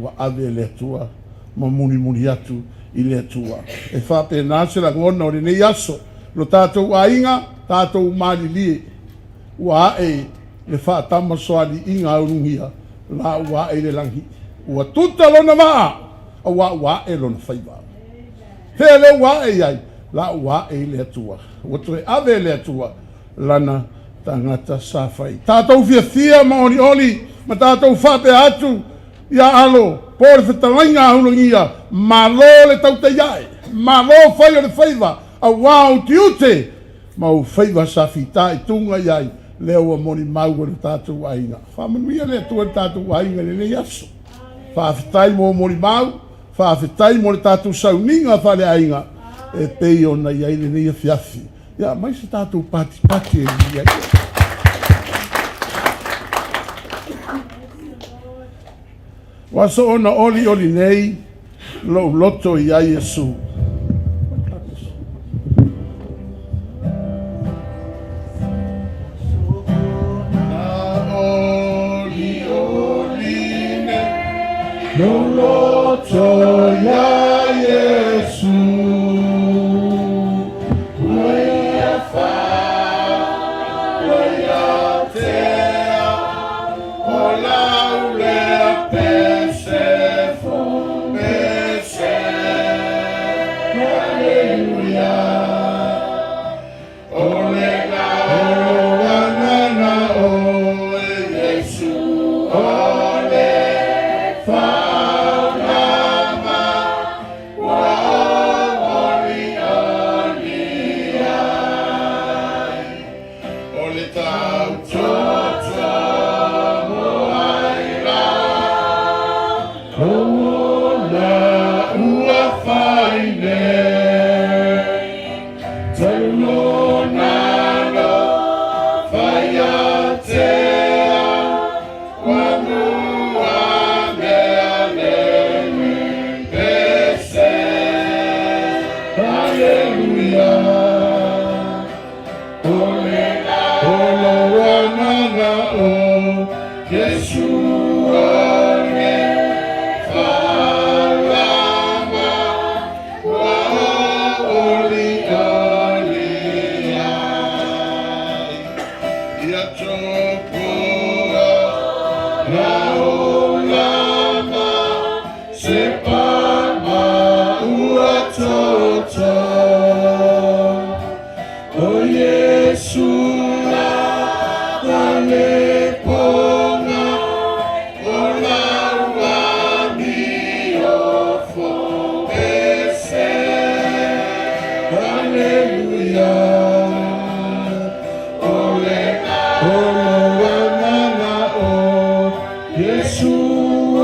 Ua ave e le Atua ma mulimuli atu i le Atua. E faapena se lagona o lenei aso, lo tatou aiga, tatou malilie, ua ae le faatamasoaliiga a ulugia, la ua ae i le lagi. Ua tuta lona vaa, auā ua ae lona faiva. Fea lea ua ae i ai? La ua ae i le Atua. Ua toe ave e le Atua lana tagata sa fai. Tatou fiafia ma olioli ma tatou faapea atu ia Alo, po o le fetalaiga a Ulagia, Malo le tautai ae, malo fai o le faiva, auā utiute ma ou faiva sa fitaituga i ai, lea ua molimau e lo tatou aiga. Faamanuia le Atua i le tatou aiga i lenei aso. Faafetai mo molimau, faafetai mo le tatou sauniga faaleaiga e pei ona i ai lenei afiafi. Ia aumai se tatou patipati e lili ai. Ua soona olioli nei lou loto iā Iesu. Lou loto iā Iesu. Fa'aulama ua ou olioli ai, o le tautoto mo ai lā, lou ola ua fai nei. Talu lona alofa ia te au, ua mua mea le pese. Haleluia. O le o lou agaga o Iesu o le fa'aulama ua ou olioli ai. Ia topua laulama se pama ua toto. O Iesu lava le poga o lau amio fopese. Haleluia. O le o lou agaga o Iesu o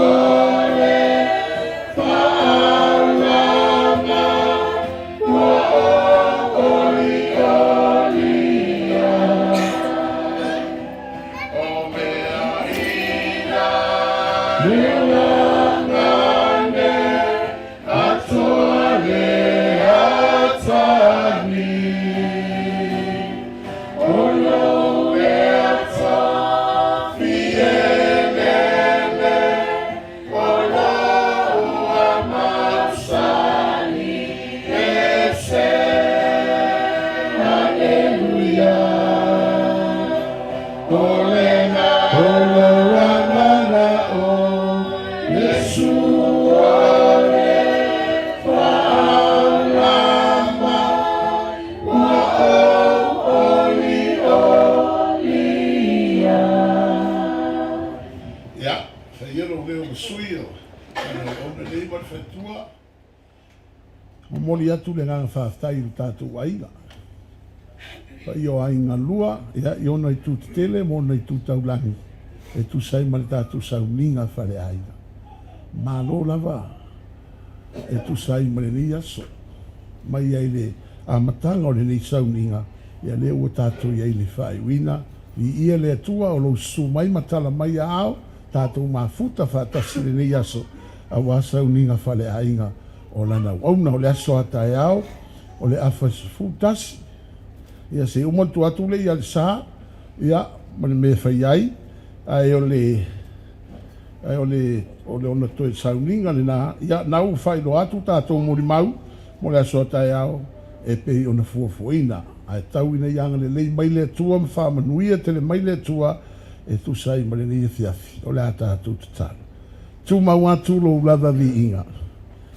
le fa'aulama ua ou olioli ai. O mea ina le lagane atoa le atani. O lou ea tofi elele, o lou amausani ese. Haleluia. O le o lou agaga o Iesu o le fa'aulama ua ou olioli ai. Ia, faia lou leo ma sui o lana auauna nei ma le faletua. Momoli atu le agaga faafetai i lo tatou aiga. Paia o aiga lua, ia, i ona itu tetele ma ona itu taulagi e tusa ai ma le tatou sauniga faleaiga. Malo lava e tusa ai ma lenei aso. Mai ai le amataga o lenei sauniga, ia lea ua tatou i ai i le faaiuina. Viia le Atua o lou susu mai ma tala mai aao, tatou mafuta faatasi i lenei aso aua sauniga faleaiga o lana auauna. O le aso a taeao o le afa 11, ia se i uma ona tuu atu lea ia le sa, ia, ma le mea e fai ai, ae o le ae o le o le ona toe sauniga lena, ia, na ua faailoa atu tatou molimau mo le aso a taeao e pei ona fuafuaina. Ae tau ina ia agalelei mai le Atua ma faamanuia tele mai le Atua e tusa ai ma lenei afiafi. O le a tatou tatalo. Tumau atu lou lava viiga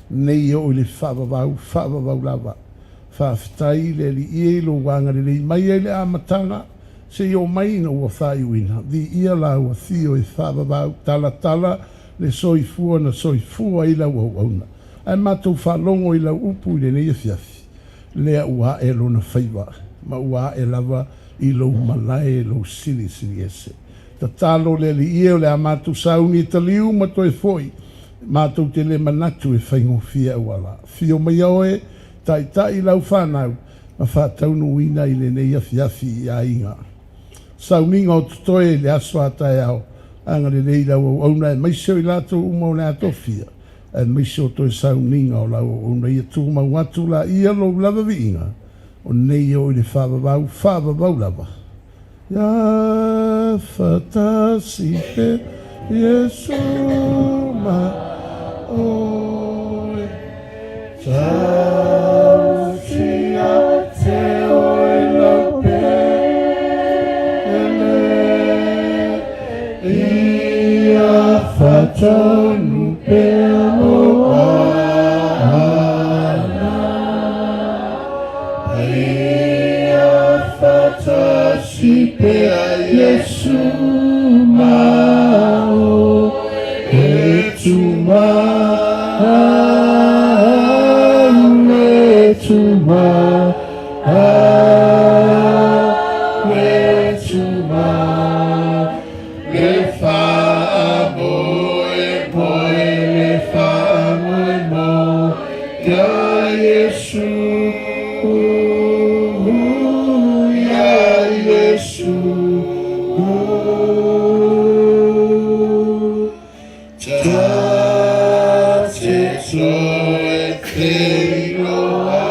nei e oo i le faavavau, faavavau lava. Faafetai i le Alii e i lou agalelei mai ai le amataga seia oo mai ina ua faaiuina. Viia lau afio e faavavau, talatala le soifua na soifua ai lau auauna. Ae matou faalogo i lau upu i lenei afiafi, lea ua ae lona faiva, ma ua ae lava i lou malae lou silisili ese. Tatalo le Alii e o le a matou sauni e taliu ma toe foi, matou te le manatu e faigofie auala. Afio maia oe, taitai lau fanau, ma faataunuuina i lenei afiafi i aiga. Sauniga o totoe i le aso a taeao, agalelei lau auauna aemaise o i latou uma o le a tofia, aemaise o toe sauniga o lau auauna ia tumau atu laia lou lava viiga, o nei e oo i le faavavau, faavavau lava. Ia faatasi pea Iesu ma oe, tausi ia te oe lau pele, ia faataunuu pea lou agaga, ia faatasi pea Iesu ma oe, e tu. tumau, le tumau, le tumau, le faamoemoe, le faamoemoe ia Iesu, ia Iesu. Ta te toe feiloa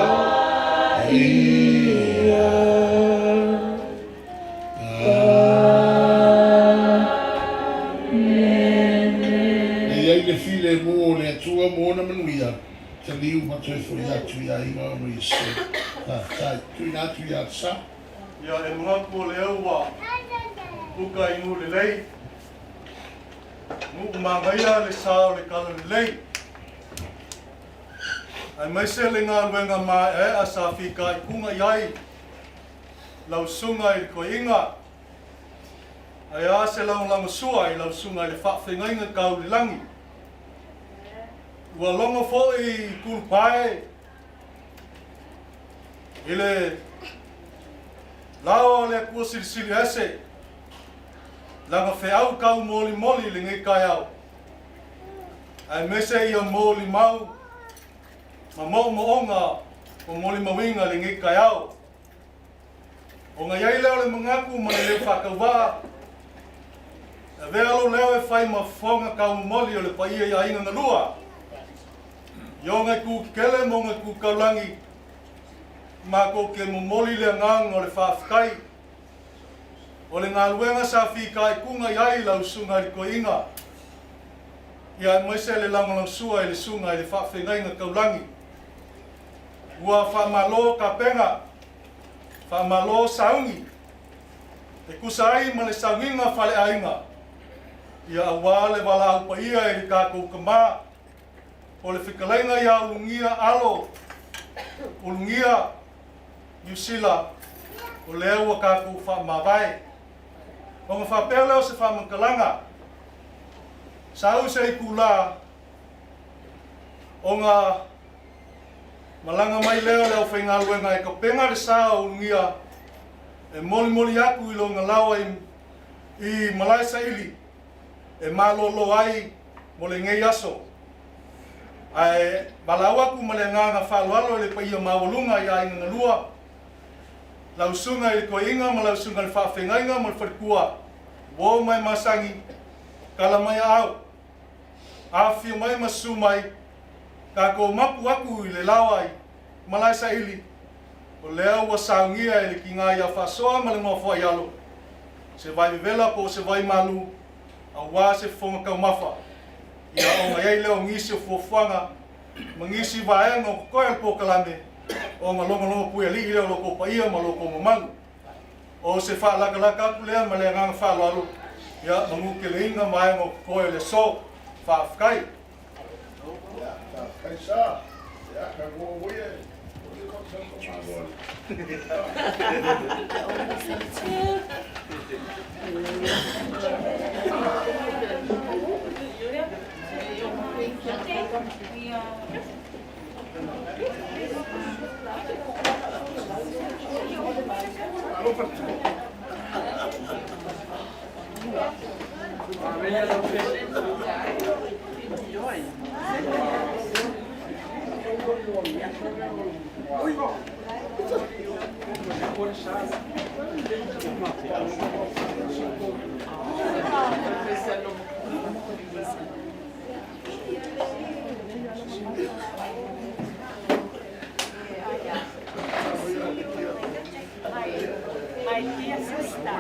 ia. E i ai le filemu o le Atua mo ona manuia, taliu ma toe foi atu i aiga ona i se. Faafetai. Tuuina atu ia Sa. Ia e manatu o lea ua uka i nuu lelei, nuu manaia le sa o le talalelei, aemaise le galuega maeaea sa fitaituga i ai lau susuga i le toeaina, ae a se lagolagosua i lau susuga i le faafeagaiga tau i le lagi. Ua logo foi i Kulupae i le lao a le Atua Silisili Ese, lana feau taumolimoli i lenei taeao, aemaise ia molimau ma moomooga o molimauina i lenei taeao. Ona i ai lea o le manatu ma le leo faatauvaa, e avea lou leo e fai ma fofoga taumomoli o le paia i aiga na lua, i ona itu tetele ma ona itu taulagi, matou te momoli le agaga o le faafetai o le galuega sa fitaituga i ai lau susuga i le toeaina, ia aemaise le lagolagosua i le susuga i le faafeagaiga taulagi. Ua faamalo tapena, faamalo sauni e tusa ai ma le sauniga faleaiga, ia aua le valaau paia i le tatou tama o le fetalaiga ia Ulugia Alo, Ulugia Niusila, o lea ua tatou faamavae. Ona faapea lea o se faamatalaga, sau se itula ona malaga mai lea o le aufaigaluega e tapena le sa o Ulugia e molimoli atu i lona laoa i malae saili e malolo ai mo lenei aso. Ae valaau atu ma le agaga faaaloalo i le paia maualuga i aiga na lua, lau susuga i le toeaina ma lau susuga i le faafeagaiga ma le faletua, uo mai masani, tala mai aao, afifio mai ma susu mai, tatou mapu atu i le laoa i malae saili, o lea ua saunia e le tiga ia Faasoa ma le Nofoaialo se vai vevela po o se vai malu aua se fofoga taumafa, ia ona i ai lea o nisi o fuafuaga ma nisi vaega o totoe o le polokalame ona logologo puialii lea o lo outou paia ma lo outou mamalu. O se faalatalata atu lea ma le agaga faaaloalo, ia manuteleina vaega o totoe o le aso. Faafetai. Ia, faafetai sa. Ia, ka mua ua ia e. My dear sister.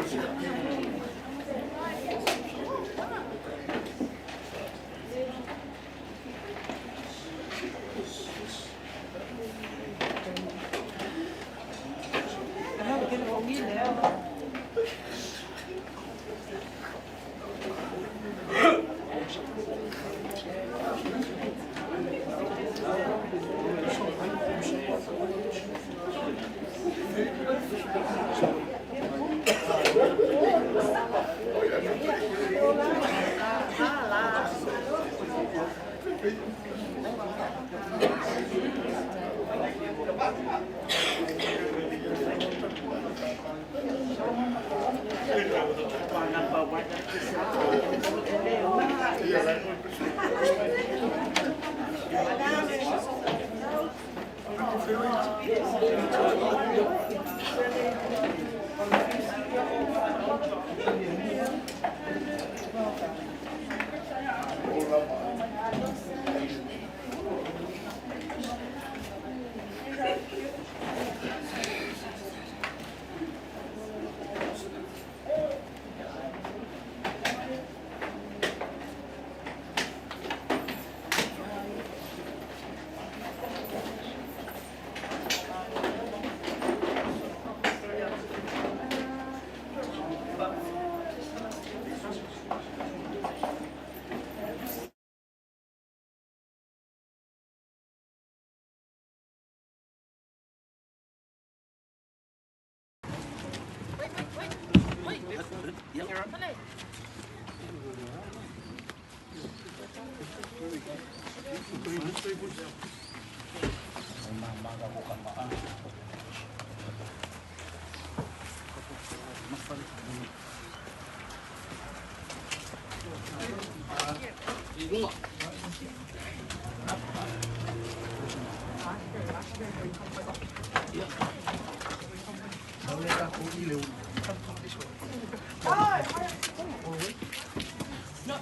No,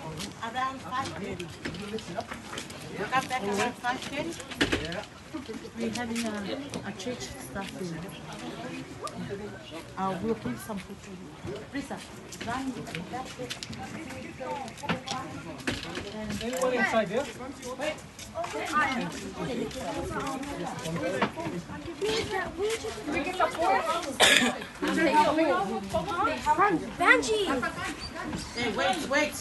around 5:30. Come back around 5:30. Yeah. We're having a church staff here. We'll give some food to you. Risa, run back there. Anyone inside there? Benji! Hey, wait, wait.